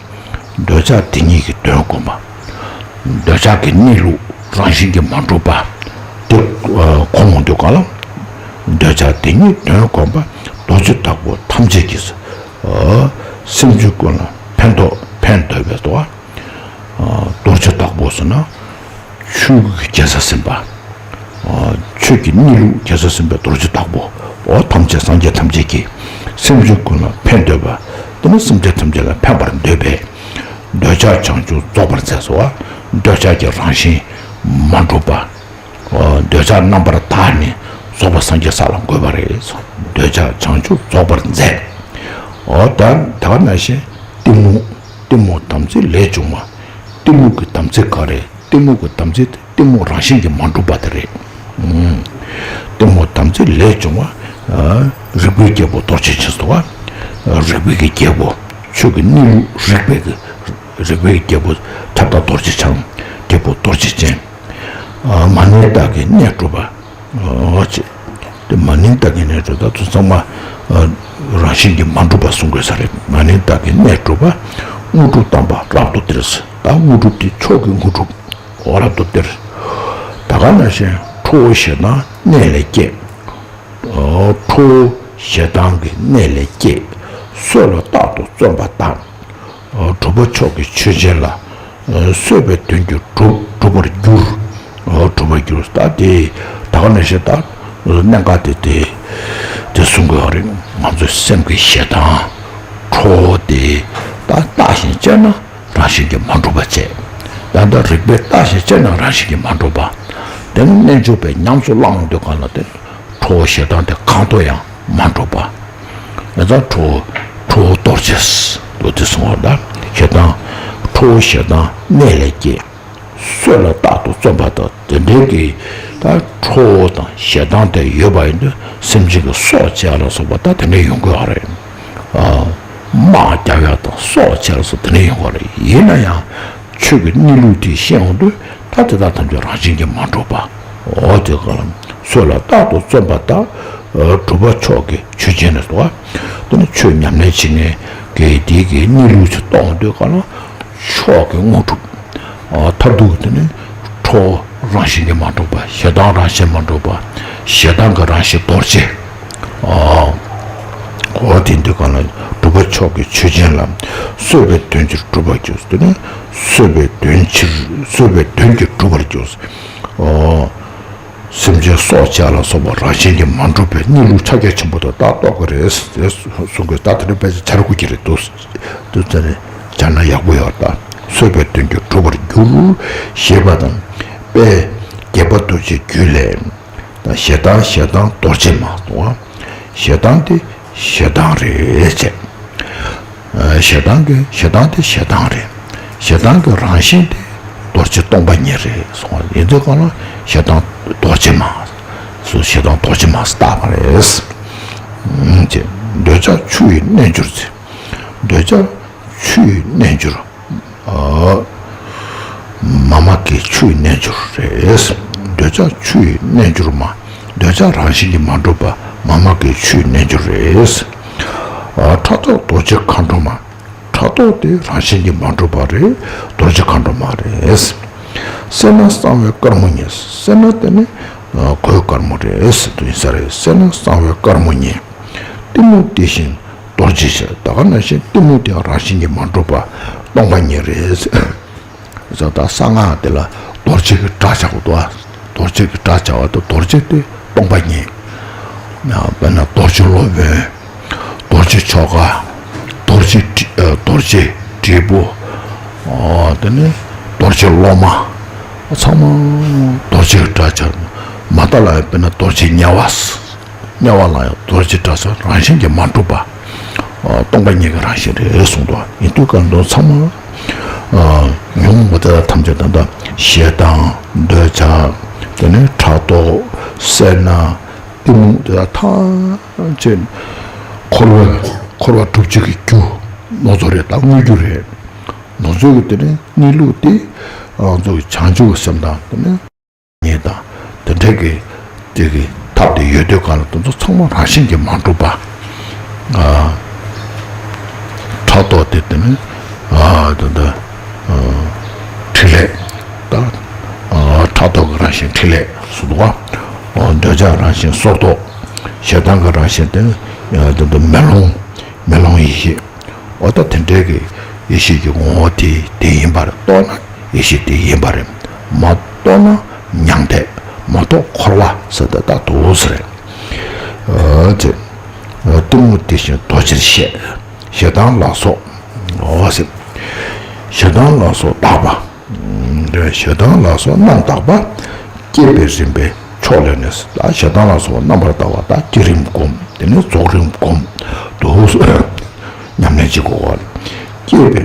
འདོད་ཆགས་དེ་ཉིད་ཀྱི་དོན་བསྒོམ་པ། འདོད་ཆགས་ཀྱི་གནས་ལུགས་རང་བཞིན་གྱིས་མ་གྲུབ་པ། དེ་གོམས་འོང་དུས་ག་ལ། འདོད་ཆགས་དེ་ཉིད་དོན་བསྒོམ་པ། རྡོ་རྗེ་ལྟ་བུ་ཐམས་ཅད་ཀྱིས། སེམས་ཅན་ཀུན་ལ་ཕན་འདོགས་ཕན་འདོད་པའི་དོ། རྡོ་རྗེ་ལྟ་བུ་ཟེར་ན། ཆོས་ཀྱི་རྒྱལ་སྲས་ཟིན་པ། ཆོས་ཀྱི་གནས་ལུགས་རྒྱལ་སྲས་ཟིན་པའི་རྡོ་རྗེ་ལྟ་བུ། འོ་ཐམས་ཅད་སངས་རྒྱས་ཐམས་ཅད་ཀྱིས། སེམས་ཅན་ཀུན་ལ་ཕན་འདོད་པ། དེ་ནི་སེམས་ཅན་ཐམས་ཅད་ལ་ཕན་པར་འདོད་པས། འདོད་ཆགས་བྱང་ཆུབ་རྫོགས་པར་མཛད་སོ། འདོད་ཆགས་ཀྱི་རང་བཞིན་མ་གྲུབ་པ། འདོད་ཆགས་རྣམ་པར་དག་ནས་རྫོགས་པ་སངས་རྒྱས་ས་ལ་འགོད་པ་རེད། འདོད་ཆགས་བྱང་ཆུབ་རྫོགས་པར་མཛད། འོ་ད་དེ་ག་ནང་བཞིན་གཏི་མུག་གཏི་མུག་དམ་ཚིག་ལས་བྱུང་བ། གཏི་མུག་གི་དམ་ཚིག་ག་རེ། གཏི་མུག་གི་དམ་ཚིག་དེ་གཏི་མུག་རང་བཞིན་གྱིས་མ་གྲུབ་པ་དེ་རེད། གཏི་མུག་དམ་ཚིག་ལས་བྱུང་བ། རིག་པའི་རྒྱལ་པོ་རྡོ་རྗེ་འཆང་སོ། རིག་པའི་གི་རྒྱལ་པོ། ཆོས་ཀྱི་གནས་ལུགས་རིག་པའི་གི། རིག་པའི་རྒྱལ་པོ་ཁྱབ་བདག་རྡོ་རྗེ་འཆང་། རྒྱལ་པོ་རྡོ་རྗེ་ཅན། མ་ནིང་བདག་གི་གནས་གྲུབ་པ། འོ་ཅེ། དེ་མ་ནིང་བདག་གི་གནས་གྲུབ་ད་དུ་ཚང་མ། རང་བཞིན་གྱིས་མ་གྲུབ་པ་གསུང་དགོས་ས་རེད། མ་ནིང་བདག་གི་གནས་གྲུབ་པ། དངོས་གྲུབ་དམ་པ་རབ་ཏུ་སྟེར། ད་དངོས་གྲུབ་དེ་མཆོག་གི་དངོས་གྲུབ། འོ་རབ་ཏུ་སྟེར། ད་ག་ནང་བཞིན་ཁྲོ་བོ་ཞེ་སྡང་གནས་ལས་སྐྱེས། ཁྲོ་བོ་ཞེ་སྡང་གི་གནས་ལས་སྐྱེས། སྲོད་ལ་རྟག་ཏུ་བརྩོན་པ་དག། གྲུབ་པ་མཆོག་གི་ཆོས་ཅན་ལ། གསོད་པའི་དོན་གྱིས་གྲུབ་གྲུབ་པར་འགྱུར། གྲུབ་པར་འགྱུར། ད་དེ་ད་ག་ནང་བཞིན་ད་གནད་འགག་དེ་དེ་དེ་གསུང་དགོས་པ་རེད། ང་ཚོའི་སེམས་ཀྱི་ཞེ་སྡང་ཁྲོ་བོ་དེ་ད་བརྟགས་ཤིང་དཔྱད་ན་རང་བཞིན་གྱིས་མ་གྲུབ་པ་བྱས། ད་ལྟ་རིགས་པས་བརྟགས་ཤིང་དཔྱད་ན་རང་བཞིན་གྱིས་མ་གྲུབ་པ། དེ་ནི་རྣལ་འབྱོར་པས་ཉམས་སུ་བླངས་དུས་གང་ལ་དེ་ཁྲོ་བོ་ཞེ་སྡང་དེ་གང་དུ་ཡང་མ་གྲུབ་པ། ཨེ་ཙང་ཁྲོ་བོ་ཁྲོ་བོ་གཏོར་བྱེད་དོ་དེ་གསུང་བ་ད། ཞེ་སྡང་ཁྲོ་བོ་ཞེ་སྡང་གནས་ལས་སྐྱེས། སྲོད་ལ་རྟག་ཏུ་བརྩོན་པ་དང་དེ་འདྲའི་གི་ད་ཁྲོ་བོ་དང་ཞེ་སྡང་དེ་ཡོད་པ་ཡིན་དུས་སེམས་ཅན་གྱི་སྲོག་བཅད་ལ་སོགས་པ་ད་དེ་འདྲ་ཡོང་གི་ཡོད་རེད། དམག་རྒྱབ་ཡ་དང་སྲོག་བཅད་ལ་སོགས་དེ་འདྲ་ཡོང་གི་རེད། ཡིན་ན་ཡང་ཆོས་ཀྱི་གནས་ལུགས་དེ་ཤེས་ཡོང་དུས་ད་དེ་དག་ཐམས་ཅད་རང་བཞིན་གྱིས་མ་གྲུབ་པ། འོ་དེ་ག་ལ་སྲོད་ལ་རྟག་ཏུ་བརྩོན་པ་དག། གྲུབ་པ་མཆོག་གི་ཆོས་ཅན་ལ་སོགས་པ། དེ་ནི་ཆོས་ཉམས་ལེན་བྱེད་མཁན་གྱི་དེའི་གི་གནས་ལུགས་ཆ་མཐོང་དུས་ག་ལ་མཆོག་གི་དངོས་གྲུབ། མཐར་ཐུག་དེ་ནི་ཁྲོ་བོ་རང་བཞིན་གྱིས་མ་གྲུབ་པ། ཞེ་སྡང་རང་བཞིན་མ་གྲུབ་པ། ཞེ་སྡང་གི་རང་བཞིན་རྡོ་རྗེ། འོ་དེ་འདི་ག་ལ་གྲུབ་པ་མཆོག་གི་ཆོས་ཅན་ལ། གསོད་པའི་དོན་གྱིས་གྲུབ་པར་འགྱུར། དེ་ནི་གསོད་པའི་དོན་ཕྱིར་གསོད་པའི་དོན་གྱིས་གྲུབ་པར་འགྱུར། སེམས་ཅན་སྲོག་བཅད་ལ་སོགས་པ་རང་བཞིན་གྱིས་མ་གྲུབ་པའི་གནས་ལུགས་ཕྱག་རྒྱ་ཆེན་པོ་དེ་ལྟར་རྟོགས་ཀྱི་རེད་ཟེར་གསུང་གི། ད་དེ་འདྲ་དཔེ་ཆ་ཆ་ར་ཁུ་གི་རེད་འདུག་འདུག་ཟེར་ནས་སྦྱར་ན་ཡག་པོ་ཡོད། ད་གསོད་པའི་དོན་གྱིས་གྲུབ་པར་འགྱུར་ཞེས་པ་དང་། དཔལ་དགྱེས་པ་རྡོ་རྗེའི་རྒྱུད་ལས། ད་ཞེ་སྡང་ཞེ་སྡང་རྡོ་རྗེ་མ་གཏོང་བ། ཞེ་སྡང་དེ་ཞེ་སྡང་རེད་ཅེས། ཞེ་སྡང་གི་ཞེ་སྡང་དེ་ཞེ་སྡང་རེད། ཞེ་སྡང་གི་རང་བཞིན་དེ་རྡོ་རྗེ་སྟོང་པ་ཉིད་རེད་གསུངས་པ་ཡིན་དུས་གང་ལ་ཞེ་སྡང་རྡོ་རྗེ་མ། སོ་ཞེ་སྡང་རྡོ་རྗེ་མ་བཏགས་པ་རེད། ཅེས། འདོད་ཆགས་ཆུ་ཡི་རྣལ་འབྱོར་ཚེ། འདོད་ཆགས་ཆུ་ཡི་རྣལ་འབྱོར། མ་མ་ཀི་ཆུ་ཡི་རྣལ་འབྱོར་རེད། འདོད་ཆགས་ཆུ་ཡི་རྣལ་འབྱོར་མ། འདོད་ཆགས་རང་བཞིན་གྱིས་མ་གྲུབ་པ་མ་མ་ཀི་ཆུ་ཡི་རྣལ་འབྱོར་རེད། ཕྲག་དོག་རྡོ་རྗེ་མཁའ་འགྲོ་མ། ཕྲག་དོག་དེ་རང་བཞིན་གྱིས་མ་གྲུབ་པ་རེད། རྡོ་རྗེ་མཁའ་འགྲོ་མ་རེད། སེར་སྣ་གསང་བའི་དཀར་མོ་ཉིད། སེར་སྣ་དེ་ནི་གོས་དཀར་མོ་རེད་ཟེར་དུ་ཡིན་ས་རེད། སེར་སྣ་གསང་བའི་དཀར་མོ་ཉིད། གཏི་མུག་དེ་བཞིན་རྡོ་རྗེ་ཤར། ད་ག་ནང་བཞིན་གཏི་མུག་དེ་རང་བཞིན་གྱིས་མ་གྲུབ་པ་སྟོང་པ་ཉིད་རེད། ད་གསང་སྔགས་དེ་ལ་རྡོ་རྗེ་གི་སྒྲ་བྱ་དགོས་འདུག་རྡོ་རྗེ་གི་སྒྲ་བྱ་བ་དང་རྡོ་རྗེ་དེ་སྟོང་པ་ཉིད། དཔེར་ན་རྡོ་རྗེ་སློབ་དཔོན། རྡོ་རྗེ་ཆོ་ག་རྡོ་རྗེ་དྲིལ་རྡོ་རྗེ་དྲིལ་བུ། དེ་ནས་རྡོ་རྗེ་སློབ་མ། ཚང་མ་རྡོ་རྗེ་གི་སྒྲ་བྱ། མ་དག་ལ་ཡང་དཔེར་ན་རྡོ་རྗེ་དམྱལ་བ། དམྱལ་བ་ལ་ཡང་རྡོ་རྗེ་སྒྲ་སོགས་རང་བཞིན་གྱིས་མ་གྲུབ་པ། སྟོང་པ་ཉིད་ཀྱི་རང་བཞིན་རེད་གསུངས་འདུག་ཡིན་དུས་གང་དུ་ཚང་མ་ཉོན་མོངས་པ་དེ་དག་ཐམས་ཅད་ད་ལྟ་ཞེ་སྡང་འདོད་ཆགས། དེ་ནས་ཕྲག་དོག་སེར་སྣ་གཏི་མུག་དེ་དག་ཐམས་ཅད་འཁོར་བ་འཁོར་བ་སྒྲུབ་བྱེད་ཀྱི་རྒྱུ་ནོར་ཚོ་རེད། ད་དངོས་རྒྱུ་རེད། ནོར་ཚོ་གི་དེ་ནས་གནས་ལུགས་དེ་རང་ཚོ་གི་བྱང་ཆུབ་ཀྱི་སེམས་དང་དེ་ནས། ཉེས་དང་། དེ་འདྲའི་གི་དེ་གི་ཐབས་དེ་ཡོད་དུས་གང་ལ་དེ་ཚོ་ཚང་མ་རང་བཞིན་གྱིས་མ་གྲུབ་པ། ཕྲག་དོག་དེ་དེ་ནི་དེ་འདྲ་ཕྲིན་ལས་དང་། ཕྲག་དོག་གི་རང་བཞིན་ཕྲིན་ལས་སུ་འདུག་ག་འདོད་ཆགས་རང་བཞིན་སོར་རྟོག་ཞེ་སྡང་གི་རང་བཞིན་དེ་དེ་འདྲ་མེ་ལོང་མེ་ལོང་ཡེ་ཤེས། འོ་ད་དེ་འདྲའི་གི་ཡེ་ཤེས་ཀྱི་ངོ་བོ་དེ་དེ་ཡིན་པར་རྟོགས་ན་ཡེ་ཤེས་དེ་ཡིན་པ་རེད། མ་རྟོགས་ན་མྱང་འདས། མ་རྟོགས་འཁོར་བ་ཟེར་ད་ལྟ་དུ་ཟེར། ཨ་ཙི། གཏི་མུག་དེ་བཞིན་རྡོ་རྗེར་བཤད། ཞེ་སྡང་ལ་སོགས། འོ་ཟེར། ཞེ་སྡང་ལ་སོགས་དག་པ། ཞེ་སྡང་ལ་སོགས་རྣམ་དག་པ། བསྐྱེད་པའི་རིམ་པས་མཆོག་ལས་ནི། ད་ཞེ་སྡང་ལ་སོགས་རྣམ་པར་དག་པ་ད་བསྐྱེད་རིམ་བསྒོམ། དེ་ནས་རྫོགས་རིམ་བསྒོམ། དུ་ཉམས་ལེན་བྱེད་དགོས་པ། བསྐྱེད་པའི་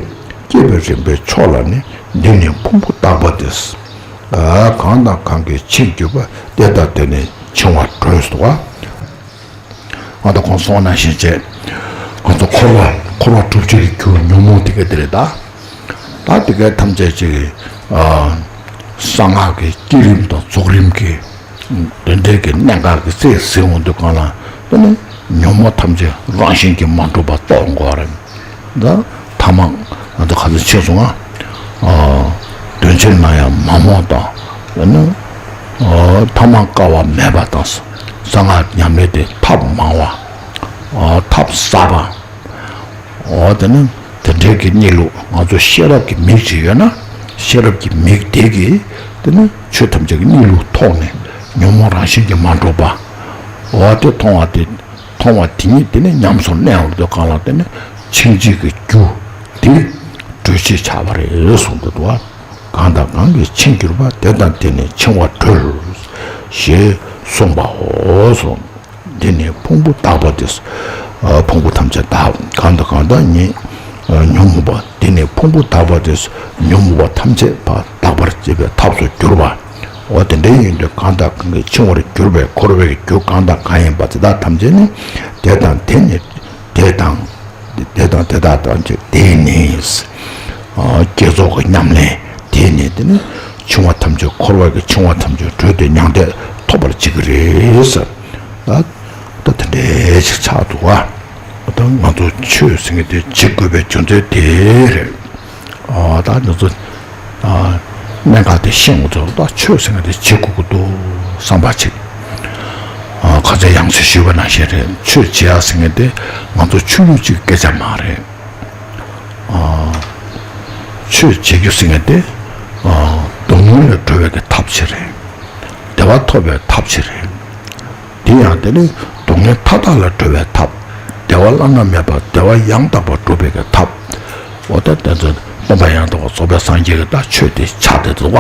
བསྐྱེད་པའི་རིམ་པས་མཆོག་ལ་ནི། འདི་ནི་ཕུང་པོ་དག་པ་སྟེ། གང་དང་གང་གིས་འཆིང་གྱུར་པ། དེ་དག་དེ་ནི་འཆིང་བར་གྲོལ་སོ། ང་ད་གོང་སོང་ན་ཞེས་བྱས། ང་ཚོ་འཁོར་བ་འཁོར་བ་སྒྲུབ་བྱེད་ཀྱི་རྒྱུ་ཉོན་མོངས་དེ་ག་དེ་རེད་ད། ད་དེ་ག་ཐམས་ཅད་ཅིག་གསང་སྔགས་ཀྱི་བསྐྱེད་རིམ་དང་རྫོགས་རིམ་གྱི་དེ་འདྲའི་གི་གནད་འགག་གི་རྩེ་ཟིན་འོང་དུས་གང་ལ་དེ་ནི་ཉོན་མོངས་ཐམས་ཅད་རང་བཞིན་གྱིས་མ་གྲུབ་པ་རྟོགས་དགོས་རེད། ད་ཐ་མ་ང་ཚོ་ག་ཚོད་ཆེ་སོང་ང་། འདོད་ ཆེན་ན་ཡང་མ་རྨོངས་དང་། ཨ་ནི་ཨ་ཐ་མ་དཀའ་བ་མེད་པ་དང་། གསང་སྔགས་ཉམས་ལེན་དེ་ཐབས་མང་བ། ཨ་ཐབས་ཟབ་པ། འོ་དེ་ནི་དེ་འདྲའི་གི་གནས་ལུགས། ང་ཚོ་ཤེས་རབ་ཀྱི་མིག་ཅིག་ཡོད་ན། ཤེས་རབ་ཀྱི་མིག་དེ་གིས་དེ་ནི་ཆོས་ཐམས་ཅད་ཀྱི་གནས་ལུགས་ཐོག་ནས་ཉོན་མོངས་རང་བཞིན་གྱིས་མ་གྲུབ་པ། འོ་དེ་མཐོང་བ་དེ། མཐོང་བ་དེ་ཉིད་དེ་ནི་ཉམས་སུ་གནས་པར་འདོད་གང་ལ་དེ་ནི་ཕྱིན་ཆད་ཀྱི་རྒྱུ་དེ་གྲོལ་བྱེད་ཆགས་པ་རེད་གསུངས་འདུག་པ། གང་དང་གང་གིས་འཆིང་གྱུར་པ། དེ་དང་དེ་ནི་འཆིང་བ་གྲོལ། ཞེས་གསུངས་པའོ་གསུངས། འདི་ནི་ཕུང་པོ་དག་པ་སྟེ། ཕུང་པོ་ཐམས་ཅད་དག། གང་དང་གང་དག་ཉིད་ཉོན་མོངས་པ། འདི་ནི་ཕུང་པོ་དག་པ་སྟེ། ཉོན་མོངས་པ་ཐམས་ཅད་དག་པར་བྱེད་པའི་ཐབས་སུ་གྱུར་པ། འོ་དེ་འདྲ་ཡིན་དུས་གང་དང་གང་གིས་འཆིང་བར་གྱུར་པའི་འཁོར་བའི་རྒྱུ་གང་དང་གང་ཡིན་པ་དེ་དག་ཐམས་ཅད་ནི། དེ་དང་དེ་ནི། དེ་དང་། དེ་དང་དེ་དག་ཐམས་ཅད་དེ་ནི། བསྐྱེད་རྫོགས་ཀྱི་ཉམས་ལེན་དེ་ནི་དེ་ནི་འཆིང་བ་ཐམས་ཅད། འཁོར་བ་གི་འཆིང་བ་ཐམས་ཅད་གྲོལ་ཏེ་མྱང་འདས་ཐོབ་པར་བྱེད་ཀྱི་རེད་ཟེར། ད་ད་དེ་འདྲའི་ཅིག་ཆགས་འདུག་པ། ད་ང་ཚོ་ཆོས་ཟེར་མཁན་དེ་བྱེད་དགོས་པའི་རྒྱུ་མཚན་དེ་རེད། ཨ་ད་ང་ཚོ་ཨ་གནད་འགག་དེ་ཤེས་འོང་ཙང་ད་ཆོས་ཟེར་མཁན་དེ་བྱེད་དགོས་ཀྱི་འདུག་བསམ་པ་ཅིག་ཨ་ཁ་སང་ཡང་སེ་ཞུས་པ་ནང་བཞིན་རེད། ཆོས་བྱེད་ཡ་ཟེར་མཁན་དེ་ང་ཚོ་ཆོས་ལུགས་གཅིག་གི་སྐད་ཆ་མ་རེད། ཨ་ཆོས་བྱེད་རྒྱུ་ཟེར་མཁན་དེ་ཨ་སྡུག་བསྔལ་ལས་གྲོལ་བའི་གི་ཐབས་ཤིག་རེད། བདེ་བ་ཐོབ་པའི་ཐབས་ཤིག་རེད། དེ་ཡང་དེ་ནི་སྡུག་བསྔལ་མཐའ་དག་ལས་གྲོལ་བའི་ཐབས། བདེ་བ་བླ་ན་མེད་པ། བདེ་བ་ཡང་དག་པར་སྒྲུབ་པའི་གི་ཐབས། འོ་ད་དེ་ཚོ་སྟོན་པ་ཡང་དག་པར་རྫོགས་པའི་སངས་རྒྱས་ཀྱི་ད་ཆོས་དེ་ཆགས་བསྡད་འདུག་པ།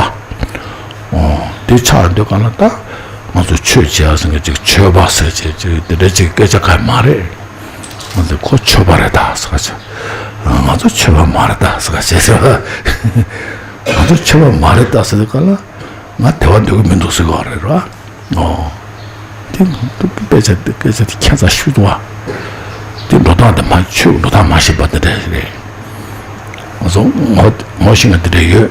འོ་དེ་ཆགས་འདུག་ག་ལ་ད་ང་ཚོ་ཆོས་བྱེད་ཡ་ཟེར་མཁན་ཅིག་ཆོས་པ་ཟེར་བྱས་ཅིག་དེ་འདྲ་ཅིག་སྐད་ཆ་གང་ཡང་མ་རེད། ང་ཚོ་ཁོ་ཆོས་པ་རེད་ད་ཟེར་ག་བྱས། ང་ཚོ་ཆོས་པ་མ་རེད་ད་ཟེར་ག་བྱས་ཟེར་བ། ང་ཚོ་ཆོས་པ་མ་རེད་ད་ཟེར་ག་ལ། ང་དེ་བ་འདོད་ཀྱི་མི་འདུག་ཟེར་ག་རེད་ར། ཨོ། དེ་ང་ཚོ་དཔེ་ཆ་དེ་སྐད་ཆ་དེ་ཁྱད་མཚར་ཤོས་འདུག་བ། དེ་འགྲོ་སྟངས་དེ་མ་ཆོས་འགྲོ་སྟངས་མ་ཤེས་པ་དེ་འདྲ་རེད། ང་ཚོ་ངོ་ངོ་ཤེས་མཁན་དེ་འདྲ་ཡོད།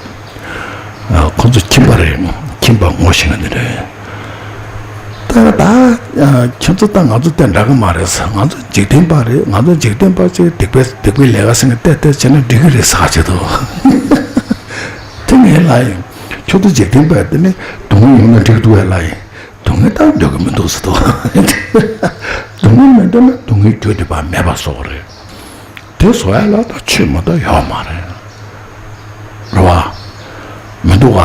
ཨ་ཁོ་ཚོ་ཁྱིམ་པ་རེད། ཁྱིམ་པ་ངོ་ཤེས་མཁན་དེ་འདྲ་ཡོད། ད་ད་ཨ་ཁྱོད་ཚོ་ད་ང་ཚོ་དེ་འདྲ་གི་མ་རེད་ཟེར། ང་ཚོ་འཇིག་རྟེན་པ་རེད། ང་ཚོ་འཇིག་རྟེན་པ་ཅིག་སྡིག་པའི་སྡིག་པའི་ལས་ཀ་ཟེར་ནས་བལྟས་བལྟས་བྱས་ན་འགྲིག་གི་རེད་ཟེར་ག་བྱེད་དོ། དེ་ངའི་ལ་ཡིན། ཁྱོད་ཚོ་འཇིག་རྟེན་པ་དེ་ནི་སྡུག་བསྔལ་ཡོང་ན་འགྲིག་འདུག་བས་ལ་ཡིན། སྡུག་བསྔལ་ད་འདོད་ཀྱི་མི་འདུག་ཟེར་དོ། སྡུག་བསྔལ་མི་འདོད་ན་སྡུག་བསྔལ་རྒྱུ་དེ་པ་མེད་པ་བཟོ་བ་རེད། དེ་བཟོ་ཡ་ལ་ད་ཆོས་མ་གཏོགས་ཡོད་མ་རེད། རེད་བ། མི་འདུག་ག་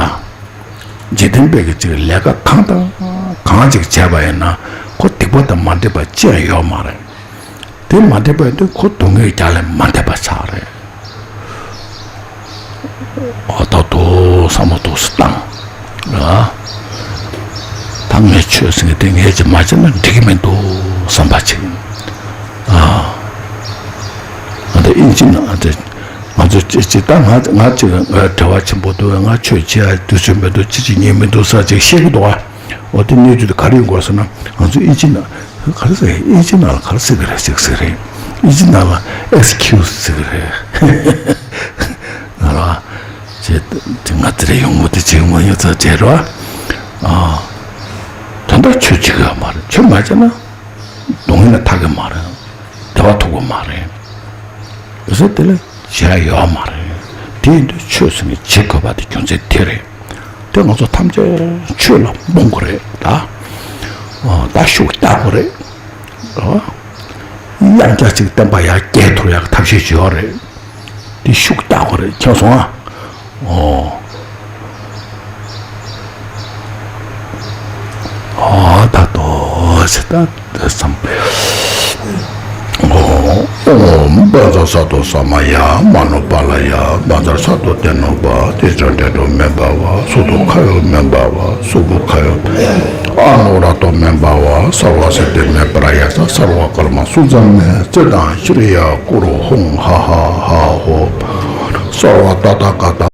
འཇིག་རྟེན་པའི་གི་ཅིག་ལས་ཀ་གང་དང་གང་ཅིག་བྱས་པ་ཡིན་ན་ཁོ་སྡིག་པ་དང་མ་འདྲེས་པ་ཅི་ཡང་ཡོད་མ་རེད། དེ་མ་འདྲེས་པ་ཡིན་དུས་ཁོ་སྡུག་བསྔལ་རྒྱག་ལས་མ་འདས་པ་ཆགས་རེད། འོ་ད་དོ་བསམ་བློ་ཏོག་ཙམ་བཏང་། ཨ། ད་ངས་ཆོས་ཟེར་མཁན་དེ་ངས་ཅིག་མ་བྱས་ན་འགྲིག་གི་མི་འདུག་བསམ་པ་ཅིག་ཨ། ང་ཚོ་ཨིན་ཇི་ནང་དེ་ང་ཚོ་ཅི་ཅི་ད་ང་ང་ཅིག་ང་བྲེལ་བ་ཆེན་པོ་འདུག་ང་ཆོས་བྱེད་ཡ་དུས་ཚོད་མི་འདུག་ཅི་ཅི་ཉན་མི་འདུག་ས་ཅིག་བཤད་གི་འདུག་ཨ། འོ་དེ་གནས་ཚུལ་དེ་ག་རེ་ཡིན་དགོས་ཟེར་ན། ང་ཚོ་ཨིན་ཇི་ནང་ག་རེ་ཟེར། ཨིན་ཇི་ནང་ལ་ག་རེ་ཟེར་གི་རེད་ཅིག་ཟེར་རེད། ཨིན་ཇི་ནང་ལ་ཨེག་སི་ཁིའུ་སི་ཟེར་གི་རེད། ང་ལ་ཅེ་དེ་ང་དེ་རེད་ཡོང་མོ་དེ་ཅིག་མ་ཡོང་ཚ་བྲལ་རོ། ཨ། དོན་དག་ཆོས་བྱེད་གི་ཡོད་མ་རེད། ཆོས་མ་བྱས་ན་སྡུག་བསྔལ་ལས་ཐར་གི་མ་རེད། བདེ་བ་ཐོབ་གི་མ་རེད། ཡོད་ས་དེ་ལ་བྱེད་ཡ་ཡོད་མ་རེད། དེ་ཡིན་དུས་ཆོས་ཟེར་ནས་བྱེད་དགོས་པ་དེ་རྒྱུ་མཚན་དེ་རེད། དེ་ང་ཚོ་ཐམས་ཅད་ཆོས་ལ་རྨོངས་དགོས་རེད་ད། ཨ་ད་ཤུགས་རྒྱག་དགོས་རེད། ཨ་དབྱངས་རྒྱ་ཅིག་བསྟན་པ་ཡར་རྒྱས་ཐུབ་ཡག་ཐབས་ཤེས་བྱེད་ཡོད་རེད། དེ་ཤུགས་རྒྱག་དགོས་རེད། མཁྱེན་སོང་ཨ། ཨོ། ཨ་ད་དོ་ཟེར་ད་བསམ། ཨོ། ཨོཾ་བཛྲ་སཏྭ་ས་མ་ཡ་མ་ནོ་པཱ་ལ་ཡ། བཛྲ་སཏྭ་ཏེ་ནོ་པ། ཏེ་ཙ་ཏེ་ཏོ་མེ་བྷ་ཝ། སུ་ཏོ་ཁ་ཡོ་མེ་བྷ་ཝ། སུ་བྷུ་ཁ་ཡོ། ཨ་ནོ་ར་ཏོ་མེ་བྷ་ཝ། སརྦ་སི་དྷི་མེ་པྲ་ཡ་ཙ། སརྦ་ཀརྨ་སུ་ཛ་མེ། ཙི་དང་ཤྲི་ཡ་ཀུ་རུ་ཧཱུྃ་ཧ་ཧ་ཧ་ཧོ། སརྦ་ཏ་ཐཱ་ག་ཏ།